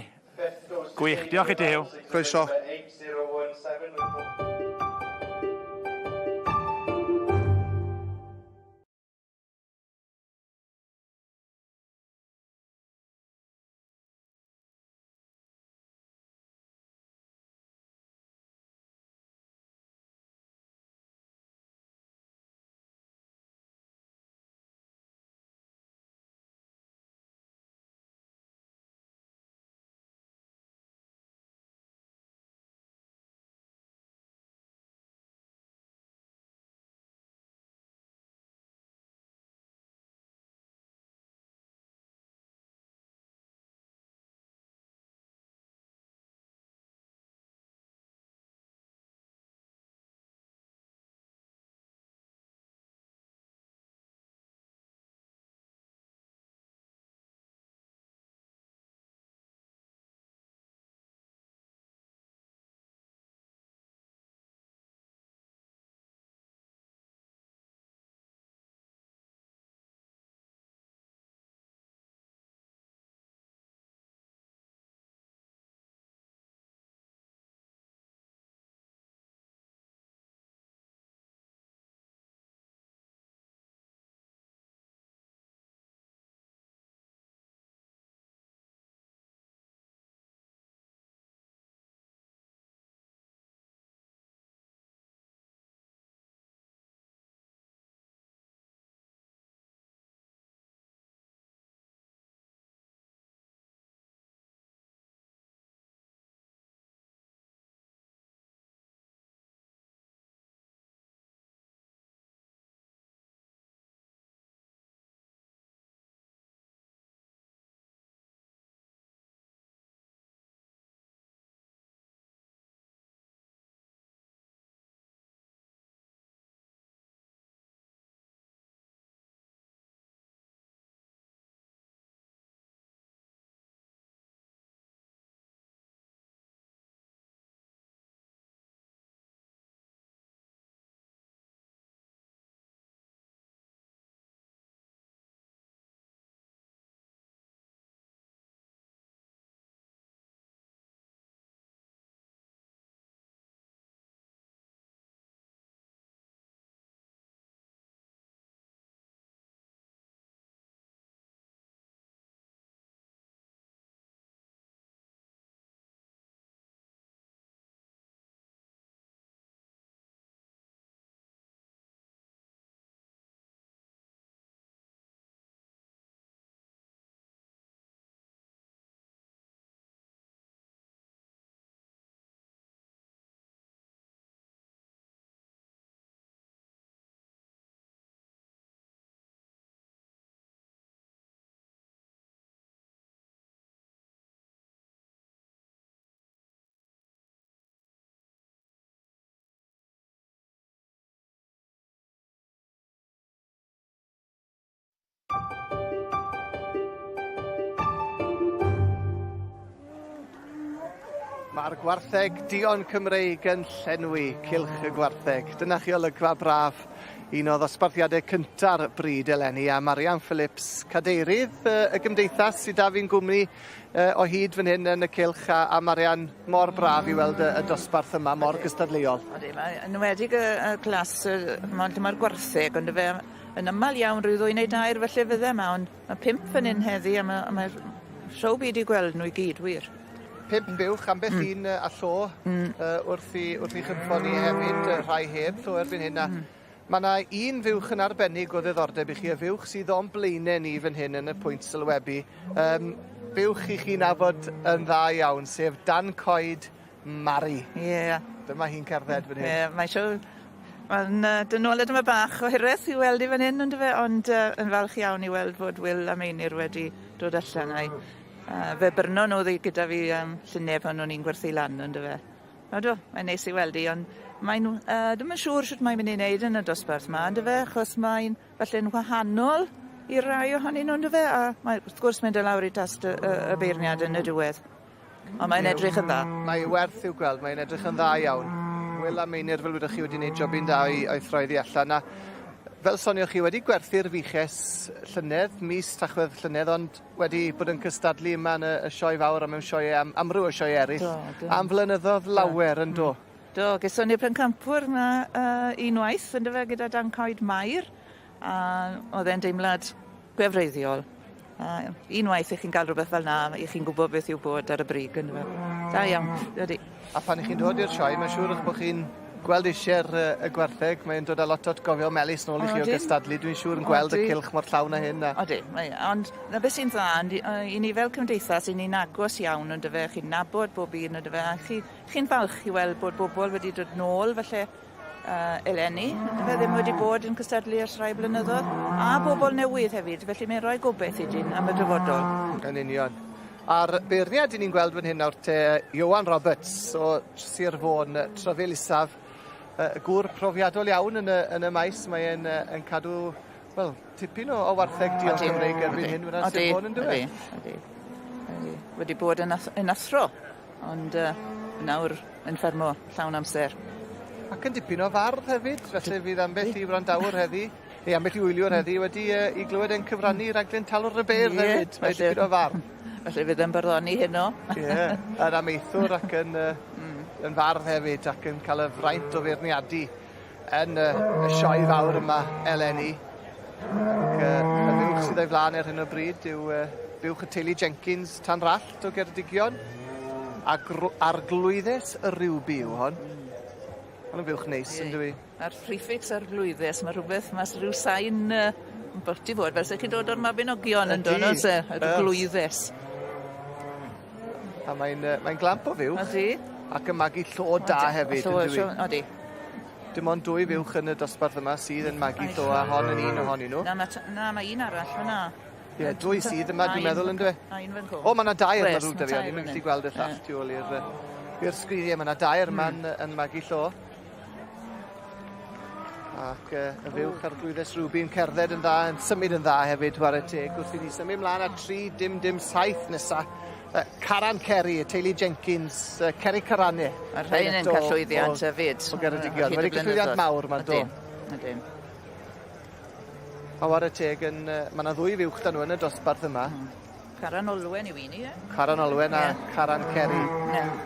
Gwych. Diolch i ti, Hugh. Croeso. A'r gwartheg duon Cymreig yn llenwi cylch y gwartheg. Dyna chi olygfa braf, un o ddosbarthiadau cynta'r bryd eleni, a Marian Phillips, cadeirydd y gymdeithas sydd 'da fi'n gwmni o hyd fan hyn yn y cylch, a, a Marian, mor braf i weld y, y dosbarth yma, mor gystadleuol. Odi, mae yn enwedig y, y clas, mae'r ma gwartheg, ond fe yn aml iawn rhyw ddwy neu dair felly fydde yma, ond Mae pump fan hyn heddi a ma' a mae'r show byd i gweld nhw i gyd, wir. Pump buwch, ambell mm. un a llo mm. wrth i, wrth i chynffon ni hefyd, rhai heb llo erbyn hyn. A mm. Mae yna un fuwch yn arbennig o ddiddordeb i chi, y fuwch sydd o'n blaenau ni fan hyn yn y pwynt sylwebu. Um, fuwch i chi nabod yn dda iawn, sef Dan Coed Mari. Ie. Yeah. Dyma hi'n cerdded fan hyn. Ie, yeah, mae siw... Mae'n uh, dyn nôl yma bach o hiraeth i weld i fan hyn, ond fe, ond uh, yn falch iawn i weld fod Will a Meinir wedi dod allan a'i. Uh, fe byrno nhw ddi gyda fi um, llynedd pan o'n i'n gwerthu lan, ond fe. Odw, mae'n neis i weld i, ond mae'n, uh, dwi'm yn siŵr sut mae'n mynd i wneud yn y dosbarth yma, ond fe, achos mae'n falle'n wahanol i rai ohonyn nhw, on'd yfe? A mae, wrth gwrs, mae'n dod lawr i dast y, y, y beirniad yn y diwedd. Ond mae'n edrych yn dda. Mae werth i'w gweld, mae'n edrych yn dda iawn. Will a Meinir, fel wyddoch chi, wedi gwneud jobyn da o'i, o'i throeddi allan. A fel sonioch chi, wedi gwerthu'r fuches llynedd, mis Tachwedd llynedd, ond wedi bod yn cystadlu yma yn y, y sioe fawr a mewn sioeau am amryw o sioeau eraill. Do, do. Am flynyddoedd lawer yn do. Do, geson ni'r pencampwr 'ma uh, unwaith, yndyfe, gyda Dan Coed Mair, a oedd e'n deimlad gwefreiddiol. A unwaith i chi'n cael rhywbeth fel 'na, i chi'n gwybod beth yw bod ar y brig, yndyfe. Da iawn, ydy. A pan 'ych chi'n dod i'r sioe, mae'n siŵr eich bod chi'n gweld eisiau'r y gwartheg, mae'n dod â lot o atgofion melys nôl i chi o gystadlu, dwi'n siŵr yn gweld y cylch mor llawn â hyn. A... Odi, mae, ond na beth sy'n dda, i ni fel cymdeithas, i ni'n agos iawn, yndyfe, chi'n nabod bob un, yndyfe, a chi, chi'n falch i weld bod bobl wedi dod nôl, falle, uh, eleni, fe ddim wedi bod yn cystadlu ers rhai blynyddoedd, a bobl newydd hefyd, felly mae'n rhoi gobeith i dyn am y dyfodol. Yn union. A'r beirniad i ni'n gweld fan hyn nawr te, Ioan Roberts o Sir Fôn, Tryfil Isaf, y gŵr profiadol iawn yn y, yn y maes, mae'n yn cadw, wel, tipyn o, o wartheg diolch Cymreig erbyn hyn, fyna Sir Fôn yn dweud. Odi, odi. Wedi bod yn, ath yn athro, ond uh, nawr yn ffermo llawn amser. Ac yn dipyn o fardd hefyd, felly fydd ambell i wrandawr heddi, neu ambell i wyliwr heddi wedi uh, i glywed e'n cyfrannu i raglen Talwr y Beirdd yeah, hefyd. Mae dipyn o fardd. Felly fydd e'n barddoni heno. Ie, yeah, yn amaethwr ac yn, uh, yn fardd hefyd ac yn cael y fraint o feirniadu yn y, y sioe fawr yma eleni. Ac uh, y buwch sydd o'i flaen ar hyn o bryd yw uh, buwch y teulu Jenkins Tanrallt o Geredigion. A arglwyddes y Rhiwbi yw hon. Hon yn fuwch neis, yn dwi? A'r prefix arglwyddes, mae rhywbeth, mae rhyw sain uh, yn bwti fod, fel sy'ch chi'n dod o'r Mabinogion yn dod, oes e? Arglwyddes. A mae'n uh, mae glamp o fuwch. Ydy. Ac yn magu llo da hefyd, yn dwi? Odi. Dim ond dwy fuwch yn y dosbarth yma sydd yn magu llo a hon yn un ohonyn nhw. Na, mae, na, mae un arall fyna. Ie, yeah, dwy sydd yma, dwi'n meddwl, yn dwi? A un fan O, mae yna dair, mae rhywbeth da fi, o'n i'n gallu gweld y llall tu ôl i'r i'r sgrin. Mae yna dair yma'n mm. yn magu llo. Ac uh, y fuwch ar glwyddes Ruby yn cerdded yn dda, yn symud yn dda hefyd, chwarae teg, wrth i ni symud mlaen at 3 dim dim 7 nesa. Uh, Caran Kerry, y teulu Jenkins, uh, Kerry Carane. Mae'r rhain yn cael llwyddiant hefyd. O Geredigion. Wedi cael llwyddiant mawr, mae'n do. Ydyn. A ware teg yn... Mae 'na ddwy fuwch 'da nhw yn y dosbarth yma. Mm. Caran Olwen yw un ie? Caran Olwen a yeah. Caran Ceri. Mm. Yeah.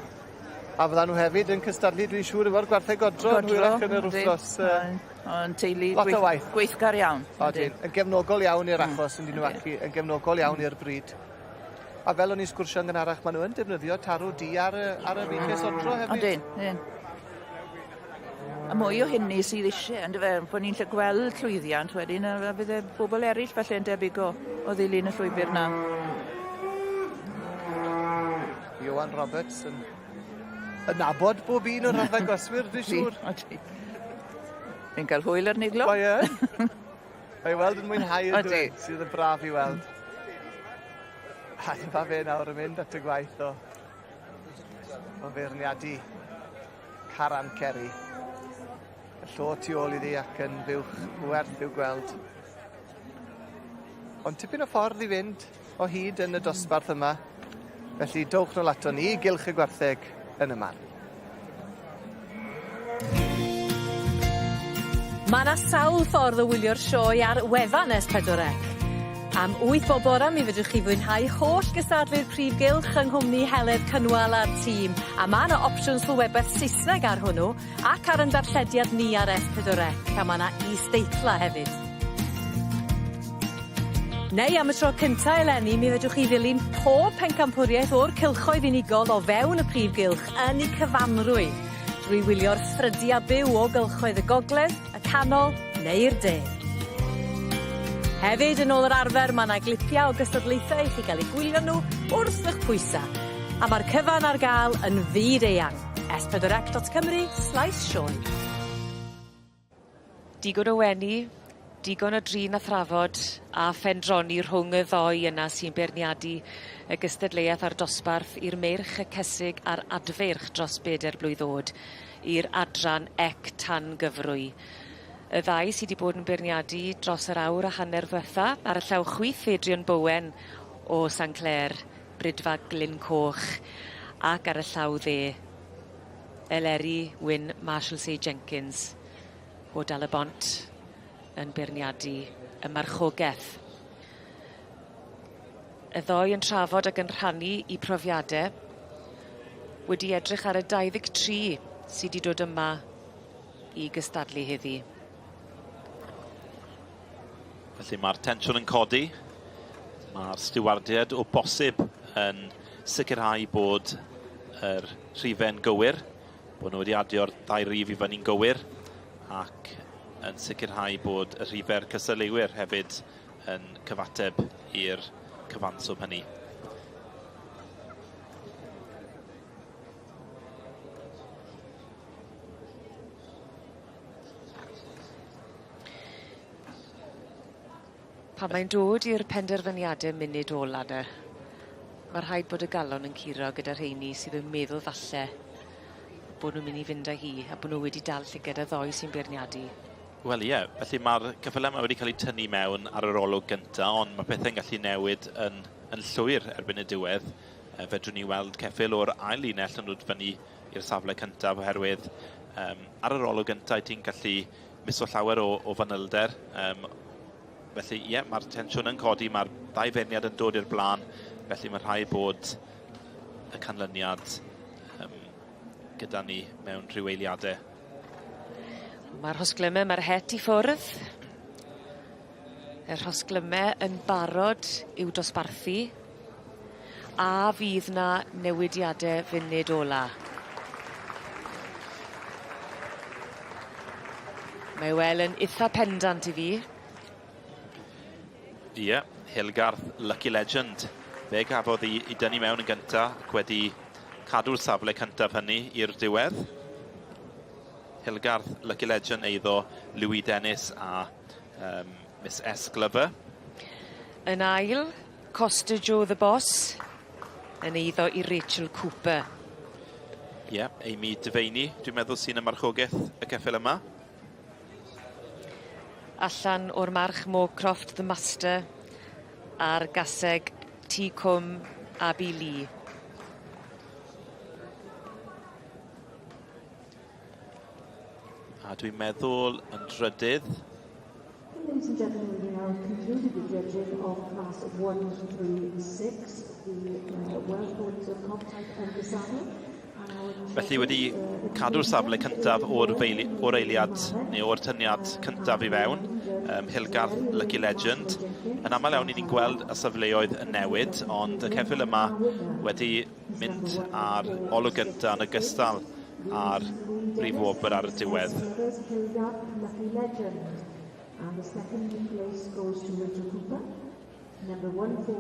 A fyddan nhw hefyd yn cystadlu, dwi'n siŵr, efo'r gwartheg godro yn hwyrach yn yr wythnos. Ond teulu Lot o waith. gweithgar iawn. Odyn, yn gefnogol iawn i'r achos yn dyn nhw ac yn gefnogol iawn i'r bryd. A fel o'n i'n sgwrsio'n gynharach, maen nhw yn defnyddio tarw du ar y, ar y feichiau sodro hefyd. Odyn, odyn. A mwy o hynny sydd isie yndyfe bo' ni'n 'llu gweld llwyddiant wedyn a a bydde bobol eryll falle yn debyg o o ddilyn y llwybyr 'na. Ioan Roberts yn yn nabod bob un o'r arddangoswyr dwi siŵr. Odi. Fi'n ca'l hwyl ar niglo. Mae yn. Mae i weld yn mwynhau yn dyw e? Sydd yn braf i weld. A dyma fe nawr yn mynd at y gwaith o o feirniadu. Caran Ceri. Y llo tu ôl iddi ac yn fuwch werth i'w gweld. Ond tipyn o ffordd i fynd o hyd yn y dosbarth yma. Felly dowch nôl ato ni i Gylch y Gwartheg yn y man. Mae 'na sawl ffordd o wylio'r sioe ar wefan S4C. Am wyth o bora mi fedrwch chi fwynhau holl gystadlu'r prif gylch yng nghwmni Heledd Cynwal a'r tîm, a ma' 'na opsiwn sylwebeth Saesneg ar hwnnw, ac ar 'yn darllediad ni ar S4C, a ma' 'na is-deitla hefyd. Neu am y tro cynta eleni mi fedrwch chi ddilyn pob pencampwriaeth o'r cylchoedd unigol o fewn y prif gylch yn 'u cyfanrwydd drwy wylio'r ffrydia byw o gylchoedd y gogledd, y canol neu'r de. Hefyd yn ôl yr arfer ma' 'na glipia o gystadlaethau i chi ga'l eu gwylio nhw wrth 'ych pwysa. A ma'r cyfan ar ga'l yn fyd eang. s4c.cymru slaes sioe. Digon o wenu, digon o drin a thrafod a phendroni rhwng y ddou yna sy'n beirniadu y gystadleuaeth a'r dosbarth i'r meirch, y cesig a'r adfeirch dros beder blwydd o'd i'r adran ec tan gyfrwy. Y ddau sy 'di bod yn beirniadu dros yr awr a hanner ddwetha, ar y llaw chwith Adrian Bowen o Sanclêr, Bridfa Glyn Coch, ac ar y llaw dde Eleri Wyn Marshall Say Jenkins o Dal-y-bont yn beirniadu y marchogeth. Y ddou yn trafod ac yn rhannu 'u profiade wedi edrych ar y 23 sy 'di dod yma i gystadlu heddi. Felly mae'r tensiwn yn codi. Mae'r stiwardiaid o bosib yn sicrhau bod yr rhifau'n gywir, bod nhw wedi adio'r ddau rif i fyny'n gywir, ac yn sicrhau bod y rhifau'r cystadleuwyr hefyd yn cyfateb i'r cyfanswm hynny. Pan mae'n dod i'r penderfyniade munud ola 'ny ma' rhaid bod y galon yn curo gyda rheini sydd yn meddwl falle bo' nw'n myn' i fynd â hi a bo' nw wedi dal llyged y ddoi sy'n beirniadu. Wel ie, felly ma'r ceffyle 'ma wedi cael eu tynnu mewn ar yr olwg gynta, ond ma' pethe'n gallu newid yn yn llwyr erbyn y diwedd. Yy fedrwn ni weld ceffyl o'r ail linell yn dod fyny i'r safle cyntaf oherwydd um, ar yr olwg gyntaf ti'n gallu miso llawer o, o fanylder. Um, felly ie, yeah, mae'r tensiwn yn codi, mae'r ddau feirniad yn dod i'r blaen, felly mae rhaid bod y canlyniad um, gyda ni mewn rhyw eiliadau. Mae'r rhosglymau, mae'r het i ffwrdd. Y rhosglymau yn barod i'w dosbarthu. A fydd 'na newidiade funud ola? Mae wel yn itha pendant i fi. Ie, Hilgarth Lucky Legend. Fe gafodd i, i dynnu mewn yn gynta ac wedi cadw'r safle cyntaf hynny i'r diwedd. Hilgarth Lucky Legend eiddo Louis Dennis a um, Miss S Glover. Yn ail, Costa Joe the Boss yn eiddo i Rachel Cooper. Ie, yeah, Amy Devaney, dwi'n meddwl sy'n y marchogaeth y ceffyl yma. Allan o'r march Moorcroft the Master a'r gaseg Tŷ Cwm Abbey Lee. A dwi'n meddwl yn drydydd. Ladies and gentlemen, we now concluded the judging of class 136, the uh, Welsh Ponies of Coptype and the Saddle. Felly wedi cadw'r safle cyntaf o'r, feili, o'r eiliad neu o'r tyniad cyntaf i fewn, um, Hilgarth Lucky Legend. Yn aml iawn i ni'n gweld y safleoedd yn newid, ond y ceffyl yma wedi mynd ar olwg gyntaf yn ogystal â'r brif wobr ar y diwedd.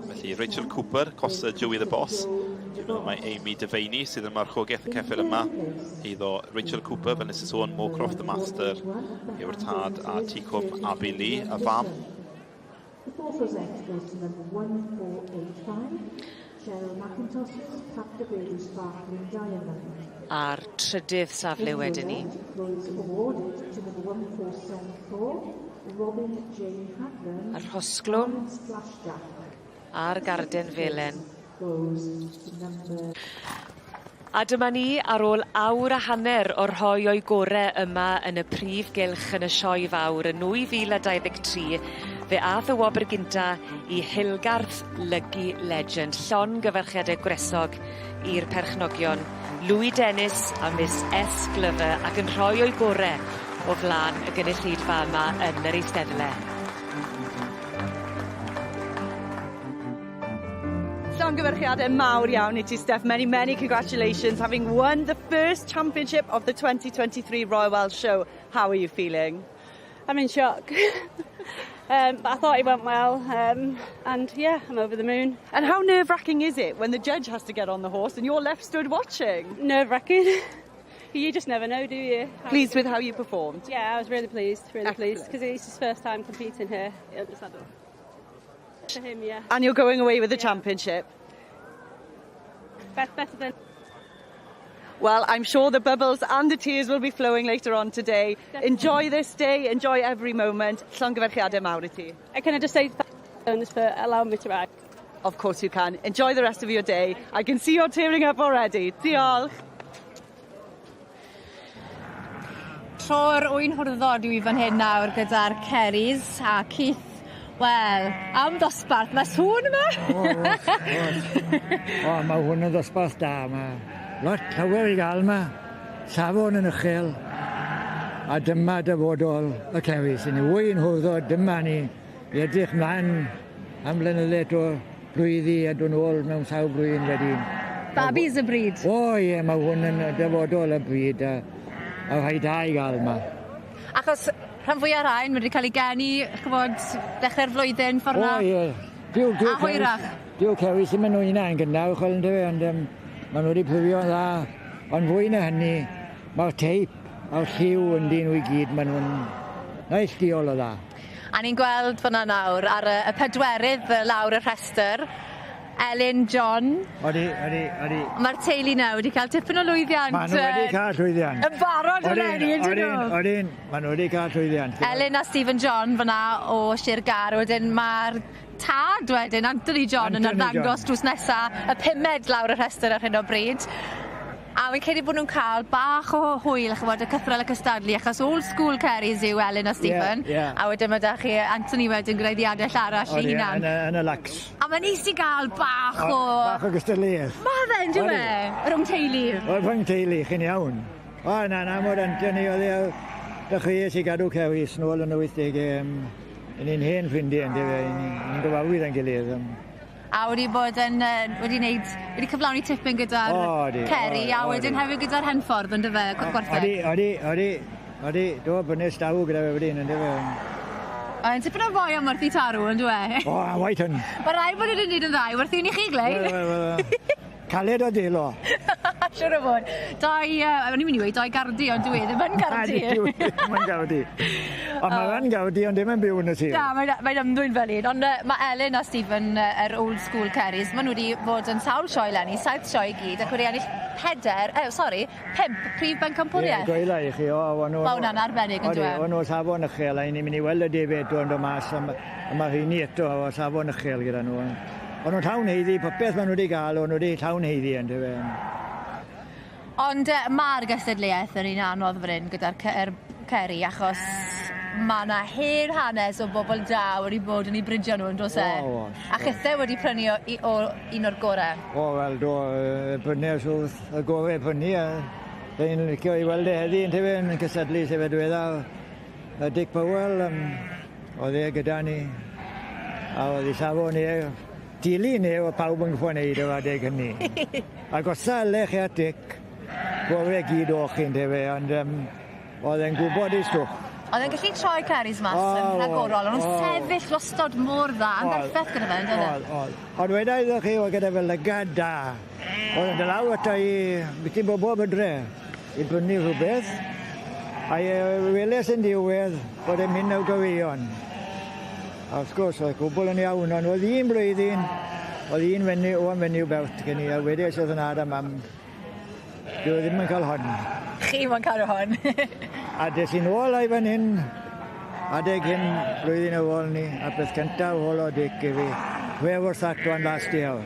Felly Rachel Cooper, Costa Joey the Boss. Dwi'n meddwl mai Amy Devaney sydd yn marchogaeth y ceffyl yma. Eiddo Rachel Cooper, fel nes i sôn, Moorcroft the Master yw'r tad a Ticwm Abbey Lee, y fam. The fourth rosette goes to number 1485, Cheryl McIntosh's Pat the Baby Sparkling Diamond. A'r trydydd safle wedyn ni. Goes awarded to number 1474, Robin Jane Hadland. A'r rhosglwm a'r garden felen. Goes to number... A dyma ni ar ôl awr a hanner o'r rhoi o'i gore yma yn y prif gylch yn y sioe fawr yn 2023 fe ath y wobr gynta i Hilgarth Lucky Legend llongyfarchiade gwresog i'r perchnogion Louis Dennis a Miss S Glover ac yn rhoi o'i gore o flan y gynulleidfa yma yn yr Eisteddle. Llongyfarchiadau mawr iawn i ti, Steph. Many, many congratulations having won the first championship of the 2023 Royal Welsh Show. How are you feeling? I'm in shock. um, but I thought it went well, um, and yeah, I'm over the moon. And how nerve-wracking is it when the judge has to get on the horse and you're left stood watching? Nerve-wracking. you just never know, do you? How pleased with how you performed? Yeah, I was really pleased, really Excellent. pleased, because it's his first time competing here at the saddle. For him, yeah. And you're going away with the yeah. championship? Better than Well, I'm sure the bubbles and the tears will be flowing later on today. Definitely. Enjoy this day, enjoy every moment. Llongyfarchiadau mawr i ti. Can I just say thanks for allowing me to ride? Of course you can. Enjoy the rest of your day. I can see you're tearing up already. Diolch. Tro'r ŵyn hwrddod yw i fan hyn nawr gyda'r Ceris a Keith. Wel, am ddosbarth, mae sŵn yma! O, oes, oes. O, mae hwn yn ddosbarth da. Mae lot llawer i gael yma. Safon yn uchel. A dyma dyfodol y Ceris. Yn ŵyn hwrddod, dyma ni. I edrych mlaen am blynydde eto, blwyddi a dod nôl mewn sawl blwyddyn wedyn. Babis y bryd. O ie, mae hwn yn dyfodol y bryd a, a rhai da i gael yma. Achos rhan fwyaf rhain wedi cael ei geni, ch'mod, dechrau'r flwyddyn ffordd 'na. O ie. Dyw, dyw A hwyrach. Dyw Ceris ddim yn wyna yn gynnar, chwel yndyfe, ond um, maen nhw wedi prifio'n dda. Ond fwy na hynny, mae'r teip a'r lliw yn dyn nhw i gyd, maen nhw'n neilltuol o dda. A ni'n gweld fyna nawr ar y, y pedwerydd lawr y rhestr, Elin John. Odi, odi, odi. Mae'r teulu na wedi cael tipyn o lwyddiant. Maen nhw wedi cael llwyddiant. Yn barod eleni, ydyn nhw? Odyn, odyn, maen nhw wedi cael llwyddiant. Elin a Stephen John fyna o Sir Gâr, wedyn mae'r tad wedyn, Anthony John, yn arddangos drws nesa, y pumed lawr y rhestr ar hyn o bryd. A fi'n credu bod nhw'n cael bach o hwyl ch'mod y cythrel y cystadlu achos old school Ceris yw Elin a Stephen. Ie, ie. A wedyn ma' 'da chi Anthony wedyn gyda'i ddiadell arall ei hunan. Yn y, yn y lax. A ma'n neis i ga'l bach o... Bach o gystadleuaeth. Ma' fe on'd yw e? Rhwng teulu. O rhwng teulu, chi'n iawn. O na, na mod Anthony oedd e dechreuais i gadw Ceris nôl yn y 80au. Um, yn ein hen ffrindiau yndyfe, ni'n gyfarwydd â'n gilydd. Um, A wedi bod yn yy wedi neud wedi cyflawni tipyn gyda'r Ceri a wedyn hefyd gyda'r Henffordd on'd yfe gwartheg? Odi odi odi odi do brynes daw gyda fe wedyn on'd yfe? Mae'n tipyn o foi am werthu tarw on'd yw e? O a white hun. Ma' raid bod e 'di neud yn dda i werthu un i chi Glei. Wel wel wel. Caled o delo. Siŵr o fod. Doi yy o'n i'n myn' i weud doi Gardi ond dyw e ddim yn Gardi. Dyw e ddim yn Gardi. Ond ma' fe'n Gardi ond dim yn byw yn y sir. Na mae'n mae'n ymddwyn fel un ond yy ma' Elin a Stephen yy yr old school Ceris ma' nw 'di bod yn sawl sioe leni, saith sioe i gyd ac wedi ennill peder yy sori, pump prif bencampwrieth. Ie gweela i chi o o'n nw... Ma' wnna'n arbennig on'd yw e? Odi o'n nw safon uchel a 'yn ni myn' i weld y defed eto yn do' mas a ma' a ma' rheini eto o safon uchel gyda nw. O'n nhw'n llawn haeddu popeth maen nhw wedi gael, o'n nhw wedi llawn haeddu yn dyfe. Ond uh, mae'r gystadleuaeth yn un anodd fan hyn gyda'r er Ceri achos mae yna hen hanes o bobl da wedi bod yn ei bridio nhw yn dos e? O, oes. A chithe wedi prynu o, i, o un o'r gorau. O, wel, do, brynu wrth y gorau prynu. A fe'n licio i weld e heddi, yn tyfe, yn cysadlu sef y diweddar. Dick Powell, um, oedd e gyda ni, a oedd ei safon e, dilyn e, oedd pawb yn gwybod wneud o'r adeg hynny. A gosa elech chi at Dick, gore gyd o'ch chi'n tefe, ond um, oedd e'n gwybod ei stwff. Oedd e'n gallu troi Ceris mas oh, yn rhagorol, ond o'n sefyll wastod mor dda, yn berffaith gyda fe, yn dod e? Oedd, oedd. Ond weda iddo chi, oedd gyda fe lygad da. Oedd yn dod lawr ato i, biti bod bob ydre, i brynu rhywbeth, a weles yn diwedd bod e'n mynd o'r goreuon. A wrth gwrs, oedd cwbl yn iawn, ond oedd un blwyddyn, oedd un fenyw, o'n fenyw bert gen i, a wedes wrth 'y nhad a mam, dwi ddim yn cael hon. Chi mo'n cadw hon. a des i nôl â'i fan hyn, adeg hyn, blwyddyn ar ôl ni, a beth cyntaf holo Dic i fi, where was that one last year?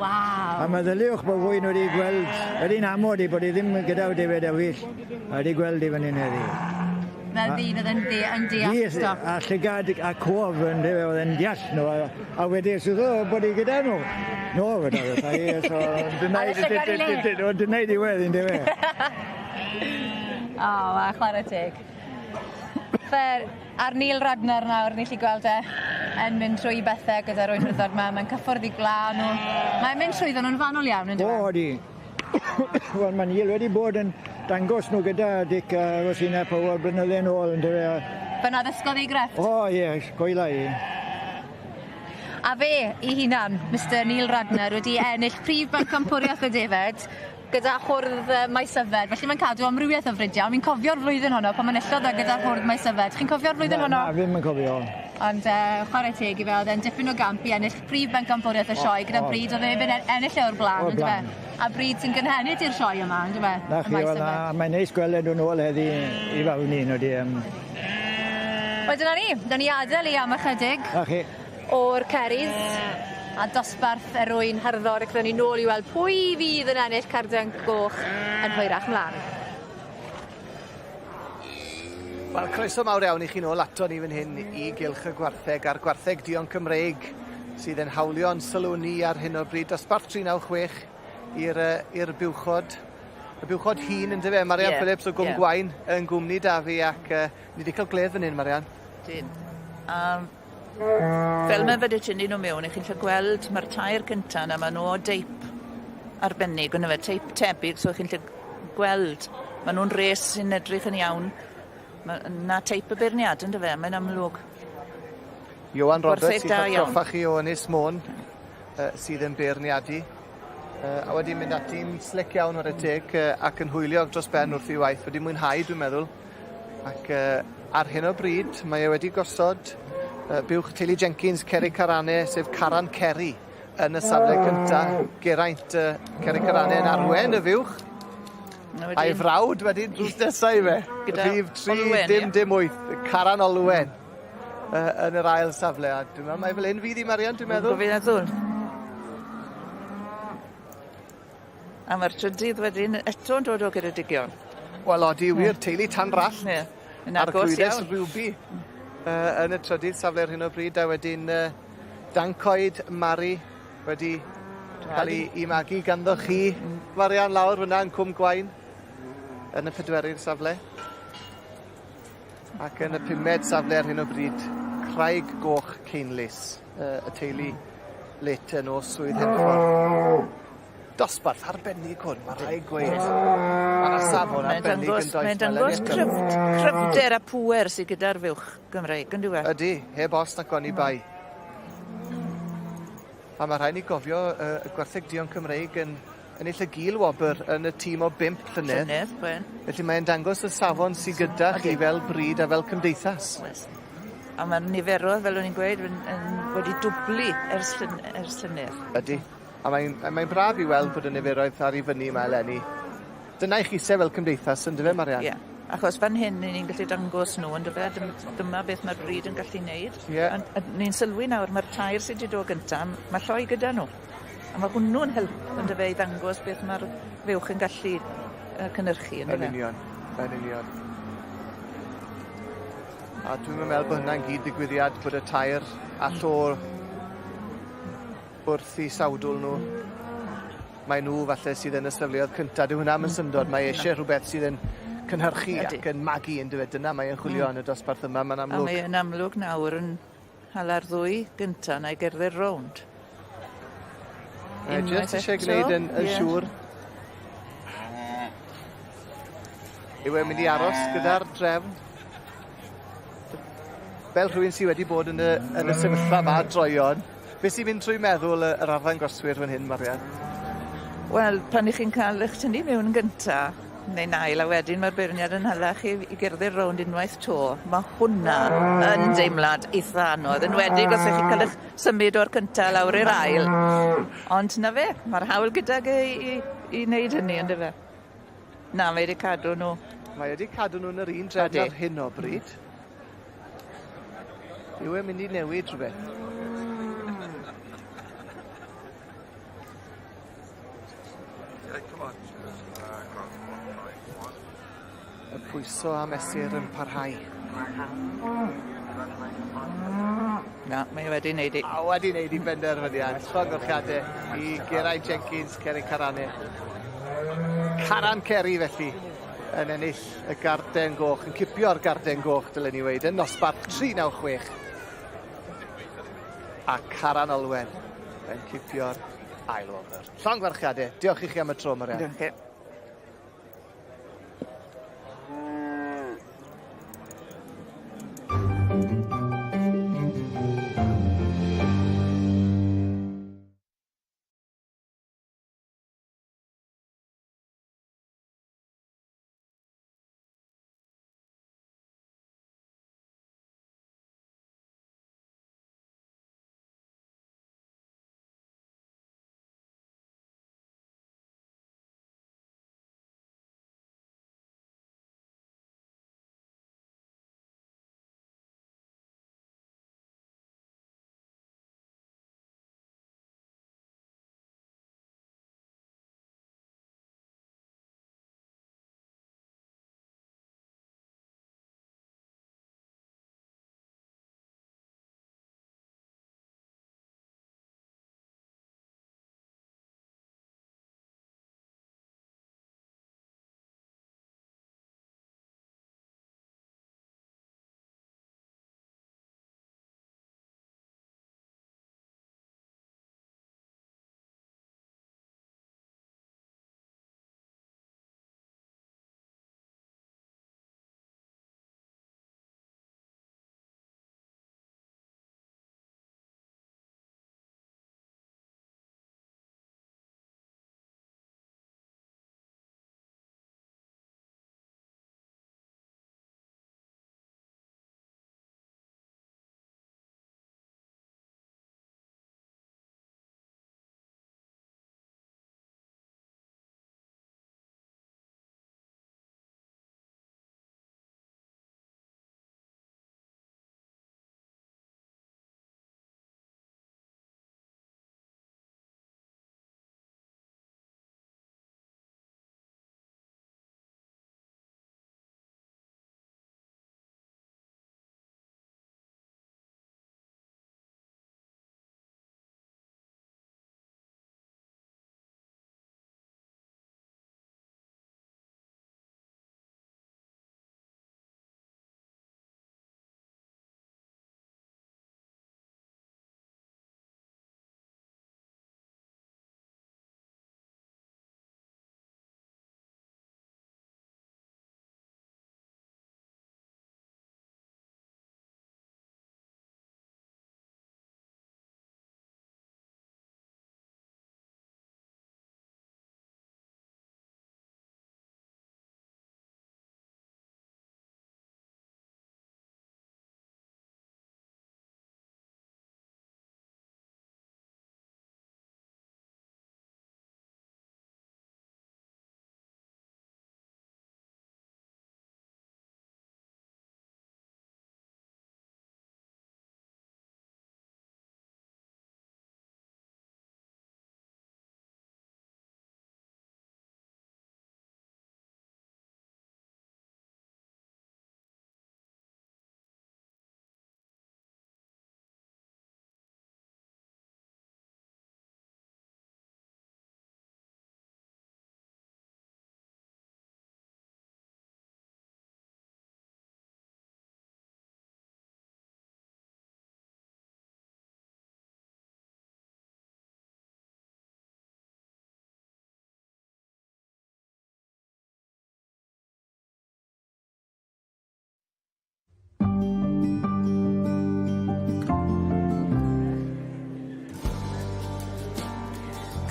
Waw. A meddyliwch bod fwy wedi gweld, wedi'n amod i bod i ddim gyda defaid ewyll, a wedi gweld i fan hyn heddi. Fel ddyn oedd yn dde, yn deall stoc. A llygad a cof yn dweud, oedd yn deall nhw, a, a wedi suddo bod i gyda nhw. No, fe da, so dyna i diwedd yn dweud. O, a chwarae teg. Fer, ar Neil Ragnar nawr, ni chi gweld e yn mynd trwy bethau gyda'r oenryddod yma. Mae'n cyffwrdd i gwla nhw. Mae'n mynd trwyddo nhw'n fanwl iawn, yn dweud? O, odi. Wel, mae Neil wedi bod yn dangos nhw gyda Dick a Rosina Power blynydde yn ôl, yn dweud. Fyna ddysgodd ei grefft? O, ie, goela i. A fe, i hunan, Mr Neil Ragnar, wedi ennill prif bencampwriaeth y defed gyda hwrdd Maesyfed. Felly mae'n cadw amrywiaeth o fridiau. Mi'n cofio'r flwyddyn honno pan enillodd e gyda'r hwrdd Maesyfed. Chi'n cofio'r flwyddyn honno? Na, ddim yn cofio. Ond chwarae teg i fe, oedd e'n dipyn o gamp i ennill prif bencampwriaeth y sioe gyda bryd oedd e'n ennill e o'r blaen, on'd yfe? A bryd sy'n gynhenid i'r sioe yma, on'd yfe? Na chi, wel na, mae'n neis gweld e dod nôl heddi i fawn ni, nodi. Wel dyna ni, dyna ni adael i am ychydig. Na chi. O'r Ceris a dosbarth yr ŵyn hyrddod ac ddown ni nôl i weld pwy fydd yn ennill carden goch yn hwyrach mlan. Wel, croeso mawr iawn i chi nôl ato ni fan hyn i Gylch y Gwartheg a'r Gwartheg Duon Cymreig sydd yn hawlio'n sylw ni ar hyn o bryd. Dosbarth 396 i'r i'r buwchod. Y buwchod hŷn yndyfe? Marian yeah, Phillips o Gwm yeah. Gwaun yn gwmni da fi ac ni wedi cael gledd fan hyn, Marian. Dyn. Fel mae fe 'di tynnu nhw mewn, 'ych chi'n gallu gweld mae'r tair cynta 'na, maen nhw o deip arbennig, on'd yfe, teip tebyg, so chi'n gallu gweld, maen nhw'n res sy'n edrych yn iawn. Ma' 'na teip y beirniad, on'd yfe, mae'n amlwg. Ioan Roberts i'ch atgoffa chi o Ynys Môn uh, sydd yn beirniadu. Uh, a wedi mynd ati'n slic iawn ar y teg uh, ac yn hwyliog dros ben wrth ei waith. Wedi mwynhau, dwi'n meddwl. Ac uh, ar hyn o bryd, mae e wedi gosod uh, buwch teulu Jenkins, Ceri Carane, sef Caran Ceri, yn y safle cyntaf. Geraint uh, Ceri Carane yn arwen y fuwch. A'i frawd wedyn drws nesau i fe. Gyda Rhif 3, dim dim 8, Caran Olwen uh, yn yr ail safle. A dwi'n meddwl, mae fel hyn fydd i Marian, dwi'n meddwl. Dwi'n meddwl. A mae'r trydydd wedyn eto'n dod o Geredigion. Wel odi wir, teulu Tanrallt. Ie. Yn agos iawn. Arglwyddes Ruby uh, yn y trydydd safle ar hyn o bryd a wedyn uh, Dancoed Mari wedi cael ei, ei magu ganddo chi. Marian lawr fyna yn Cwm Gwaun yn y pedwerydd safle. Ac yn y pumed safle ar hyn o bryd, Craig Goch Ceinlys, uh, y teulu Leighton o Swydd Henffordd. Dosbarth arbennig hwn, mae rhaid gweud. Mae yna safon arbennig yn does. Mae'n dangos cryfder a pŵer sydd gyda'r fuwch Gymreig, yn dyw e? Ydy, heb os nac oni bai. A mae rhaid ni gofio uh, y gwartheg duon Cymreig yn ennill y gil wobr yn y tîm o bump llynedd. Llynedd, gwen. Felly mae'n dangos y safon sydd gyda chi fel bryd a fel cymdeithas. Oes. A mae'r niferoedd, fel o'n i'n gweud, yn, yn wedi dwblu ers, llyn, ers llynedd. Ydy. A mae'n mae braf i weld bod y niferoedd ar i fyny yma eleni. Dyna i chi se fel cymdeithas, yn dyfe, Marian? Ie. Yeah. Achos fan hyn, ni'n gallu dangos nhw, yn dyfe, dyma beth mae'r bryd yn gallu neud. Ie. Yeah. A, a ni'n sylwi nawr, mae'r tair sydd wedi dod gyntaf, mae lloi gyda nhw. A mae hwnnw'n help yn dyfe i ddangos beth mae'r fuwch yn gallu uh, cynhyrchu. Yn union, yn union. A dwi'n meddwl bod hynna'n gyd ddigwyddiad bod y tair a llo wrth i sawdl nhw. Mae nhw falle sydd yn y safleoedd cyntaf. Dyw hwnna ddim yn syndod. Mae eisiau rhywbeth sydd yn cynhyrchu ac yn magu yn dyfe. Dyna mae e'n chwilio yn y dosbarth yma, mae'n amlwg. A mae yn amlwg nawr yn hala'r ddwy gynta na i gerdded rownd. Mae jyst eisiau gwneud yn, yn yeah. siŵr. Yw e'n mynd i aros gyda'r drefn? Fel rhywun sydd wedi bod yn y, yn y sefyllfa yma droion, beth sy'n mynd trwy meddwl yr arddangoswyr fan hyn, Marian? Wel, pan 'ych chi'n cael eich tynnu mewn yn gynta, neu'n ail, a wedyn mae'r beirniad yn hala chi i gerdded rownd unwaith 'to, ma' hwnna yn deimlad eitha anodd, enwedig os ych chi'n cael eich symud o'r cynta lawr i'r ail. Ond 'na fe, ma'r hawl gydag e i i wneud hynny on'd yfe? Na, mae 'di cadw nhw. Mae wedi cadw nhw yn yr un drefn ar hyn o bryd. Yw e'n mynd i newid rhywbeth? Y pwyso a mesur yn parhau. Na, mae e wedi neud 'i. A wedi neud 'i benderfyniad. Llongyfarchiade i Geraint Jenkins, Ceri Carane. Caran Ceri felly yn ennill y garden goch, yn cipio'r garden goch dylen ni weud, yn nosbarth 396. A Caran Olwen yn cipio'r ail wobr. Llongyfarchiade, diolch i chi am y tro Marian. Diolch i chi.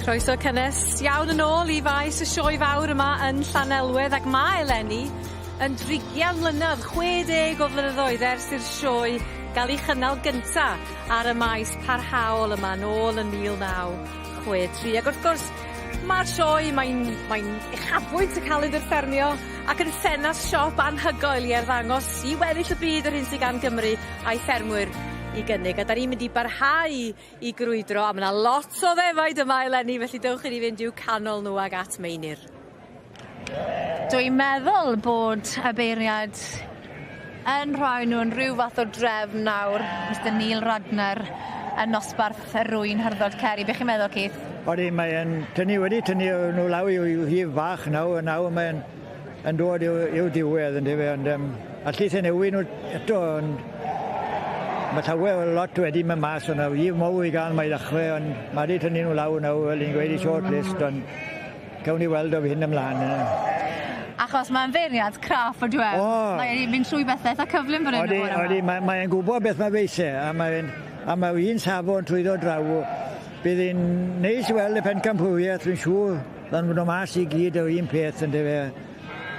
Croeso cynnes iawn yn ôl i faes y sioe fawr yma yn Llanelwedd ac ma' eleni yn drigian mlynadd, 60 o flynyddoedd ers i'r sioe ga'l 'i chynnal gynta ar y maes parhaol yma nôl yn 1963 ac wrth gwrs ma'r sioe mae'n mae'n uchafbwynt y calendr ffermio ac yn ffenast siop anhygoel i arddangos i weddill y byd yr hyn sy gan Gymru a'i ffermwyr. i gynnig a 'dan ni'n mynd i barhau i grwydro a ma' 'na lot o ddefaid yma eleni felly dewch i ni fynd i'w canol nhw ag at Meinir. Dwi'n meddwl bod y beirniad yn rhoi nhw yn rhyw fath o drefn nawr, Mister Neil Radner yn nosbarth y rwyn hyrddod Ceri. Be' chi'n meddwl Keith? Odi mae e'n tynnu wedi tynnu nhw lawr i'w i'w rhif bach nawr a nawr mae'n yn dod i'w i'w diwedd yndyfe ond yym allith e newid nhw eto ond ma' llawer o lot wedi mynd mas o 'na rhif mowr i ga'l 'ma i ddechre ond ma' 'di tynnu nhw lawr nawr fel ni'n gweud i short list ond Gawn ni weld o hyn ymlaen. Achos mae'n feirniad craff on'd yw e? O! Mae e'n mynd trwy bethe eitha cyflym fan 'yn Odi odi mae mae e'n gwbod beth mae fe isie a mae'n a ma' un safon trwyddo draw. Bydd 'i'n neis i weld y pencampwriaeth dwi'n siŵr ddawn nhw mas i gyd yr un peth yndyfe?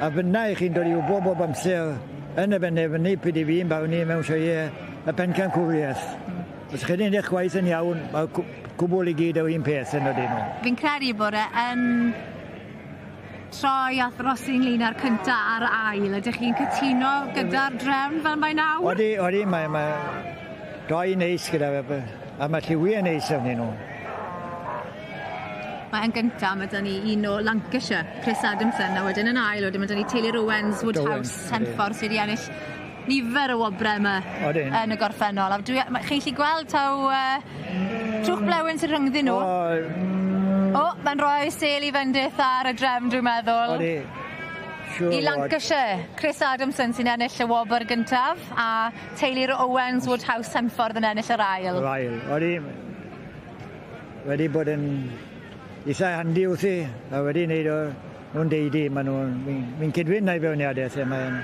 A fynna 'ych chi'n dod i wbod bob amser yn y benderfynu pryd 'yf fi'n barnu mewn sioee y pencampwriaeth. Os chi 'di neud 'ych gwaith yn iawn ma'r cwbwl i gyd yr un peth yn ydyn nhw. Fi'n credu bod e yn troi at drosi ynglyn â'r cynta a'r ail. Ydych chi'n cytuno gyda'r drefn fel mae nawr? Odi, odi, mae, mae doi neis gyda fe, a mae lliwiau neis arnyn nhw. Mae yn gynta, mae 'da ni un o Lancashire, Chris Adamson, a wedyn yn ail, wedyn mae 'da ni teulu'r Owens, Woodhouse, Henffordd sydd wedi ennill nifer o wobre yma Odyn. yn y gorffennol. A dwi... ma' chi'n gallu gweld taw yy trwch blewyn sy'n rhyngddyn nhw. O! O, ma'n rhoi sêl i fendith ar y drefn dwi'n meddwl. Odi. Siŵr o I fod. Lancashire, Chris Adamson sy'n ennill y wobr gyntaf a teulu'r Owens Woodhouse Henffordd yn ennill yr ail. Yr ail, odi. Wedi bod yn itha handi wrthi a wedi neud o nhw'n deidi, maen nhw'n... Fi'n fi cydfynd â'i feirniadaeth e, mae'n...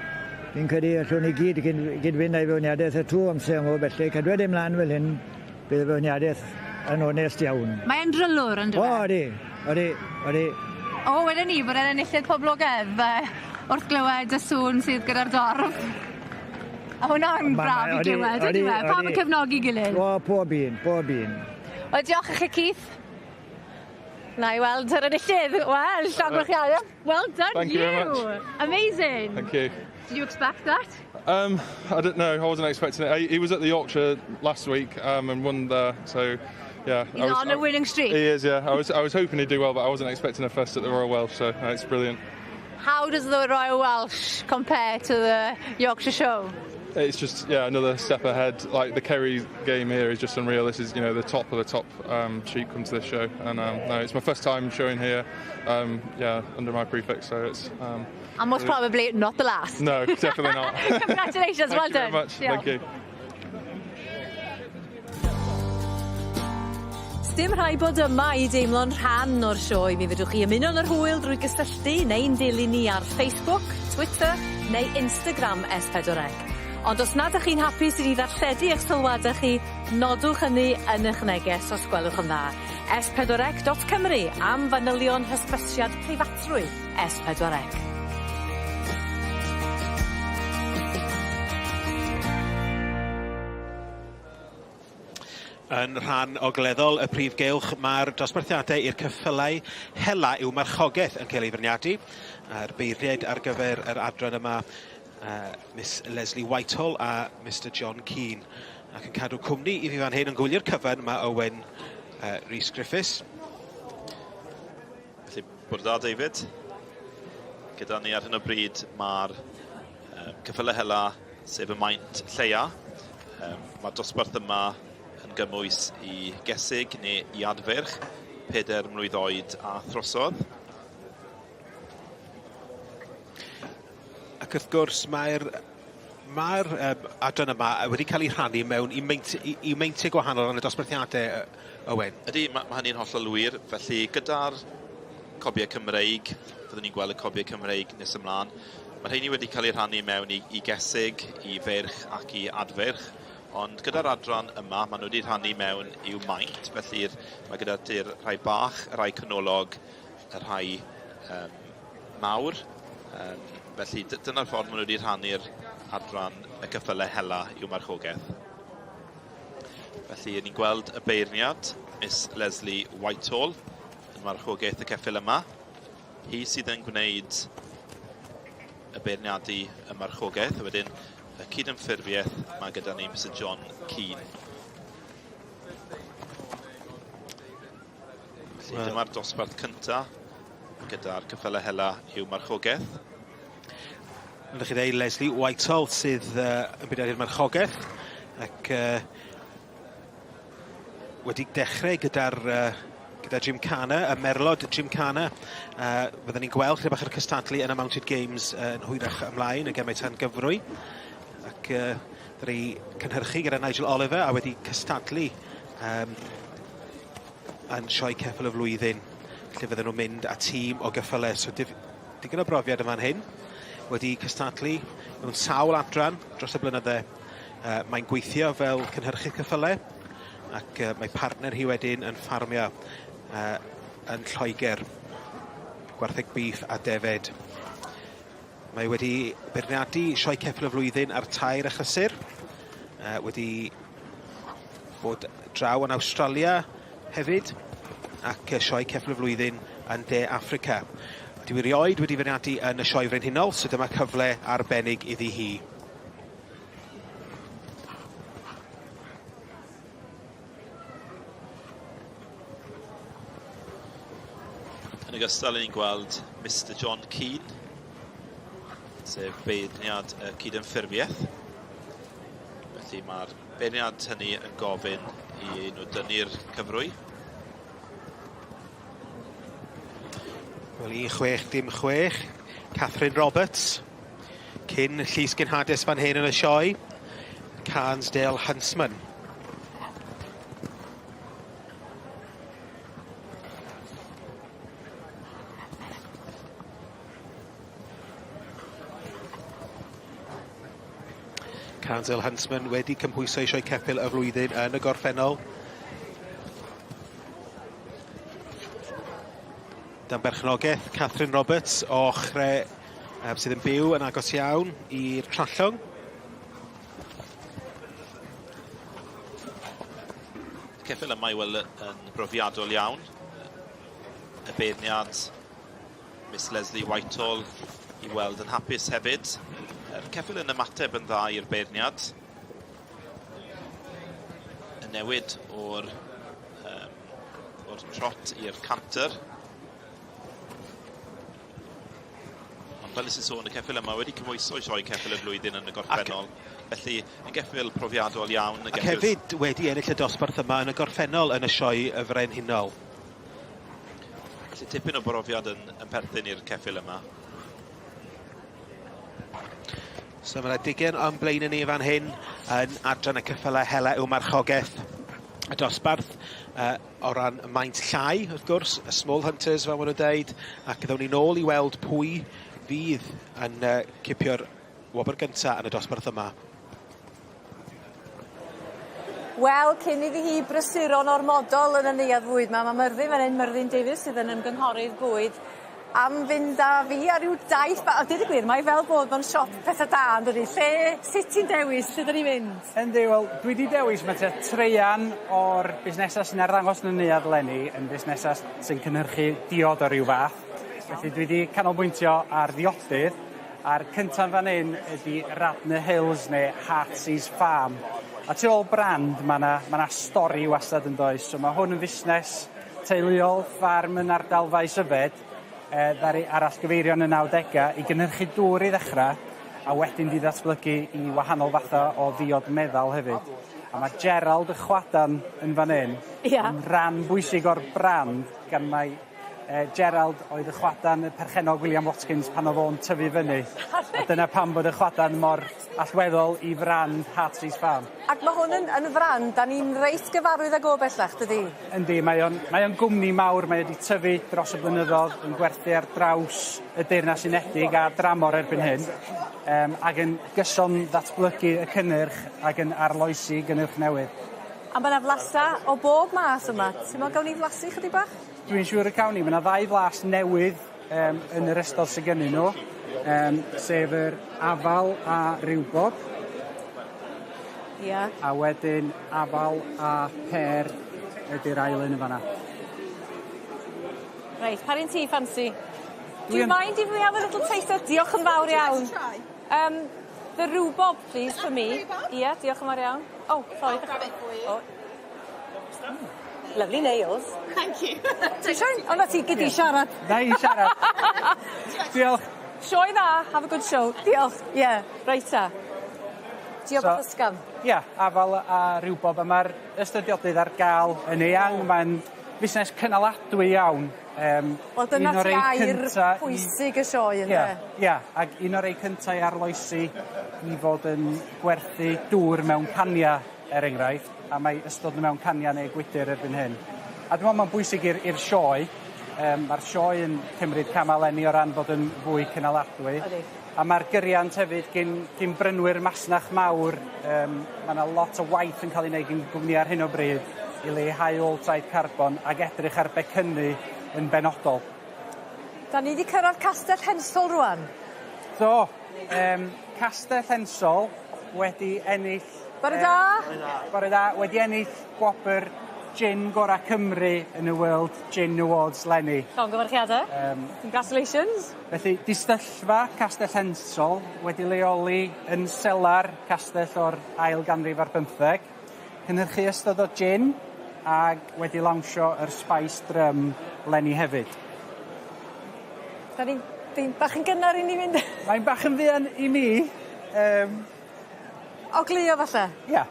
Fi'n credu allwn ni gyd gyd-fynd â'i feirniadaeth e trwy amser mor belled. Cadwed e mlaen fel hyn, bydd y feirniadaeth yn onest iawn. Mae'n drylwr on'd yw e? O, odi, odi, odi. O, weden i bod e'n enillydd poblogedd wrth glywed y sŵn sydd gyda'r dorf. A hwnna'n braf i glywed, on'd yw e? Pawb yn cefnogi gilydd. O, pob un, pob un. Wel, diolch i chi, Keith. Na i weld yr enillydd. Wel, llongyfarchiadau. Well done Thank you very much. Amazing. Thank you. Did you expect that? Um, I don't know. I wasn't expecting it. He was at the Yorkshire last week and won there, so yeah. He's on a winning streak. He is, yeah. I was hoping he'd do well, but I wasn't expecting a first at the Royal Welsh, so it's brilliant. How does the Royal Welsh compare to the Yorkshire Show? It's just yeah another step ahead. Like the Kerry game here is just unreal. This is the top of the top sheep come to this show, and no, it's my first time showing here. Yeah, under my prefix, so it's. And most probably not the last. No, definitely not. Congratulations, Thank well you very done. much. Thank you. Sdim rhaid bod yma i deimlo'n rhan o'r sioe. Mi fedrwch chi ymuno yn yr hwyl drwy gysylltu neu'n dilyn ni ar Facebook, Twitter neu Instagram S4C. Ond os nad 'ych chi'n hapus i ni ddarlledu eich sylwada chi, nodwch hynny yn 'ych neges os gwelwch yn dda. S4C.Cymru am fanylion hysbysiad preifatrwydd S4C. Yn rhan ogleddol y prif gylch mae'r dosbarthiadau i'r ceffylau hela i'w marchogaeth yn cael ei feirniadu. A'r beirniaid ar gyfer yr adran yma Miss Leslie Whitehall a Mr John Keane. Ac yn cadw cwmni i fi fan hyn yn gwylio'r cyfan mae Owen Rhys Griffiths. Felly, bore da David. Gyda ni ar hyn o bryd mae'r ceffylau hela, sef y maint lleia. Mae'r dosbarth yma yn gymwys i gesig neu i adfeirch, 4 mlwydd oed a throsodd. Ac wrth gwrs mae'r mae'r um, adran yma wedi cael ei rhannu mewn i, meint, i meintiau gwahanol yn y dosbarthiadau, Owen. Ydy, mae ma hynny'n hollol wir. Felly gyda'r cobiau Cymreig, fyddwn ni'n gweld y cobiau Cymreig nes ymlaen, mae rheini wedi cael eu rhannu mewn i gesig, i feirch ac i adfeirch. Ond gyda'r adran yma, maen nhw wedi rhannu mewn i'w maint, felly mae gyda ti'r rhai bach, y rhai canolog, y rhai mawr. Felly dyna'r ffordd maen nhw wedi rhannu'r adran y ceffylau hela i'w marchogaeth. Felly, ni'n gweld y beirniad, Miss Leslie Whitehall, yn marchogaeth y ceffyl yma. Hi sydd yn gwneud y beirniadu y marchogaeth, a wedyn y cydymffurfiaeth mae gyda ni Mr John Keane. Felly well. dyma'r dosbarth cynta gyda'r cyffyle hela i'w marchogaeth. Ydych chi ddeud Leslie Whitehall sydd yn beirniadu'r marchogaeth ac wedi dechrau gyda'r gyda Gymkhana, y merlod Gymkhana. Fydden ni'n gweld chydig bach o'r cystadlu yn y Mounted Games yn hwyrach ymlaen, y gemau tan gyfrwy. Ac ddaru cynhyrchu gyda Nigel Oliver a wedi cystadlu um, yn sioe ceffyl y flwyddyn, lle fydden nhw'n mynd â tîm o geffylau. So digon o brofiad yn fan hyn, wedi cystadlu mewn sawl adran dros y blynydde. Mae'n gweithio fel cynhyrchydd ceffylau ac mae partner hi wedyn yn ffarmio yn Lloegr, gwartheg bîff a defed. Mae wedi beirniadu sioe ceffyl y flwyddyn ar tair achlysur, wedi bod draw yn Awstralia hefyd, ac sioe ceffyl y flwyddyn yn De Affrica. Dyw hi erioed wedi feirniadu yn y sioe frenhinol, so dyma cyfle arbennig iddi hi. Yn ogystal, ni'n gweld Mr John Keane, sef beirniad y cydymffurfiaeth. Felly mae'r beirniad hynny yn gofyn i nhw dynnu'r cyfrwy. Wel, 1 6 dim 6, Catherine Roberts. Cyn Llys Genhades fan hyn yn y sioe, Cairnsdale Huntsman. Cairnsdale Huntsman wedi cymhwyso i sioe ceffyl y flwyddyn yn y gorffennol. Dan berchnogaeth Catherine Roberts o Chre sydd yn byw yn agos iawn i'r Trallwng. Ceffyl yma i weld yn brofiadol iawn. Y beirniad Miss Leslie Whitehall i weld yn hapus hefyd. Yr ceffyl yn ymateb yn dda i'r beirniad. Y newid o'r o'r trot i'r canter. Ond fel nes i sôn, y ceffyl yma wedi cymhwyso i sioe ceffyl y flwyddyn yn y gorffennol. Felly, yn geffyl profiadol iawn. Ac hefyd wedi ennill y dosbarth yma yn y gorffennol yn y sioe y frenhinol. Felly tipyn o brofiad yn, yn perthyn i'r ceffyl yma. So mae yna digon o'n blaen ni fan hyn yn adran y ceffylau hela yw marchogaeth y dosbarth o ran maint llai, wrth gwrs, y small hunters fel maen nhw'n deud, ac ddown ni nôl i weld pwy fydd yn cipio'r wobr gyntaf yn y dosbarth yma. Wel, cyn iddi hi brysuro'n ormodol yn y neuadd fwyd 'ma, ma' Myrddin fan 'yn, Myrddin Davies sydd yn ymgynghorydd bwyd, am fynd â fi ar ryw daith ba- a deud y gwir mae fel bod mewn siop petha da yndydi? Lle sut ti'n dewis lle 'dan ni'n mynd? Yndi wel dwi 'di dewis ma' tua treian o'r busnesa sy'n arddangos yn y neuadd leni yn busnesa sy'n cynhyrchu diod o ryw fath. Felly dwi 'di canolbwyntio ar ddiodydd a'r cynta'n fan 'yn ydi Radnor Hills ne' Heartsease Farm. A tu ôl brand ma' 'na ma' 'na stori wastad yndoes? So ma' hwn yn fusnes teuluol, ffarm yn ardal Faes Yfed ddaru arallgyfeirio yn y nawdega i gynhyrchu dŵr i ddechra a wedyn 'di ddatblygu i wahanol fatha o ddiod meddal hefyd. A ma' Gerald y chwadan yn fan 'yn. Ia. Yn ran bwysig o'r brand gan mai Gerald oedd y chwadan y perchennog William Watkins pan o'dd o'n tyfu fyny. A dyna pam bod y chwadan mor allweddol i frand Heartsease Farm. Ac ma' hwn yn yn frand 'dan ni'n reit gyfarwydd ag o bellach dydi? Yndi mae o'n mae o'n gwmni mawr mae o 'di tyfu dros y blynyddodd yn gwerthu ar draws y Deyrnas Unedig a dramor erbyn hyn yym ag yn gyson ddatblygu y cynnyrch ag yn arloesi gynnyrch newydd. A ma' 'na flasa o bob math yma. Ti'n me'wl gawn ni flasu chydig bach? Dwi'n siŵr y cawn ni. Ma' 'na ddau flas newydd yym yn yr ystod sy gynnyn nhw yym sef yr afal a riwbob. Ia. A wedyn afal a pêr ydi'r ail un yn fan 'na. Reit, pa run ti ffansi? Do you mind if we have a little taster? Diolch yn fawr iawn. Yym. The rhubarb, please, for me. Ie, diolch yn fawr iawn. Oh, sorry. I'll grab it for you. Oh. Lovely nails. Thank you. Ti eisiau? O na ti, gei di siarad. Na i siarad. Diolch. Sioe dda, have a good show. Diolch. Ie, yeah, reit ta. Diolch so, ysgafn. Ia, yeah, afal a rhywbob, a mae'r ystod diodydd ar gael yn eang. Mae'n busnes cynaladwy iawn. Um, Wel, dyna ti air pwysig y sioe, ynddo? Ia, ia, ac un o'r rei cynta i arloesi i fod yn gwerthu dŵr mewn cania, er enghraifft, a mae ystod nhw mewn cania neu gwydr erbyn hyn. A dwi'n meddwl mae'n bwysig i'r i'r sioe, um, mae'r sioe yn cymryd cam eleni o ran bod yn fwy cynaladwy. Ydi. A mae'r gyriant hefyd gin, gin brynwyr masnach mawr, um, mae yna lot o waith yn cael ei wneud gin gwmni ar hyn o bryd i leihau ôl traed carbon ac edrych ar becynnu yn benodol. Da ni wedi cyrraedd Castell Hensol rwan. Do, um, Castell Hensol wedi ennill... Bore da! Bore da, wedi ennill gwobr Gin Gora Cymru yn y World Gin Awards 'leni. Llongyfarchiadau. Congratulations. Felly, distyllfa Castell Hensol wedi leoli yn selar castell o'r ail ganrif ar bymtheg. Cynhyrchu ystod o gin ag wedi lawnsio yr Spice Drum 'leni hefyd. Da ni'n di'n bach yn gynnar i ni fynd. Mae'n bach yn fuan i mi. Um, Ogleuo falle? Ia.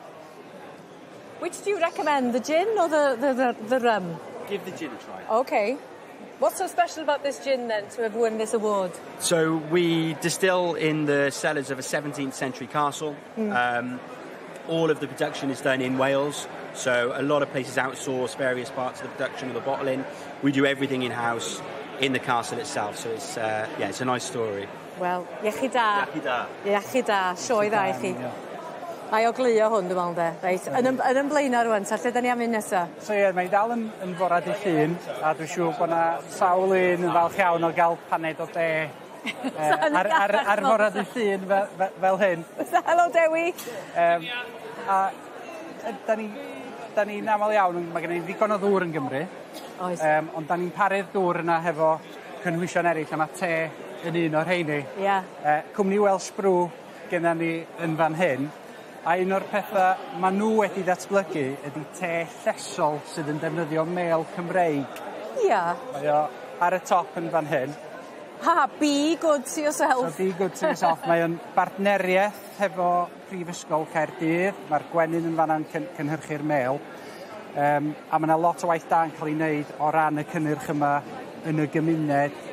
Which do you recommend, the gin or the rum? Give the gin a try. Okay. What's so special about this gin then to have won this award? So we distill in the cellars of a 17th century castle. All of the production is done in Wales. So a lot of places outsource various parts of the production of the bottling. We do everything in house in the castle itself. So it's yeah, it's a nice story. Wel, iechyd da. Iechyd da. Iechyd da, sioe dda i chi. Ai ogleuo hwn, dwi'n meddwl, de. Reit, yn yn blaenau rwan, ta lle da ni am mynd nesa? So ie, mae dal yn fora dy llun, a dwi'n siŵr bod na sawl un yn falch iawn o gael paned o de ar fora dy llun fel hyn. Helo, Dewi. A da ni'n aml iawn, mae gen i ddigon o ddŵr yn Gymru. Oes. Ond da ni'n paru'r dŵr yna hefo cynhwysion eraill, a mae te yn un o'r rheini. Cwmni Welsh Brew genna ni yn fan hyn. A un o'r pethau maen nhw wedi ddatblygu ydy te llesol sydd yn defnyddio mêl Cymreig. Mae o ar y top yn fan hyn. Ha, be good to yourself. So be good to yourself. Mae o'n bartneriaeth hefo Prifysgol Caerdydd. Mae'r gwenyn yn fanna'n cynhyrchu'r mêl. A mae yna lot o waith da yn cael ei wneud o ran y cynnyrch yma yn y gymuned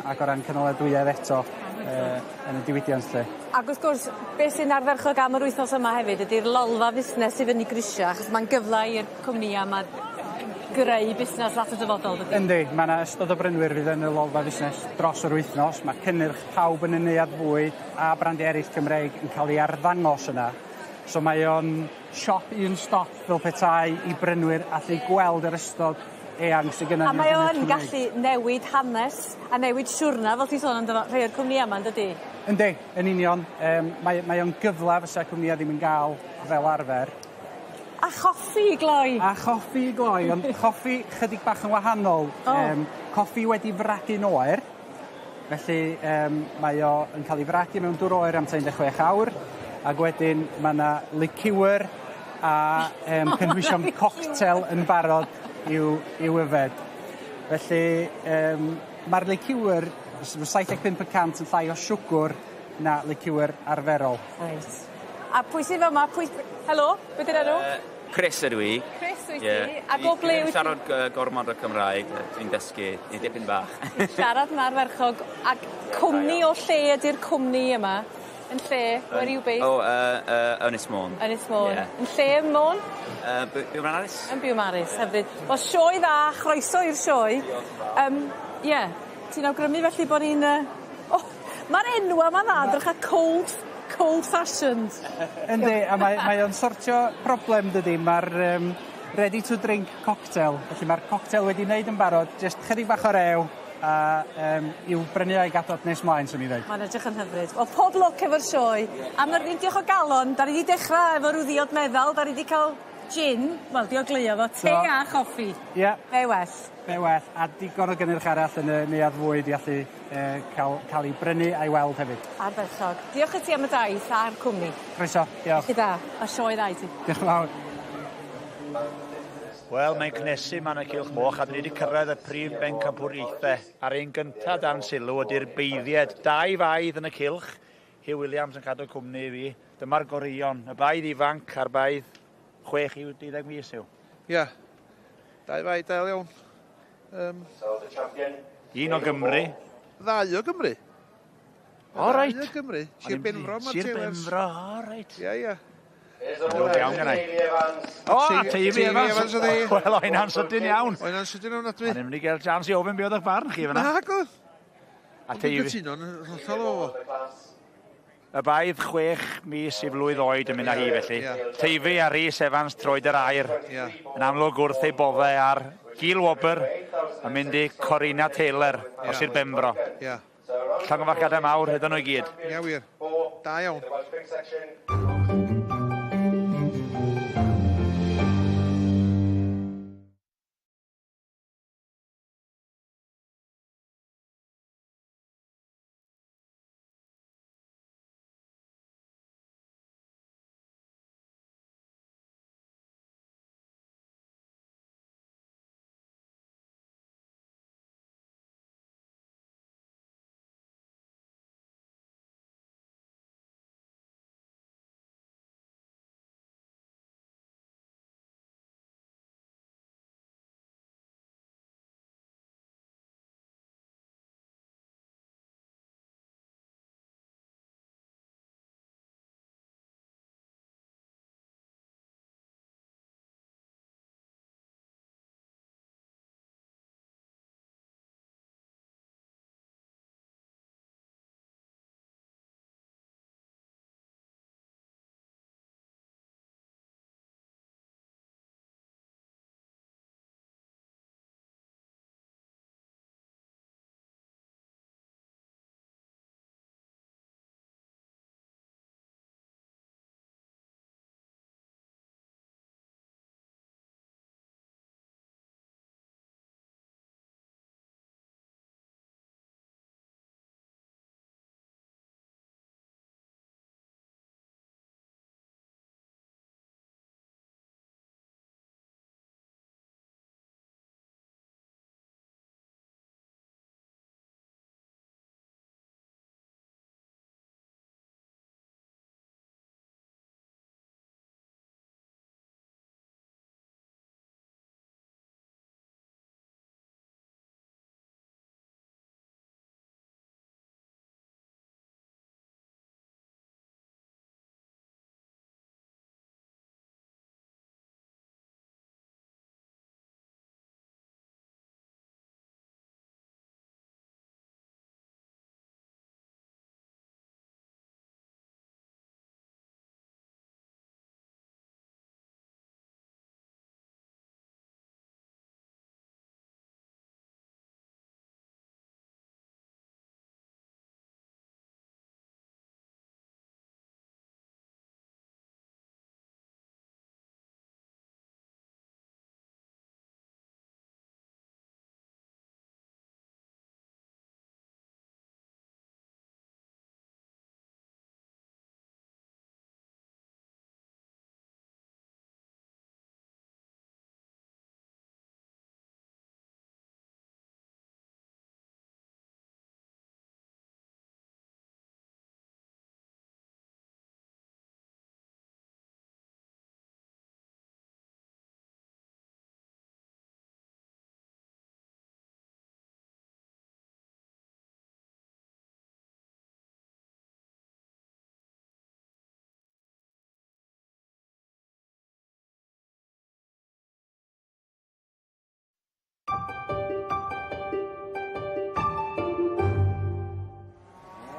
ac o ran cynaladwyedd eto yn y diwydiant lle. Ac wrth gwrs, beth sy'n ardderchog am yr wythnos yma hefyd ydy'r lolfa fusnes i fyny grisia, achos mae'n gyfle i'r cwmnïau yma greu busnes at y dyfodol, dydy? Yndi, mae yna ystod o brynwyr fydd yn y lolfa fusnes dros yr wythnos. Mae cynnyrch pawb yn y neuadd fwyd a brandiau eraill Cymreig yn cael ei arddangos yna. So mae o'n siop un stop fel petai i brynwyr allu gweld yr ystod eang sydd gennym A mae o yn gallu newid hanes a newid siwrna, fel ti'n sôn amdano rhai o'r cwmnïau yma, yn dydi? Yndi, yn union. Mae o'n gyfle fysa cwmnïau ddim yn gael fel arfer. A choffi i gloi. A choffi i gloi, ond choffi chydig bach yn wahanol. Oh. Coffi wedi fragu'n oer. Felly mae o yn cael ei fragu mewn dŵr oer am 16 awr. Ac wedyn mae yna liqueur a cynhwysion cocktail yn barod i'w yfed. Felly mae'r liqueur 75% yn llai o siwgr na liqueur arferol. Reit. A pwy sydd fyma? Pwy... Helo, beth yw'r enw? Chris ydw i. Chris wyt ti? Ac o ble wyt ti? Siarad gormod o Cymraeg, dwi'n dysgu i dipyn bach. Siarad yn ardderchog. Ac cwmni o lle ydy'r cwmni yma? Yn lle? Where are you based? O, Ynys Môn. Ynys Môn. Yeah. Yn lle ym Môn? Biwmaris. Yn Biwmaris, hyfryd. Wel, sioe dda, chroeso i'r sioe. Ie, ti'n awgrymu felly bod ni'n... Oh, mae'r enw yma'n dda, drych a cold fashioned. Yndi, a mae o'n sortio problem, dydy. Mae'r ready to drink cocktail. Felly mae'r cocktail wedi wneud yn barod, jyst chydig bach o rew, a i'w brynu a'i gadw at nes mlaen, swn i ddweud. Mae'n edrych yn hyfryd. Wel, pob lwc efo'r sioe. A mae'r diolch o galon, da ni wedi dechrau efo rhyw ddiod meddal, da ni wedi cael Gin, wel 'di o gleuo fo, te a choffi. Ie. Be well? Be well, a digon o gynnyrch arall yn y neuadd fwyd i allu yy ca'l ca'l 'i brynu a'i weld hefyd. Ardderchog. Diolch i ti am y daith a'r cwmni. Croeso, diolch. Felly da, a sioe dda i ti. Diolch yn fawr. Wel, mae'n cnesu 'ma yn y Cylch Moch a 'dyn ni 'di cyrraedd y prif bencampwriaethe a'r un gynta dan sylw ydi'r beiddied. Dau faedd yn y cylch, Huw Williams yn cadw cwmni i fi. Dyma'r goreuon, y baedd ifanc a'r baedd 6 i 12 mis yw. Ia. Dau faedd del iawn. Um, Un o Gymru. Ddau o Gymru. O reit. Ddau o Gymru. Sir Benfro, Mark Sir Taylors. Benfro, o reit. Ie, ie. Ddrwg iawn gennai. O, a Teifi Evans. Evans oedd hi. Wel, o hynna'n sydyn iawn. O hynna'n sydyn ofnadwy. O'n i'n mynd i gael chance i ofyn be oedd eich barn chi fyna. Nag oedd. A Dwi'n Teifi. cytuno'n hollol o fo. Y baedd chwech mis i flwydd oed yn mynd â hi felly. Ie. Teifi a Rhys Evans troed yr air. Ie. Yn amlwg wrth ei boddau ar Gil Wobr yn mynd i Corina Taylor o Ie. Sir Benfro. Ie. Llongyfarchiadau mawr iddyn nhw i gyd. Ie, wir. Da iawn.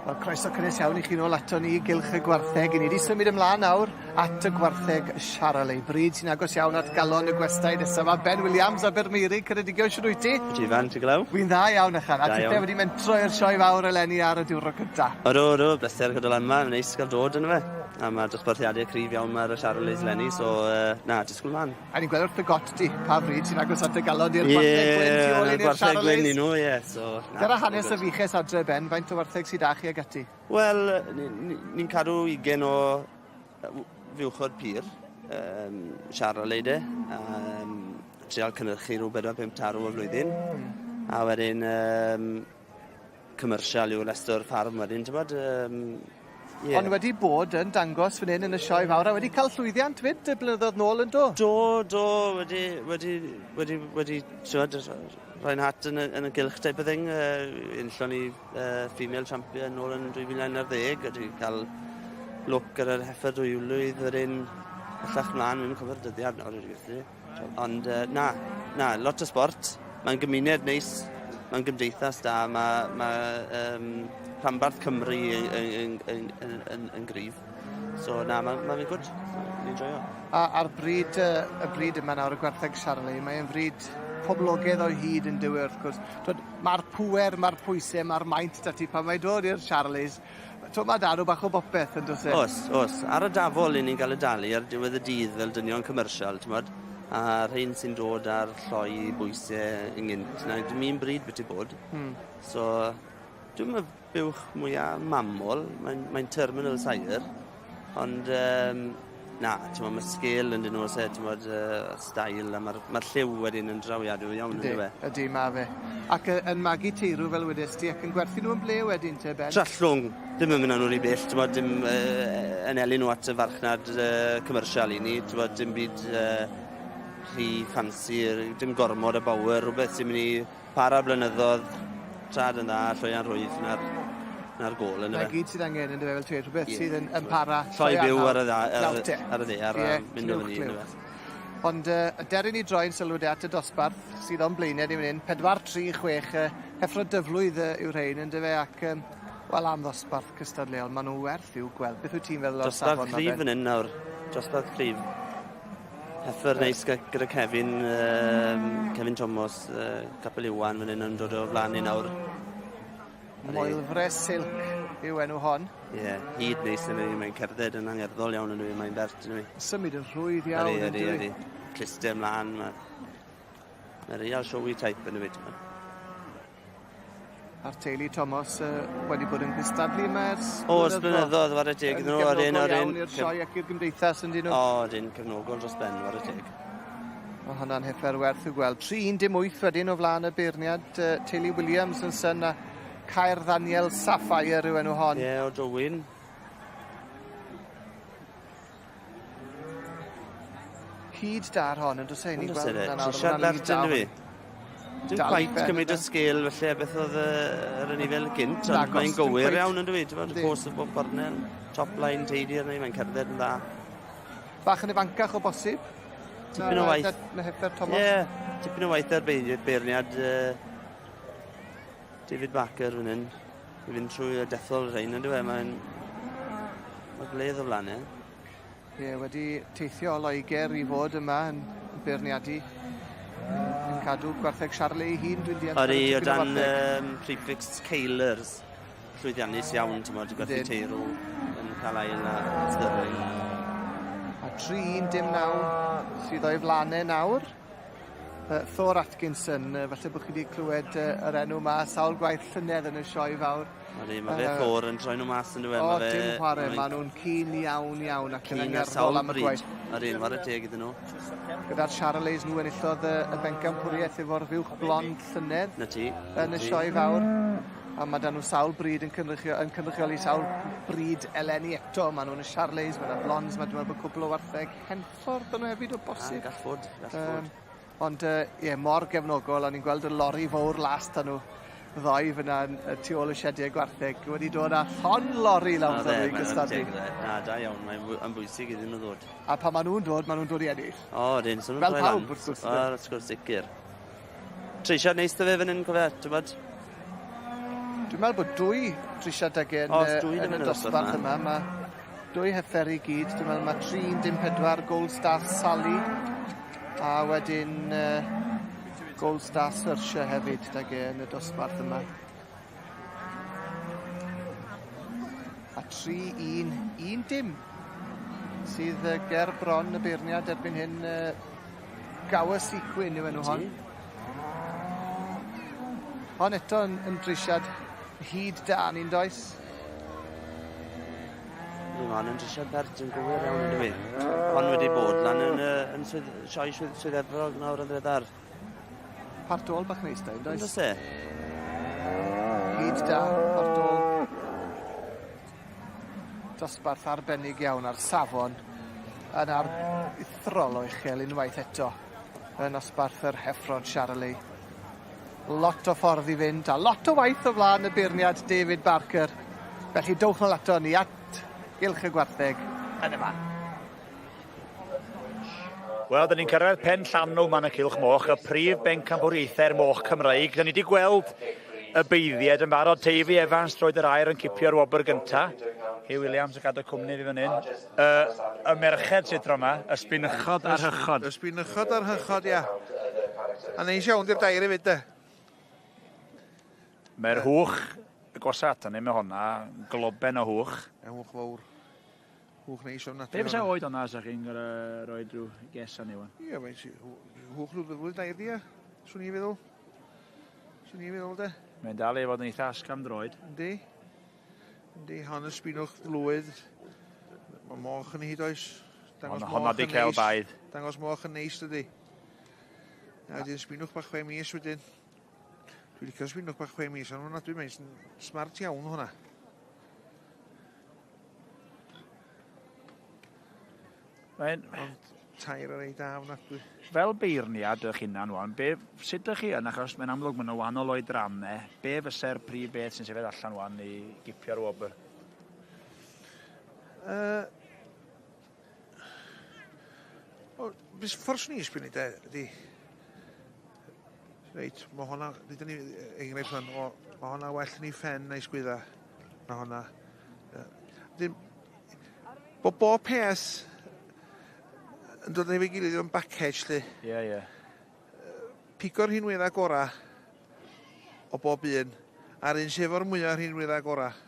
Wel, croeso cynnes iawn i chi nôl ato ni i Gylch y Gwartheg. I ni wedi symud ymlaen nawr at y gwartheg Charolais, bryd sy'n agos iawn at galon y gwestai nesaf 'ma, Ben Williams, Abermeurig, Ceredigion, shwd wyt ti? Wyt ti Ifan, ti'n glaw? Wy'n dda iawn ychan, a tithe wedi mentro i'r sioe fawr eleni ar y diwrnod cynta. Ydw, ydw, bleser cael dod lan 'ma, mae'n neis cael dod yndyfe? A ma' dosbarthiade cryf iawn 'ma ar y Charolais 'leni, so yy na, disgwl mlan. A ni'n gweld wrth dy got di, pa fryd sy'n agos at dy galon di'r gwartheg gwyn tu ôl i ni'r Charolais. Gwartheg gwyn i nhw, ie, so... Dyna hanes y fuches adre, Ben, faint o wartheg sydd 'da chi ag ati? Wel, ni'n ni cadw ugen o fuwchod pur, Charolais de, trial cynhyrchu rhyw 4-5 tarw y flwyddyn. A wedyn commercial yw rest o'r ffarm wedyn, t'mod? Yeah. Ond wedi bod yn dangos fan hyn yn y sioe fawr a wedi cael llwyddiant 'fyd y blynyddoedd nôl yn do? Do, do, wedi, wedi, wedi, wedi, t'mod, rhoi'n hat yn y, yn y gylch type of thing. Enillon ni female champion nôl yn 2011 a dwi cael lwc ar yr heffer dwyflwydd wedyn bellach mlaen, fi'n cofio'r dyddiad nawr wedi gweithio. Ond uh, na, na, lot o sport. Mae'n gymuned neis, mae'n gymdeithas da, mae ma, um, rhanbarth Cymru yn, yn, yn, yn, yn, yn gryf. So na, mae'n ma fe'n gwd. Ni'n joio. A a'r bryd, y bryd yma nawr, y gwartheg Charolais, mae'n fryd poblogaidd o hyd yn dyw e wrth gwrs. Twod, Ma'r pŵer, ma'r pwyse, ma'r maint 'da ti pan mae'n dod i'r Charolais. T'o' ma' 'da nw bach o bopeth on'd o's e? O's, o's. Ar y dafol 'yn ni'n ga'l y dalu ar diwedd y dydd fel dynion commercial t'mod? A rhein sy'n dod â'r lloi bwyse yn gynt na dim un bryd byti bod. Hmm. So dwi'm y buwch mwya mamol, mae'n mae'n terminal sire, ond yym na, t'mo' ma' sgêl ynddyn nhw o's e t'mod yy style a ma'r ma'r lliw wedyn yn drawiadol iawn on'd yw e? Ydi ma' fe. Ac yy yn magu teirw fel wedes di ac yn gwerthu nhw yn ble wedyn te Ben? Trallwng. Dim yn myn' â nhw ry bell t'mod dim yy anelu nhw at y farchnad yy commercial i ni t'mod dim byd yy rhy ffansi dim gormod o bower rwbeth sy'n myn' i Para blynyddodd, trad yn dda, llwyau'n rhwydd, 'na'r 'na'r gôl yndyfe? 'Na gyd sydd angen yndyfe fel ti'n rhywbeth yeah. sydd yn, yn para. Lloi byw ar y dda, ar, ar y ddaear a mynd o fyny yndyfe? Ond uh, deryn ni droi'n sylw de at y dosbarth sydd o'n blaenau ni fan hyn, 4, 3, 6, uh, heffro dyflwydd uh, yw'r rhain yndyfe ac um, wel am ddosbarth cystadleuol, maen nhw werth i'w gweld. Beth wyt ti'n feddwl o'r safon Dosbarth cryf fan hyn nawr, dosbarth cryf. Heffer neis gyda Kevin, um, Kevin Thomas, Capel Iwan fan hyn yn dod o flaen ni nawr. Moelfre Silk yw enw hon. Ie, yeah, hyd neis yn ei, mae'n cerdded yn angerddol iawn yn ei, mae'n bert yn ei. Symud yn rhwydd iawn yn dwi. Ydy, ydy. Cluste ymlaen, mae... Mae'n real showy type yn y fyd. A'r teulu Thomas uh, wedi bod yn cystadlu yma ers O, ers blynyddoedd, ware teg iddyn nhw. Yn gefnogol iawn i'r sioe ac i'r gymdeithas yn dyn nhw. O, dyn, cefnogol dros ben, ware teg. Mae hwnna'n heffer werth i'w gweld. 3-18 wedyn o flaen y beirniad, uh, teulu Williams yn syn a Caer Ddaniel Sapphire yw enw hon. Ie, yeah, o Dywyn. Hyd da ar hon, yn does e? Ni'n gweld hwnna nawr. Trisiad bert yn dwi. Dim quite cymryd y sgêl felly beth oedd yr anifail gynt, ond mae'n gywir iawn yn dwi. Ti'n bod, cos y bob cornel, top line teidi arni, mae'n cerdded yn dda. Bach yn ifancach o bosib? Tipyn o waith. Na Heffer Thomas? Ie, tipyn o waith ar beirniad David Barker fan hyn. I fynd trwy y dethol rhain, yn dwi? Mae'n... Mae gwledd o flaen e. Ie, wedi teithio o Loegr i fod yma yn beirniadu. Yn cadw gwartheg Charlie ei hun, dwi'n deall. Odi, o dan um, prefix Cailers. Llwyddiannus iawn, ti'n modd, gwerthu teirw yn cael ail a Sterling. A 3-1-9 sydd o'i flanau nawr. Thor Atkinson, falle bod chi wedi clywed yr enw 'ma sawl gwaith llynedd yn y sioe fawr. Odi, ma' fe Thor yn troi nhw mas on'd yw e? O, dim chware, ma' nhw'n keen iawn iawn ac yn angerddol am y gwaith. Odi, whare teg iddyn nhw. Gyda'r Charolais nhw enillodd y, y bencampwriaeth efo'r fuwch blond llynedd. 'Na ti. Yn y sioe fawr. A ma' 'da nhw sawl bryd yn cynrychio- yn cynrychioli sawl bryd eleni eto. Ma' nhw'n y Charolais, ma' 'na blonds, ma' dwi'n meddwl bod cwpl o wartheg Henffordd 'da nhw hefyd o bosib. Ah, gall fod, gall fod. Ond yy ie, mor gefnogol, o'n i'n gweld y lori fowr las 'da nhw ddoe fyna yn y tu ôl y siediau gwartheg wedi dod â llond lori lawr 'da nhw i gystadlu. Na, da iawn, mae'n yn bwysig iddyn nhw ddod. A pan maen nhw'n dod, maen nhw'n dod i ennill. O, dyn, so nhw'n Fel pawb, wrth gwrs. O, wrth gwrs, sicr. Treisiad neis 'da fe fan hyn, cofia, ti'n bod? Dwi'n meddwl bod dwy treisiad ag yn, yn y dosbarth yma. Mae Dwy heffer i gyd, dwi'n meddwl mae 3 1 dim 4 Gold Star Sally a wedyn uh, Gold Star Saoirse hefyd 'dag e yn y dosbarth yma. A 3 1 1 dim sydd ger bron y beirniad erbyn hyn uh, Gower Sequin yw enw hon. Hon eto yn, yn drisiad hyd da ni'n does? Yndi, ma' hon yn drisiad pert yn gywir iawn yndyw 'i? Hon wedi bod lan yn yy yn swydd sioe swydd Swydd Efrog nawr yn ddiweddar. Part ôl bach neis da, yndoes? Yndos e? Hyd da, part ôl. Dosbarth arbennig iawn a'r safon yn aruthrol o uchel unwaith eto yn nosbarth yr Heffron Charolais. Lot o ffordd i fynd a lot o waith o flaen y beirniad David Barker. Felly dowch nôl ato ni at Gylch y Gwartheg yn y man. Wel, dyn ni'n cyrraedd pen llanw man y Cylch Moch, y prif bencampwriaethau'r moch Cymreig. Dyn ni wedi gweld y beiddied yn barod. Teifi Evans troed yr aer yn cipio'r wobr gynta. Hugh Williams yn gadw cwmni fi fan hyn. Y, y merched sydd tro yma, y sbinychod a'r hychod. Y sbinychod a'r hychod, ia. A neis iawn di'r dair hefyd, de. Mae'r hwch agosa aton ni, mae honna, globen o hwch. Ie, hwch fawr. Hwch neis ofnadwy. Be fysa oed honna sa chi'n rhoi rhyw guess arni wan? Ie, mae'n hwch rhyw flwydd dair di, ia. Swn i'n feddwl. Swn i'n feddwl, de. Mae'n dal i fod yn eitha asgam droed. Yndi. Yndi, hon yn sbinwch flwydd. Mae moch yn hi, does? Dangos moch Honna di cael baedd. Dangos moch yn neis, dydy. A wedyn sbinwch bach chwe mis wedyn. Dwi'n licio sbinwch bach chwe mis, ond hwnna dwi'n meddwl smart iawn hwnna. Mae'n... Ond tair ar ei da ofnadwy. Fel beirniad ych hunan wan, be, sut ydych chi yn, achos mae'n amlwg maen nhw wahanol oedrannau, be fyse'r prif beth sy'n sefyll allan wan i gipio'r wobr? Uh, o, ffordd swn i'n sbio de, ydy, reit, mae hwnna, dydyn ni, enghraifft hwn, o, mae hwnna well yn ei phen na'i sgwydda, na hwnna. Dim, bod bob peth yn dod efo'i gilydd yn backage, lle. Ie, yeah, ie. Yeah. Pigo'r rhinweddau gorau o bob un, a'r un sydd efo'r mwyaf rhinweddau gorau.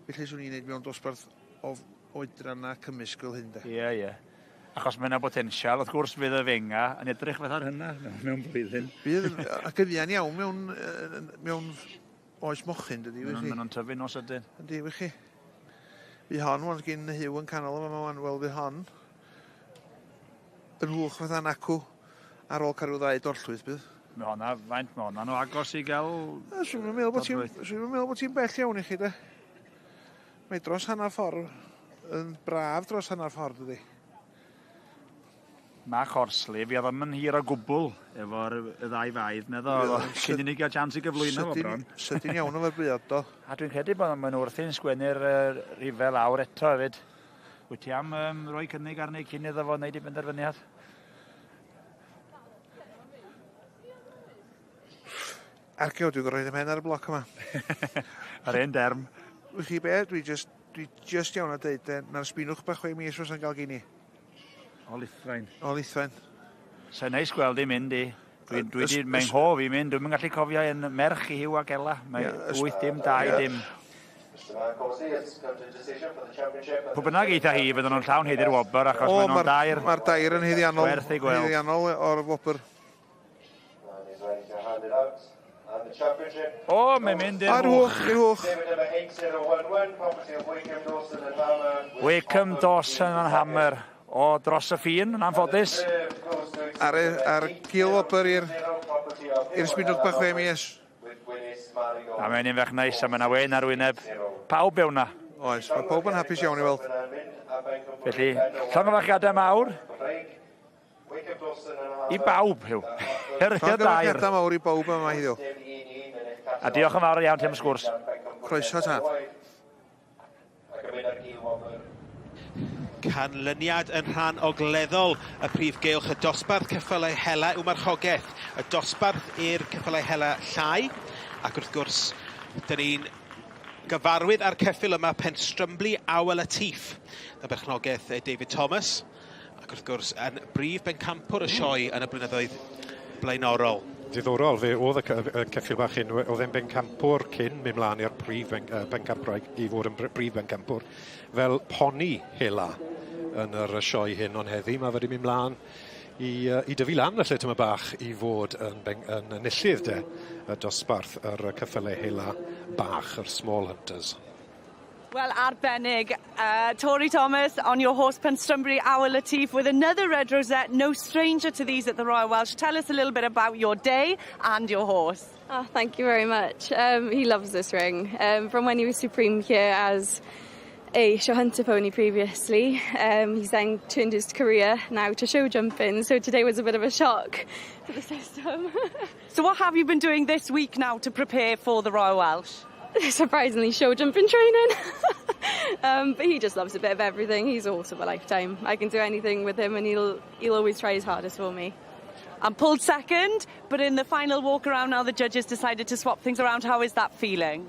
Felly swn i'n neud mewn dosbarth o oedrannau cymysg fel hyn, de. Ie, yeah, ie. Yeah. Achos mae yna botensial, wrth gwrs fydd y fenga yn edrych fatha'r hynna mewn blwyddyn. Bydd, ac yn fuan iawn mewn, mewn Oes mochyn dydi, wych chi. Maen nhw'n tyfu nos ydyn. Yndi, wych chi. Fi hon, wan gyn Huw yn canol yma, wan, wel fi hon yn hwch fatha nacw ar ôl cael rhyw ddau dorllwyth bydd. Mae honna, faint mae honna, nhw agos i gael... Swn i'n meddwl bod ti'n meddwl bod ti'n bell iawn i chi, de. Mae dros hanner ffordd, yn braf dros hanner ffordd, dydi. Mae Horsley, fi oedd ddim yn hir o gwbl efo'r y ddau faedd, meddo, cyn i ni gael chance i gyflwyno fo bron. Sydyn iawn efo'r briod, do. A dwi'n credu bod maen nhw wrthi'n sgwennu'r uh, rhifau lawr eto hefyd. Wyt ti am um, rhoi cynnig arni cyn iddo fo wneud ei benderfyniad? Argeo, dwi'n gorfod rhoi ymhen ar y bloc yma. Ar un derm. Wych chi be, dwi just, dwi just iawn a deud, na'r sbinwch bach chwe mis fysa'n gael gini. O Lithfaen. O Lithfaen. Sa'n neis gweld i mynd i. Dwi, dwi di, mae'n hof i mynd, dwi'n gallu cofio un merch i Huw ac Ela. Mae 8 dim, 2 dim. Pwy bynnag eitha hi, fydden nhw'n llawn haeddu'r wobr, achos maen nhw'n dair. Mae'r dair yn haeddiannol. Werth ei gweld. Haeddiannol o'r wobr. O, mae'n mynd i'r A'r hwch, i'r hwch. Wakeham, Dawson and Hammer. O, dros y ffin, yn anffodus. Ar, ar gil wobr i'r i'r sbinwch bach chwe mis. A mae'n un fach neis, a mae'n awen ar wyneb. Pawb mewn na. Oes, mae pawb yn hapus iawn i weld. Felly, llongyfarchiadau mawr. I bawb, Huw. Yr dair. Llongyfarchiadau mawr i bawb yma heddiw. A diolch yn fawr iawn ti am y sgwrs. Croeso tad. Canlyniad yn rhan ogleddol y prif gylch, y dosbarth ceffylau hela yw marchogaeth, y dosbarth i'r ceffylau hela llai, ac wrth gwrs, dyn ni'n gyfarwydd â'r ceffyl yma Penstrymbu Awel Latif, y berchnogaeth David Thomas, ac wrth gwrs yn brif bencampwr y sioe yn y blynyddoedd blaenorol. Diddorol, fe oedd y, y ceffyl bach hyn, oedd e'n bencampwr cyn mynd mlaen i'r prif ben, bencampwraig, i fod yn brif bencampwr, fel poni hela yn yr sioe hyn, ond heddi mae wedi mynd mlaen i, i dyfu lan felly tyma bach i fod yn, ben, yn enillydd de y dosbarth yr ceffylau hela bach, yr small hunters. Wel, arbennig. Tori Thomas on your horse Penstrymbu Our Latif with another red rosette, no stranger to these at the Royal Welsh. Tell us a little bit about your day and your horse. Oh, thank you very much. He loves this ring. From when he was supreme here as a show hunter pony previously, he's then turned his career now to show jumping. So today was a bit of a shock to the system. So what have you been doing this week now to prepare for the Royal Welsh? Surprisingly, show jumping training. But he just loves a bit of everything. He's a horse of a lifetime. I can do anything with him and he'll always try his hardest for me. And pulled second, but in the final walk around now the judges decided to swap things around. How is that feeling?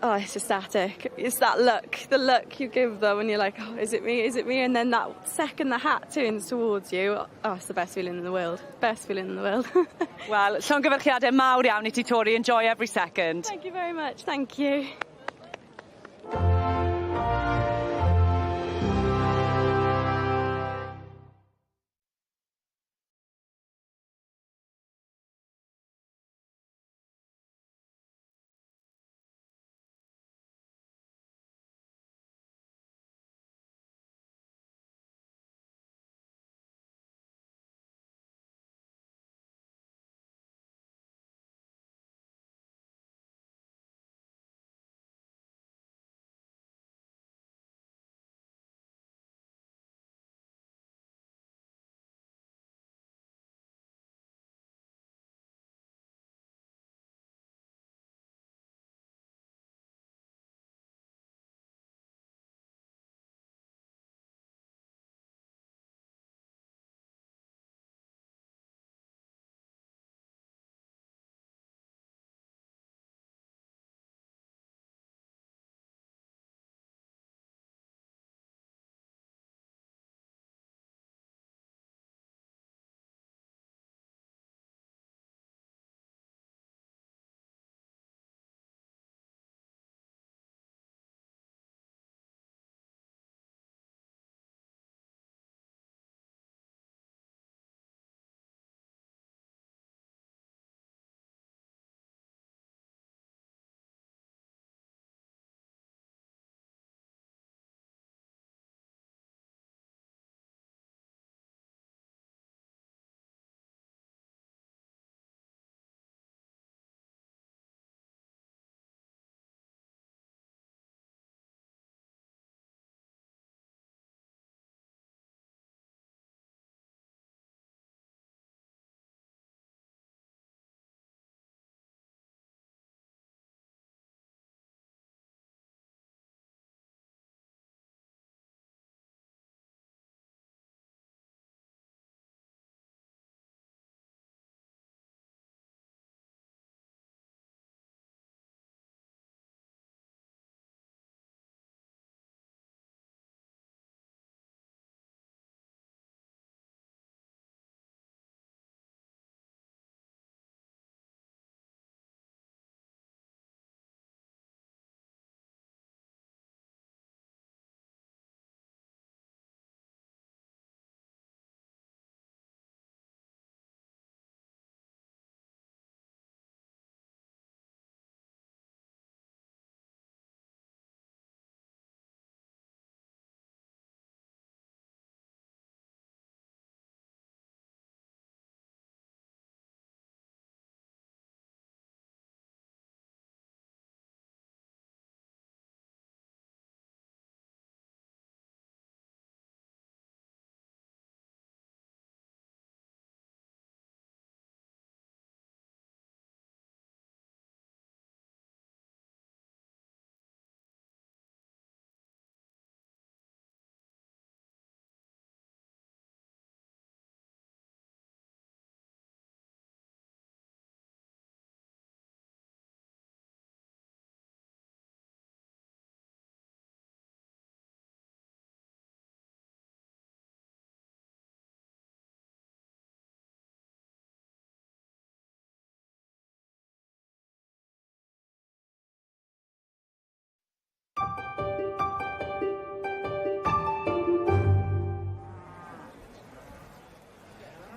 Oh, it's ecstatic. It's that look, the look you give them when you're like, oh, is it me? Is it me? And then that second the hat turns towards you, oh, it's the best feeling in the world. Best feeling in the world. Wel, llongyfarchiadau mawr iawn i ti, Tori. Enjoy every second. Thank you very much. Thank you.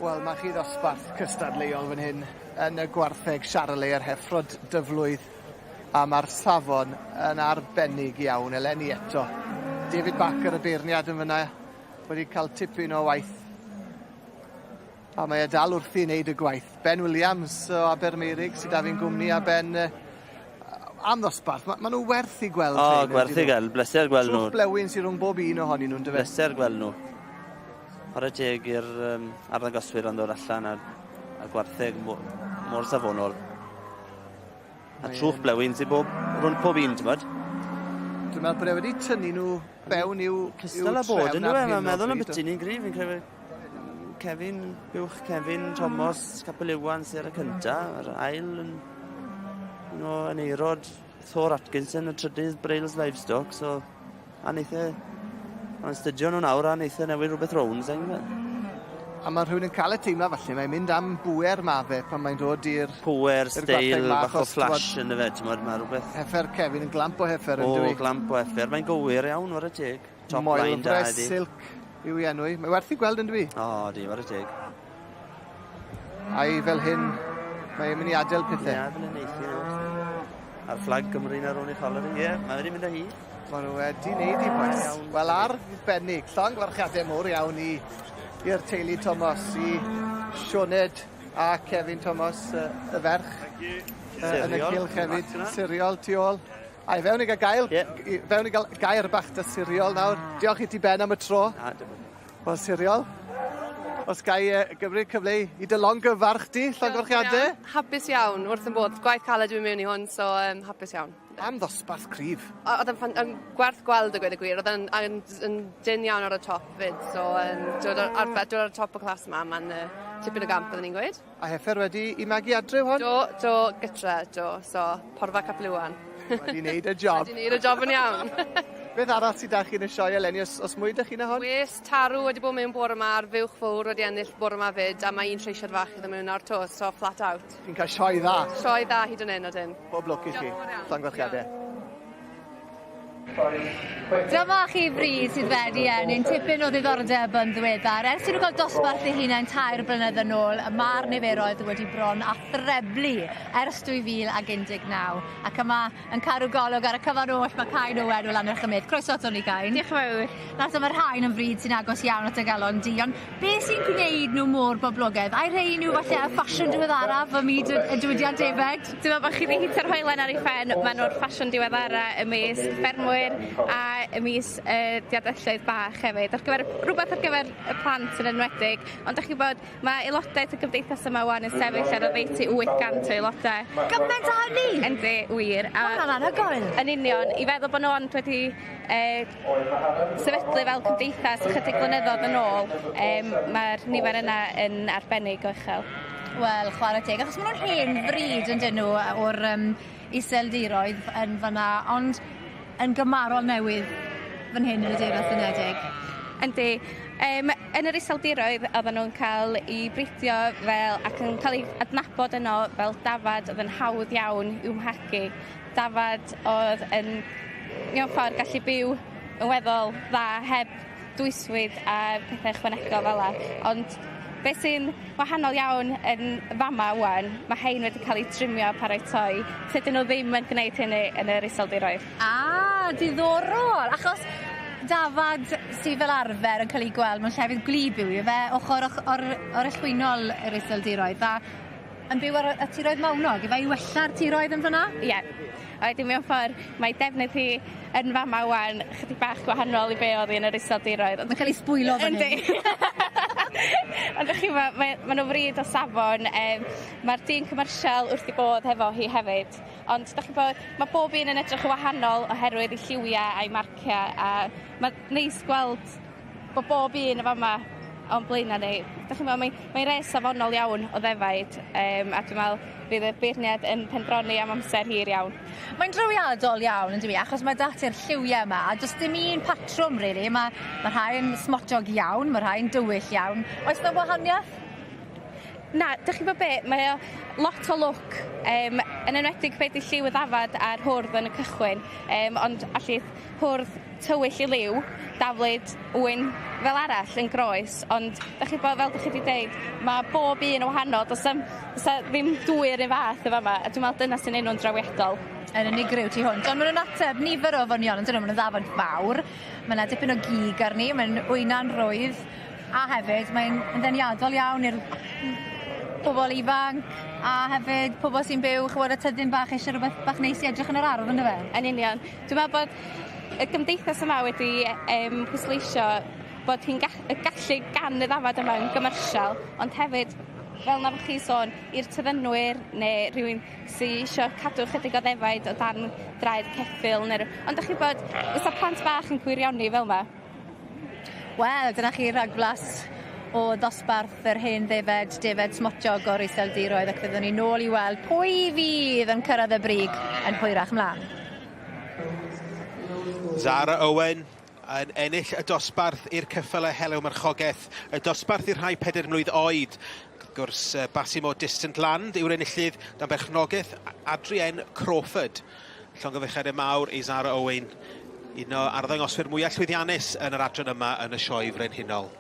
Wel, mae chi ddosbarth cystadleuol fan hyn yn y gwartheg Charolais yr heffrod dyflwydd a mae'r safon yn arbennig iawn eleni eto. David Barker y beirniad yn fyna wedi cael tipyn o waith a mae e dal wrthi wneud y gwaith. Ben Williams o Abermeirig sydd â fi'n gwmni a Ben am ddosbarth, ma, ma nhw werth i gweld. O, gwerth i gweld, bleser gweld nhw. Trwch blewyn sydd rhwng bob un ohonyn nhw'n dyfe? Bleser gweld nhw. Chwarae teg i'r um, arddangoswyr yn dod allan a, a gwartheg mor, mor safonol. A trwch blewyn sydd bob, rhwng pob un, ti'n bod? Dwi'n meddwl bod e wedi tynnu nhw fewn i'w Cystal â bod, yn dweud, mae'n meddwl am byti ni'n gryf, fi'n credu Kevin, buwch Kevin Thomas, Capel Iwan sydd ar y cynta, yr ail yn, un o Aneirod, Thor Atkinson, y trydydd Brails Livestock, so A neith e... Mae'n stydio nhw nawr a neith e newid rhywbeth rownd, sa'n gwybod. A mae rhywun yn cael y teimlad falle, mae'n mynd am bŵer ma fe pan mae'n dod i'r... Pŵer, steil, bach o flash yn y fe, ti'n modd, mae rhywbeth... Heffer Kevin yn glamp o heffer yn dwi. O, glamp o heffer. Mae'n gywir iawn, wara teg. Top line da iddi. Silk yw ei enw i. Mae werth i gweld yn dwi. O, di, wara teg. A'i fel hyn, mae'n mynd i adael pethau. Ie, fel hyn eithi. A'r fflag Gymru na rownd ei choler hi. Ie, mae wedi mynd â hi. Maen nhw wedi wneud i bois. Wel, arbennig. Llongyfarchiadau mowr iawn i i'r teulu Thomas, i Sioned a Kevin Thomas, y, y ferch. Yn y cylch hefyd. Siriol tu ôl. A i fewn i gael gael, yeah. i fewn i gael gair bach da Siriol nawr. Diolch i ti Ben am y tro. Na, dim Wel, Siriol, os ga i gymryd cyfle i dy longyfarch di, llongyfarchiadau? Hapus iawn, wrth yn bodd. Gwaith caled dwi'n mewn i hwn, so um, hapus iawn. Am ddosbarth cryf. Oedd e'n yn gwerth gweld a gweud y gwir. Oedd e'n yn, yn dyn iawn ar y top fyd, so um, dod ar, ar, dod ar y top o clas yma, mae'n uh, tipyn o gamp byddwn ni'n gweud. A heffer wedi i magu adre hon? Do, do, gytre, do. So, porfa Capel Iwan. Wedi wneud y job. Wedi wneud y job yn iawn. Beth arall sydd 'da chi yn y sioe eleni, os, os mwy 'da chi na hon? Wes, tarw wedi bod mewn bore 'ma a'r fuwch fowr wedi ennill bore 'ma 'fyd, a mae un treisiad fach iddo mewn nawr 'to, so flat out. Chi'n cael sioe dda. Sioe dda hyd yn hyn, odyn. Pob lwc i chi. Llongyfarchiadau. Dyma chi fryd sydd wedi ennyn tipyn o ddiddordeb yn ddiweddar. Ers i nhw gael dosbarth eu hunain tair blynedd yn ôl, mae'r niferoedd wedi bron a threblu ers 2019. Ac yma, yn cadw golwg ar y cyfan oll, mae Cain Owen o Lannerch-y-medd. Croeso aton ni, Cain. Diolch yn fawr. Nawr te, mae rhain yn fryd sy'n agos iawn at y galon di, ond beth sy'n gwneud nhw mor boblogaidd? Ai rhein yw falle y ffasiwn diweddaraf ym myd y, y diwydiant defaid? Dwi'n meddwl bod chi 'di hitio'r hoelen ar ei phen. Maen nhw'r ffasiwn diweddara ymysg ffermwyr a ymysg y diadelloedd bach hefyd. Ar gyfer, rhywbeth ar gyfer y plant yn enwedig. Ond dach chi'n gwybod, mae aelodaeth y gymdeithas yma wan yn sefyll ar oddeutu 800 o aelodau. Gymaint â hynny? Yndi, wir. A Ma' hwnna'n anhygoel. Yn union. I feddwl bod nhw ond wedi uh, sefydlu fel cymdeithas ychydig blynyddoedd yn ôl, um, mae'r nifer yna yn arbennig o uchel. Wel, chwarae teg, achos maen nhw'n hen fryd yn dyn nhw o'r um, iseldiroedd yn fanna, ond yn gymarol newydd fan hyn yn y Deyrnas Unedig. Yndi. Um, yn yr iseldiroedd oedden nhw'n cael eu bridio fel ac yn cael eu adnabod yno fel dafad oedd yn hawdd iawn i'w mhagu. Dafad oedd yn mewn ffordd gallu byw yn weddol dda heb dwysfwyd a pethau ychwanegol fel 'a. Ond beth sy'n wahanol iawn yn fama ŵan, mae hein wedi cael eu trimio a paratoi. Tydyn nhw ddim yn gwneud hynny yn yr iseldiroedd. Ah, diddorol! Achos dafad sydd fel arfer yn cael ei gweld mewn llefydd gwlyb yw i fe, ochr och- or orllewinol yr iseldiroedd a yn byw ar y tiroedd mawnog, ife i wella'r tiroedd yn fyna? Ie. A wedyn mewn ffordd, mae defnydd hi yn fama wan chydig bach gwahanol i be oedd hi yn yr iseldiroedd. Mae'n cael ei sbwylo fan hyn. Yndi. Ond dych chi, ma' mae ma' nhw fryd o safon. Um, Mae'r dyn commercial wrth i bodd hefo hi hefyd. Ond dych chi'n bod, mae bob un yn edrych yn wahanol oherwydd ei lliwiau a'i marciau. A mae'n neis gweld bod bob un yn fama o'n blaenau ni. Dach chi'n meddwl, mae'n mae res safonol iawn o ddefaid, um, a dwi'n meddwl fydd y beirniad yn pendroni am amser hir iawn. Mae'n drawiadol iawn yn dyw 'i achos mae dati'r lliwie yma a do's dim un patrwm rili ma' ma' rhai yn smotiog iawn ma' rhai yn dywyll iawn. Oes 'na wahaniath? Na, dych chi'n gwybod be, mae o lot o lwc, um, yn enwedig be di lliw y ddafad a'r hwrdd yn y cychwyn, um, ond allith hwrdd tywyll i liw, daflid ŵyn fel arall yn groes, ond dach chi 'bo' fel dych chi 'di deud, ma' bob un yn wahanol, do's 'am do's 'a ddim dwy yr un fath yn fa' 'ma, a dwi me'wl dyna sy'n neud nw'n drawiadol. Yn unigryw tu hwnt, ond ma' nw'n ateb nifer o ofynion on'd 'yn nw? Ma' nw'n ddafad fawr ma' 'na dipyn o gig arni, mae'n wyna'n rhwydd, a hefyd mae'n yn ddeniadol iawn i'r pobol ifanc a hefyd pobol sy'n byw ch'mod y tyddyn bach isie rwbeth bach neis i edrych yn yr ardd on'd yfe? Yn union. Dwi me'wl bod y gymdeithas yma wedi yym pwysleisio bod hi'n gall- y gallu gan y ddafad yma yn gymyrsial ond hefyd fel nathoch chi sôn i'r tyddynwyr ne' rhywun sy isio cadw chydig o ddefaid o dan draed ceffyl ne' rw- ond 'dach chi 'bod fysa plant bach yn gwirioni fel 'ma. Wel dyna chi ragflas o ddosbarth yr hen ddefed, defed smotiog o'r Iseldiroedd ac fyddwn ni nôl i weld pwy fydd yn cyrraedd y brig yn hwyrach mlan. Zara Owen yn ennill y dosbarth i'r ceffylau helew marchogaeth, y dosbarth i'r rhai pedair mlwydd oed. Wrth gwrs, Basimo Distant Land yw'r enillydd dan berchnogaeth Adrienne Crawford. Llongyfarchiadau mawr i Zara Owen, un o arddangoswyr mwyaf llwyddiannus yn yr adran yma yn y Sioe Frenhinol.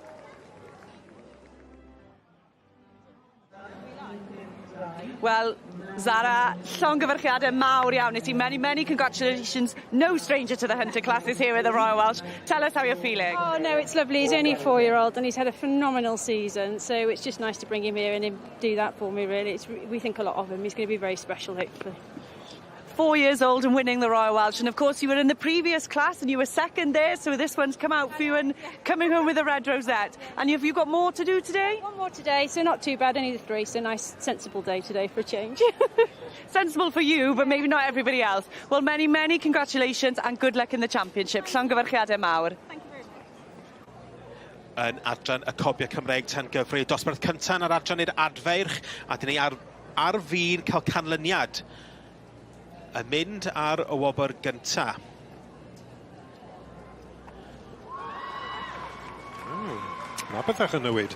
Wel, Zara, llongyfarchiadau mawr iawn i ti. Many, many congratulations. No stranger to the Hunter classes here at the Royal Welsh. Tell us how you're feeling. Oh, no, it's lovely. He's only a four-year-old and he's had a phenomenal season. So it's just nice to bring him here and him do that for me, really. It's, we think a lot of him. He's going to be very special, hopefully. Four years old and winning the Royal Welsh. And of course, you were in the previous class and you were second there. So this one's come out for you and coming home with a red rosette. And have you got more to do today? One more today, so not too bad, only the three. So nice, sensible day today for a change. sensible for you, but maybe not everybody else. Well, many, many congratulations and good luck in the championship. Llongyfarchiadau mawr. Yn adran y Cobiau Cymreig tan gyfri. Dosbarth cyntaf yn yr adran i'r adfeirch, a dyn ni ar, ar fin cael canlyniad yn mynd ar y wobr gynta. Mae pethau yn newid.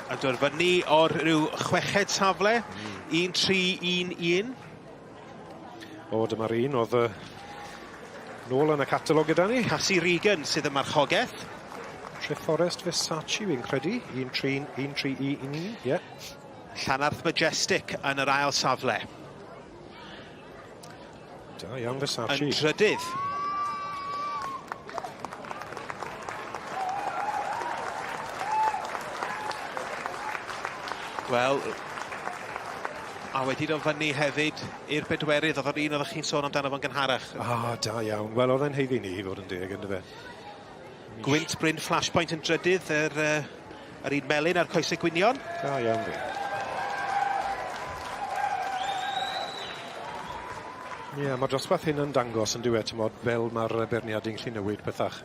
A dod fyny o'r rhyw chweched safle, mm. 1-3-1-1. O, dyma'r un oedd nôl yn y catalog gyda ni. Cassie Regan sydd yn marchogaeth. Treforest Versace fi'n credu. 1-3, 1-3-1-1, ie. Yeah. Llanarth Majestic yn yr ail safle. Da iawn Versace. Yn drydydd. Wel, a wedi dod fyny hefyd i'r bedwerydd, oedd o'r un oeddech chi'n sôn amdano fo'n gynharach. Ah, da iawn. Wel, oedd e'n haeddu ni, i fod yn deg, yndyfe. Gwynt Bryn Flashpoint yn drydydd, yr, uh, yr un melyn a'r coesau gwynion. Da iawn fi. Ie, yeah, mae'r dosbarth hyn yn dangos yn diwedd, ti'n modd, fel mae'r beirniadu'n gallu newid pethach.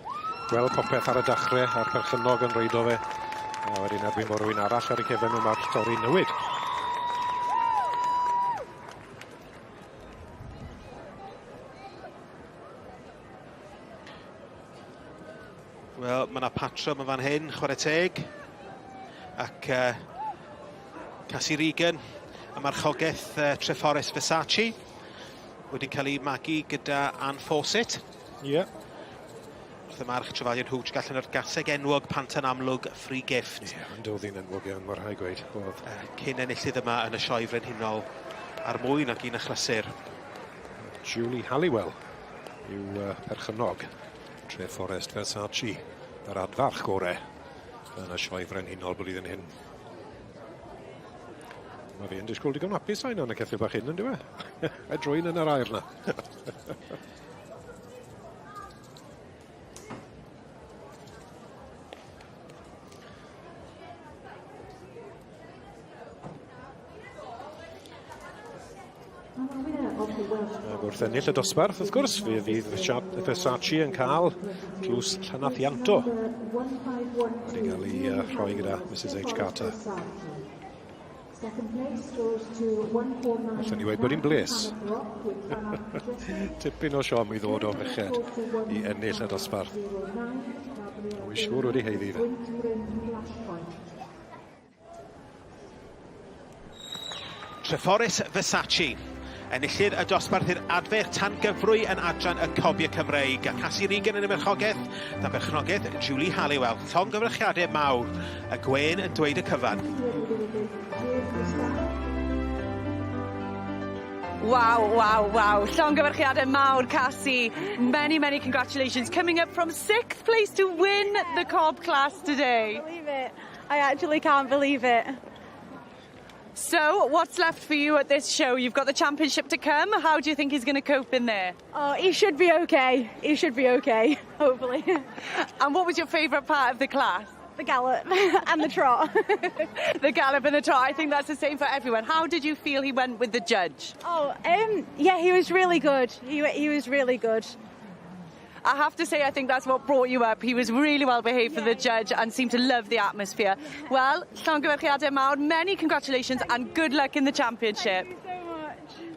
Gweld popeth ar y dachrau, a'r perchennog yn reid o fe. A wedyn erbyn bod rhywun arall ar y cefen nhw, mae'r stori'n newid. Wel, mae yna patrwm yn fan hyn, chwarae teg. Ac uh, Cassie Regan, y marchogaeth uh, Treforest Versace, wedi cael ei magu gyda Ann Fawcett. Ie. Yeah. Wrth y march Trefalion Hooch gallan o'r gaseg enwog Pantan Amlwg Free Gift. Ie, yeah, ond oedd hi'n enwog iawn, mae'r rhai gweud. Oedd. Cyn enillydd yma yn y sioe frenhinol ar mwy nag un achlysur. Julie Halliwell yw uh, perchennog Treforest Versace, yr adfarch gore yn y sioe frenhinol blwyddyn hyn. Mae fi yn disgwyl digon hapus sain yn y ceffyl bach hyn, yn dyw e? A'i drwy'n yn yr aer na. Ac wrth ennill y dosbarth, wrth gwrs, fe fydd Versace yn cael tlws Llanathianto. Wedi cael ei rhoi gyda Mrs H Carter. Allen ni weud bod hi'n bles. Tipyn o siom i ddod o feched i ennill y dosbarth. Wi siŵr wedi haeddu fe. Treforys Versace. Enillydd y dosbarth i'r adfer tan gyfrwy yn adran y Cobiau Cymreig a Casi Regan yn y merchogaeth, dan berchnogaeth Julie Halliwell. Llongyfarchiadau mawr, y gwên yn dweud y cyfan. Wow, wow, wow. Llongyfarchiadau mawr, Cassie. Many, many congratulations. Coming up from sixth place to win the Cob class today. I can't believe it. I actually can't believe it. So, what's left for you at this show? You've got the championship to come. How do you think he's going to cope in there? Oh, he should be okay. He should be okay, hopefully. And what was your favourite part of the class? The gallop and the trot. the gallop and the trot. I think that's the same for everyone. How did you feel he went with the judge? Oh, um, yeah, he was really good. He, he was really good. I have to say, I think that's what brought you up. He was really well behaved yeah. for the judge and seemed to love the atmosphere. Yeah. Well, llongyfarchiadau mawr, many congratulations and good luck in the championship. Thank you so much.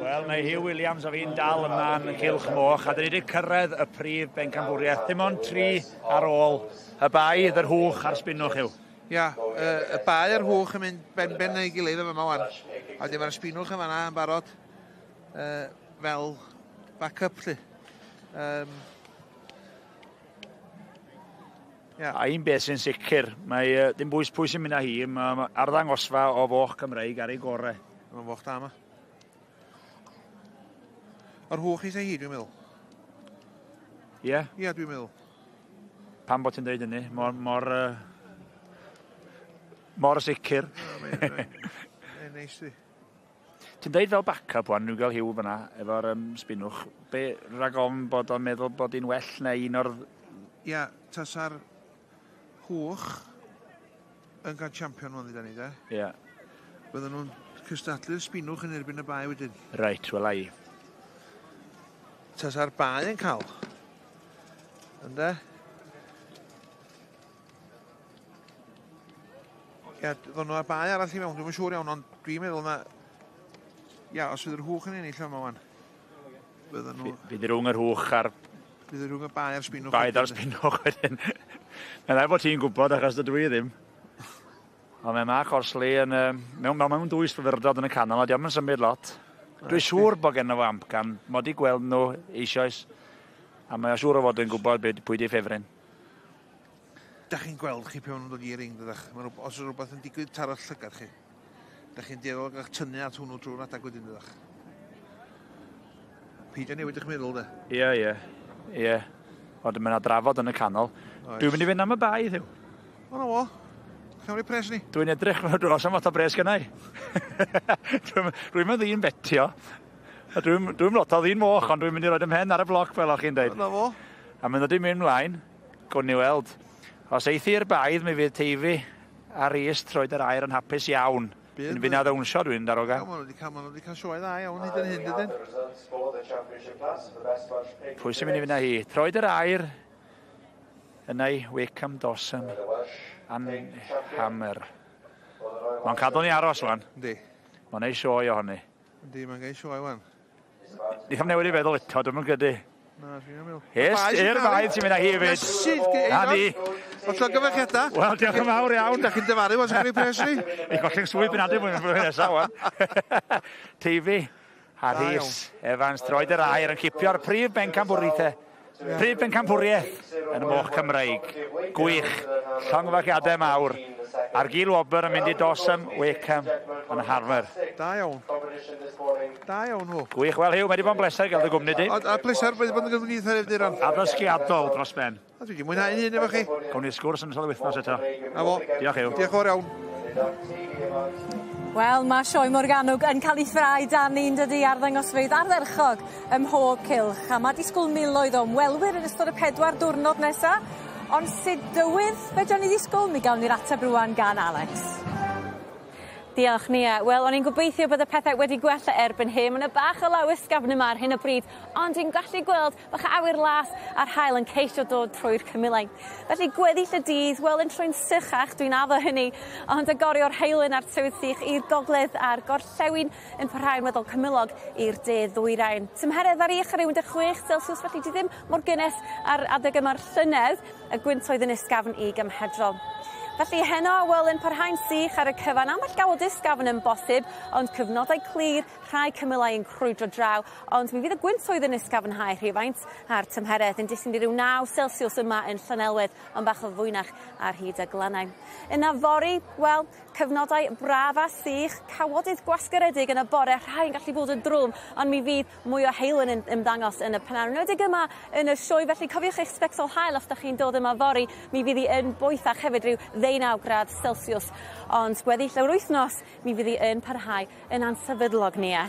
Wel, mae Hugh Williams a fi'n dal yma yn y cylch moch, a dyn ni wedi cyrraedd y prif bencampwriaeth. Dim ond tri ar ôl y baedd, yr hwch a'r spinwch yw. Ia, y, y bae a'r hwch yn mynd ben-ben neu gilydd yn fama wan. A wedyn mae'r spinwch yn fanna yn barod uh, fel back-up, lly. Um, yeah. A un beth sy'n sicr, mae uh, dim bwys pwy sy'n mynd â hi, mae arddangosfa o foch Cymreig ar ei gorau. Mae'n foch da yma. Yr hwch eisiau hi, dwi'n meddwl. Ie? Yeah? Ie, yeah, dwi'n meddwl. Pam bod ti'n dweud hynny? Mor, mor, uh, mor sicr. Mae'n neis di. Ti'n deud fel backup wan, dwi'n gael Hugh fyna efo'r um, spinwch. Be rhag ofn bod o'n meddwl bod hi'n well neu un o'r... Ia, tasa'r hwch yn cael champion wan ddyda ni, de? Ia. Bydden nhw'n cystadlu'r spinwch yn erbyn y bae wedyn. Reit, wela i. Tasa'r bae yn cael. Ynde? Ia, ddon nhw â bae arall i mewn, dwi'm yn siŵr iawn, ond dwi'n meddwl na... Ia, os fydd yr hwch yn ennill yma wan, bydden nhw... Fydd rhwng yr hwch a'r... Fydd rhwng y bae a'r spinwch. Bae a'r spinwch wedyn. Mae'n dda bod ti'n gwybod, achos dydw i ddim. Ond mae Mark Horsley yn... Um, mewn, mewn, mewn dwys fyfyrdod yn y canol, a diolch yn symud lot. Dwi'n siŵr bod genno fo amcan. Mod i gweld nhw eisoes. A mae o siŵr o fod yn gwybod beth, pwy di ffefryn. Dach chi'n gweld chi pan maen nhw'n dod i'r ring, dydach? Ma' rwb- os oes rhywbeth yn digwydd taro llygad chi, dach chi'n dueddol o gael eich tynnu at hwnnw drwy'r adag wedyn, dydach? Peidio newid eich meddwl, de. Ie, ie. Ie. Ond mae yna drafod yn y canol. Oes. Dwi'n mynd i fynd am y bai, Huw. O, na fo. Cawn ni pres ni. Dwi'n edrych, dwi'n os am lot o bres gynna i. Dwi'n dwi yn ddyn betio. A dwi'n dwi lot o ddyn moch, ond dwi'n mynd i roed 'y mhen ar y bloc, fel o'ch chi'n deud. Na fo. A mae'n dod i mynd mlaen. Gwn ni weld. Os eith hi i'r baedd, mi fydd Teifi a Rhys troed yr aer yn hapus iawn. Bydd. Yn fynd â ddawnsio dwi'n darogan. Maen nhw wedi cael, maen nhw wedi cael sioe dda iawn hyd yn hyn, dydyn? Pwy sy'n mynd i fynd â hi? Troed yr aer yna i Wakeham Dawson and Hammer. Mae'n cadw ni aros wan. Yndi. Mae'n ei sioe ohoni. Yndi, mae'n gael sioe wan. Ni am newid i feddwl eto, dwi'm yn credu. Na, dwi'n meddwl. Yes, i'r baedd sy'n mynd â hi hefyd. Sydd, Na ni. Wel, llongyfarchiadau. Wel, diolch yn fawr iawn. Da chi'n dyfaru, was chi'n pres ni? I golli'ch swydd benadu mwy flwyddyn nesaf, wan. Teifi a Rhys Evans troed yr aer yn cipio'r prif bencampwriaethau. Prif bencampwriaeth yn y moch Cymreig. Gwych. Llongyfarchiadau mawr. A'r gil wobr yn mynd i Dawson, Wakeham yn Harmer. Da iawn. Da iawn, hw. Gwych. Wel, Huw, mae wedi bod yn bleser gael dy gwmni di. A, a bleser wedi bod yn gwmni eitha hefyd, Iran. Addysgiadol dros ben. A dwi wedi mwynhau un efo chi. Gawn ni sgwrs yn ystod y wythnos eto. Na fo. Diolch, Huw. Diolch yn fawr iawn. Wel, mae Sioe Morgannwg yn cael ei thrai dan ni'n dydi arddangosfeydd ardderchog ym mhob cylch, a mae disgwyl miloedd o ymwelwyr yn ystod y pedwar diwrnod nesa. Ond sut dywydd fedrwn ni ddisgwyl? Mi gawn ni'r ateb rŵan gan Alex. Diolch Nia. Wel, o'n i'n gobeithio bod y pethau wedi gwella erbyn hyn. Mae yna bach o law ysgafn yma ar hyn o bryd, ond dwi'n gallu gweld bach o awyr las a'r haul yn ceisio dod trwy'r cymylau. Felly gweddill y dydd, wel yn troi'n sychach, dwi'n addo hynny, ond agorio'r heulyn a'r tywydd sych i'r gogledd a'r gorllewin yn parhau'n weddol cymylog i'r de ddwyrain. Tymheredd ar uwch ar 16 Celsius, felly di ddim mor gynnes ar adeg yma'r llynedd, y gwyntoedd yn ysgafn i gymhedrol. Felly heno wel yn parhau'n sych ar y cyfan, ambell gawod ysgafn yn bosib, ond cyfnodau clir, rhai cymylau yn crwydro draw, ond mi fydd y gwyntoedd yn ysgafnhau rhywfaint a'r tymheredd yn disgyn i ryw 9 Celsius yma yn Llanelwedd, ond bach o fwynach ar hyd y glannau. Yna fory, wel, cyfnodau braf a sych, cawodydd gwasgaredig yn y bore, rhai yn gallu bod yn drwm, ond mi fydd mwy o heulwen yn ymddangos yn y pnawn. Yn enwedig yma yn y sioe, felly cofiwch eich sbectol haul os 'dach chi'n dod yma fory, mi fydd hi yn boethach hefyd rhyw ddeunaw gradd Celsius. Ond gweddill yr wythnos, mi fydd hi yn parhau yn ansefydlog, Nia.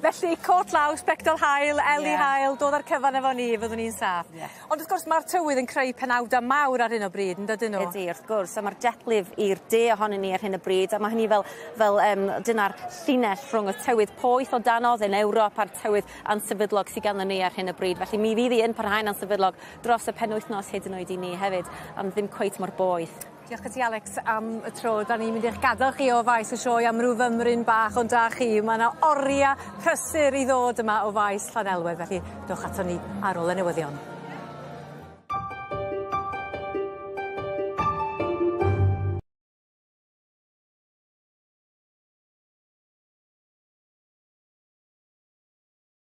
Felly, cot law, sbectol haul, eli Ie. haul, dod â'r cyfan efo ni, fyddwn ni'n saff. Ie. Ond wrth gwrs ma'r tywydd yn creu penawda mawr ar hyn o bryd on'd ydyn nhw? Ydi wrth gwrs a ma'r jetlif i'r de ohonyn ni ar hyn o bryd a ma' hynny fel fel yym dyna'r llinell rhwng y tywydd poeth o danodd yn Ewrop a'r tywydd ansefydlog sy ganddon ni ar hyn o bryd felly mi fydd 'i yn parhau'n ansefydlog dros y penwythnos hyd yn oed i ni hefyd ond ddim cweit mor boeth. Diolch i ti Alex am y tro. 'Dan ni'n mynd i'ch gadel chi o faes y sioe am ryw fymryn bach ond da chi ma' 'na oria prysur i ddod yma o faes Llanelwedd felly dowch aton ni ar ôl y newyddion.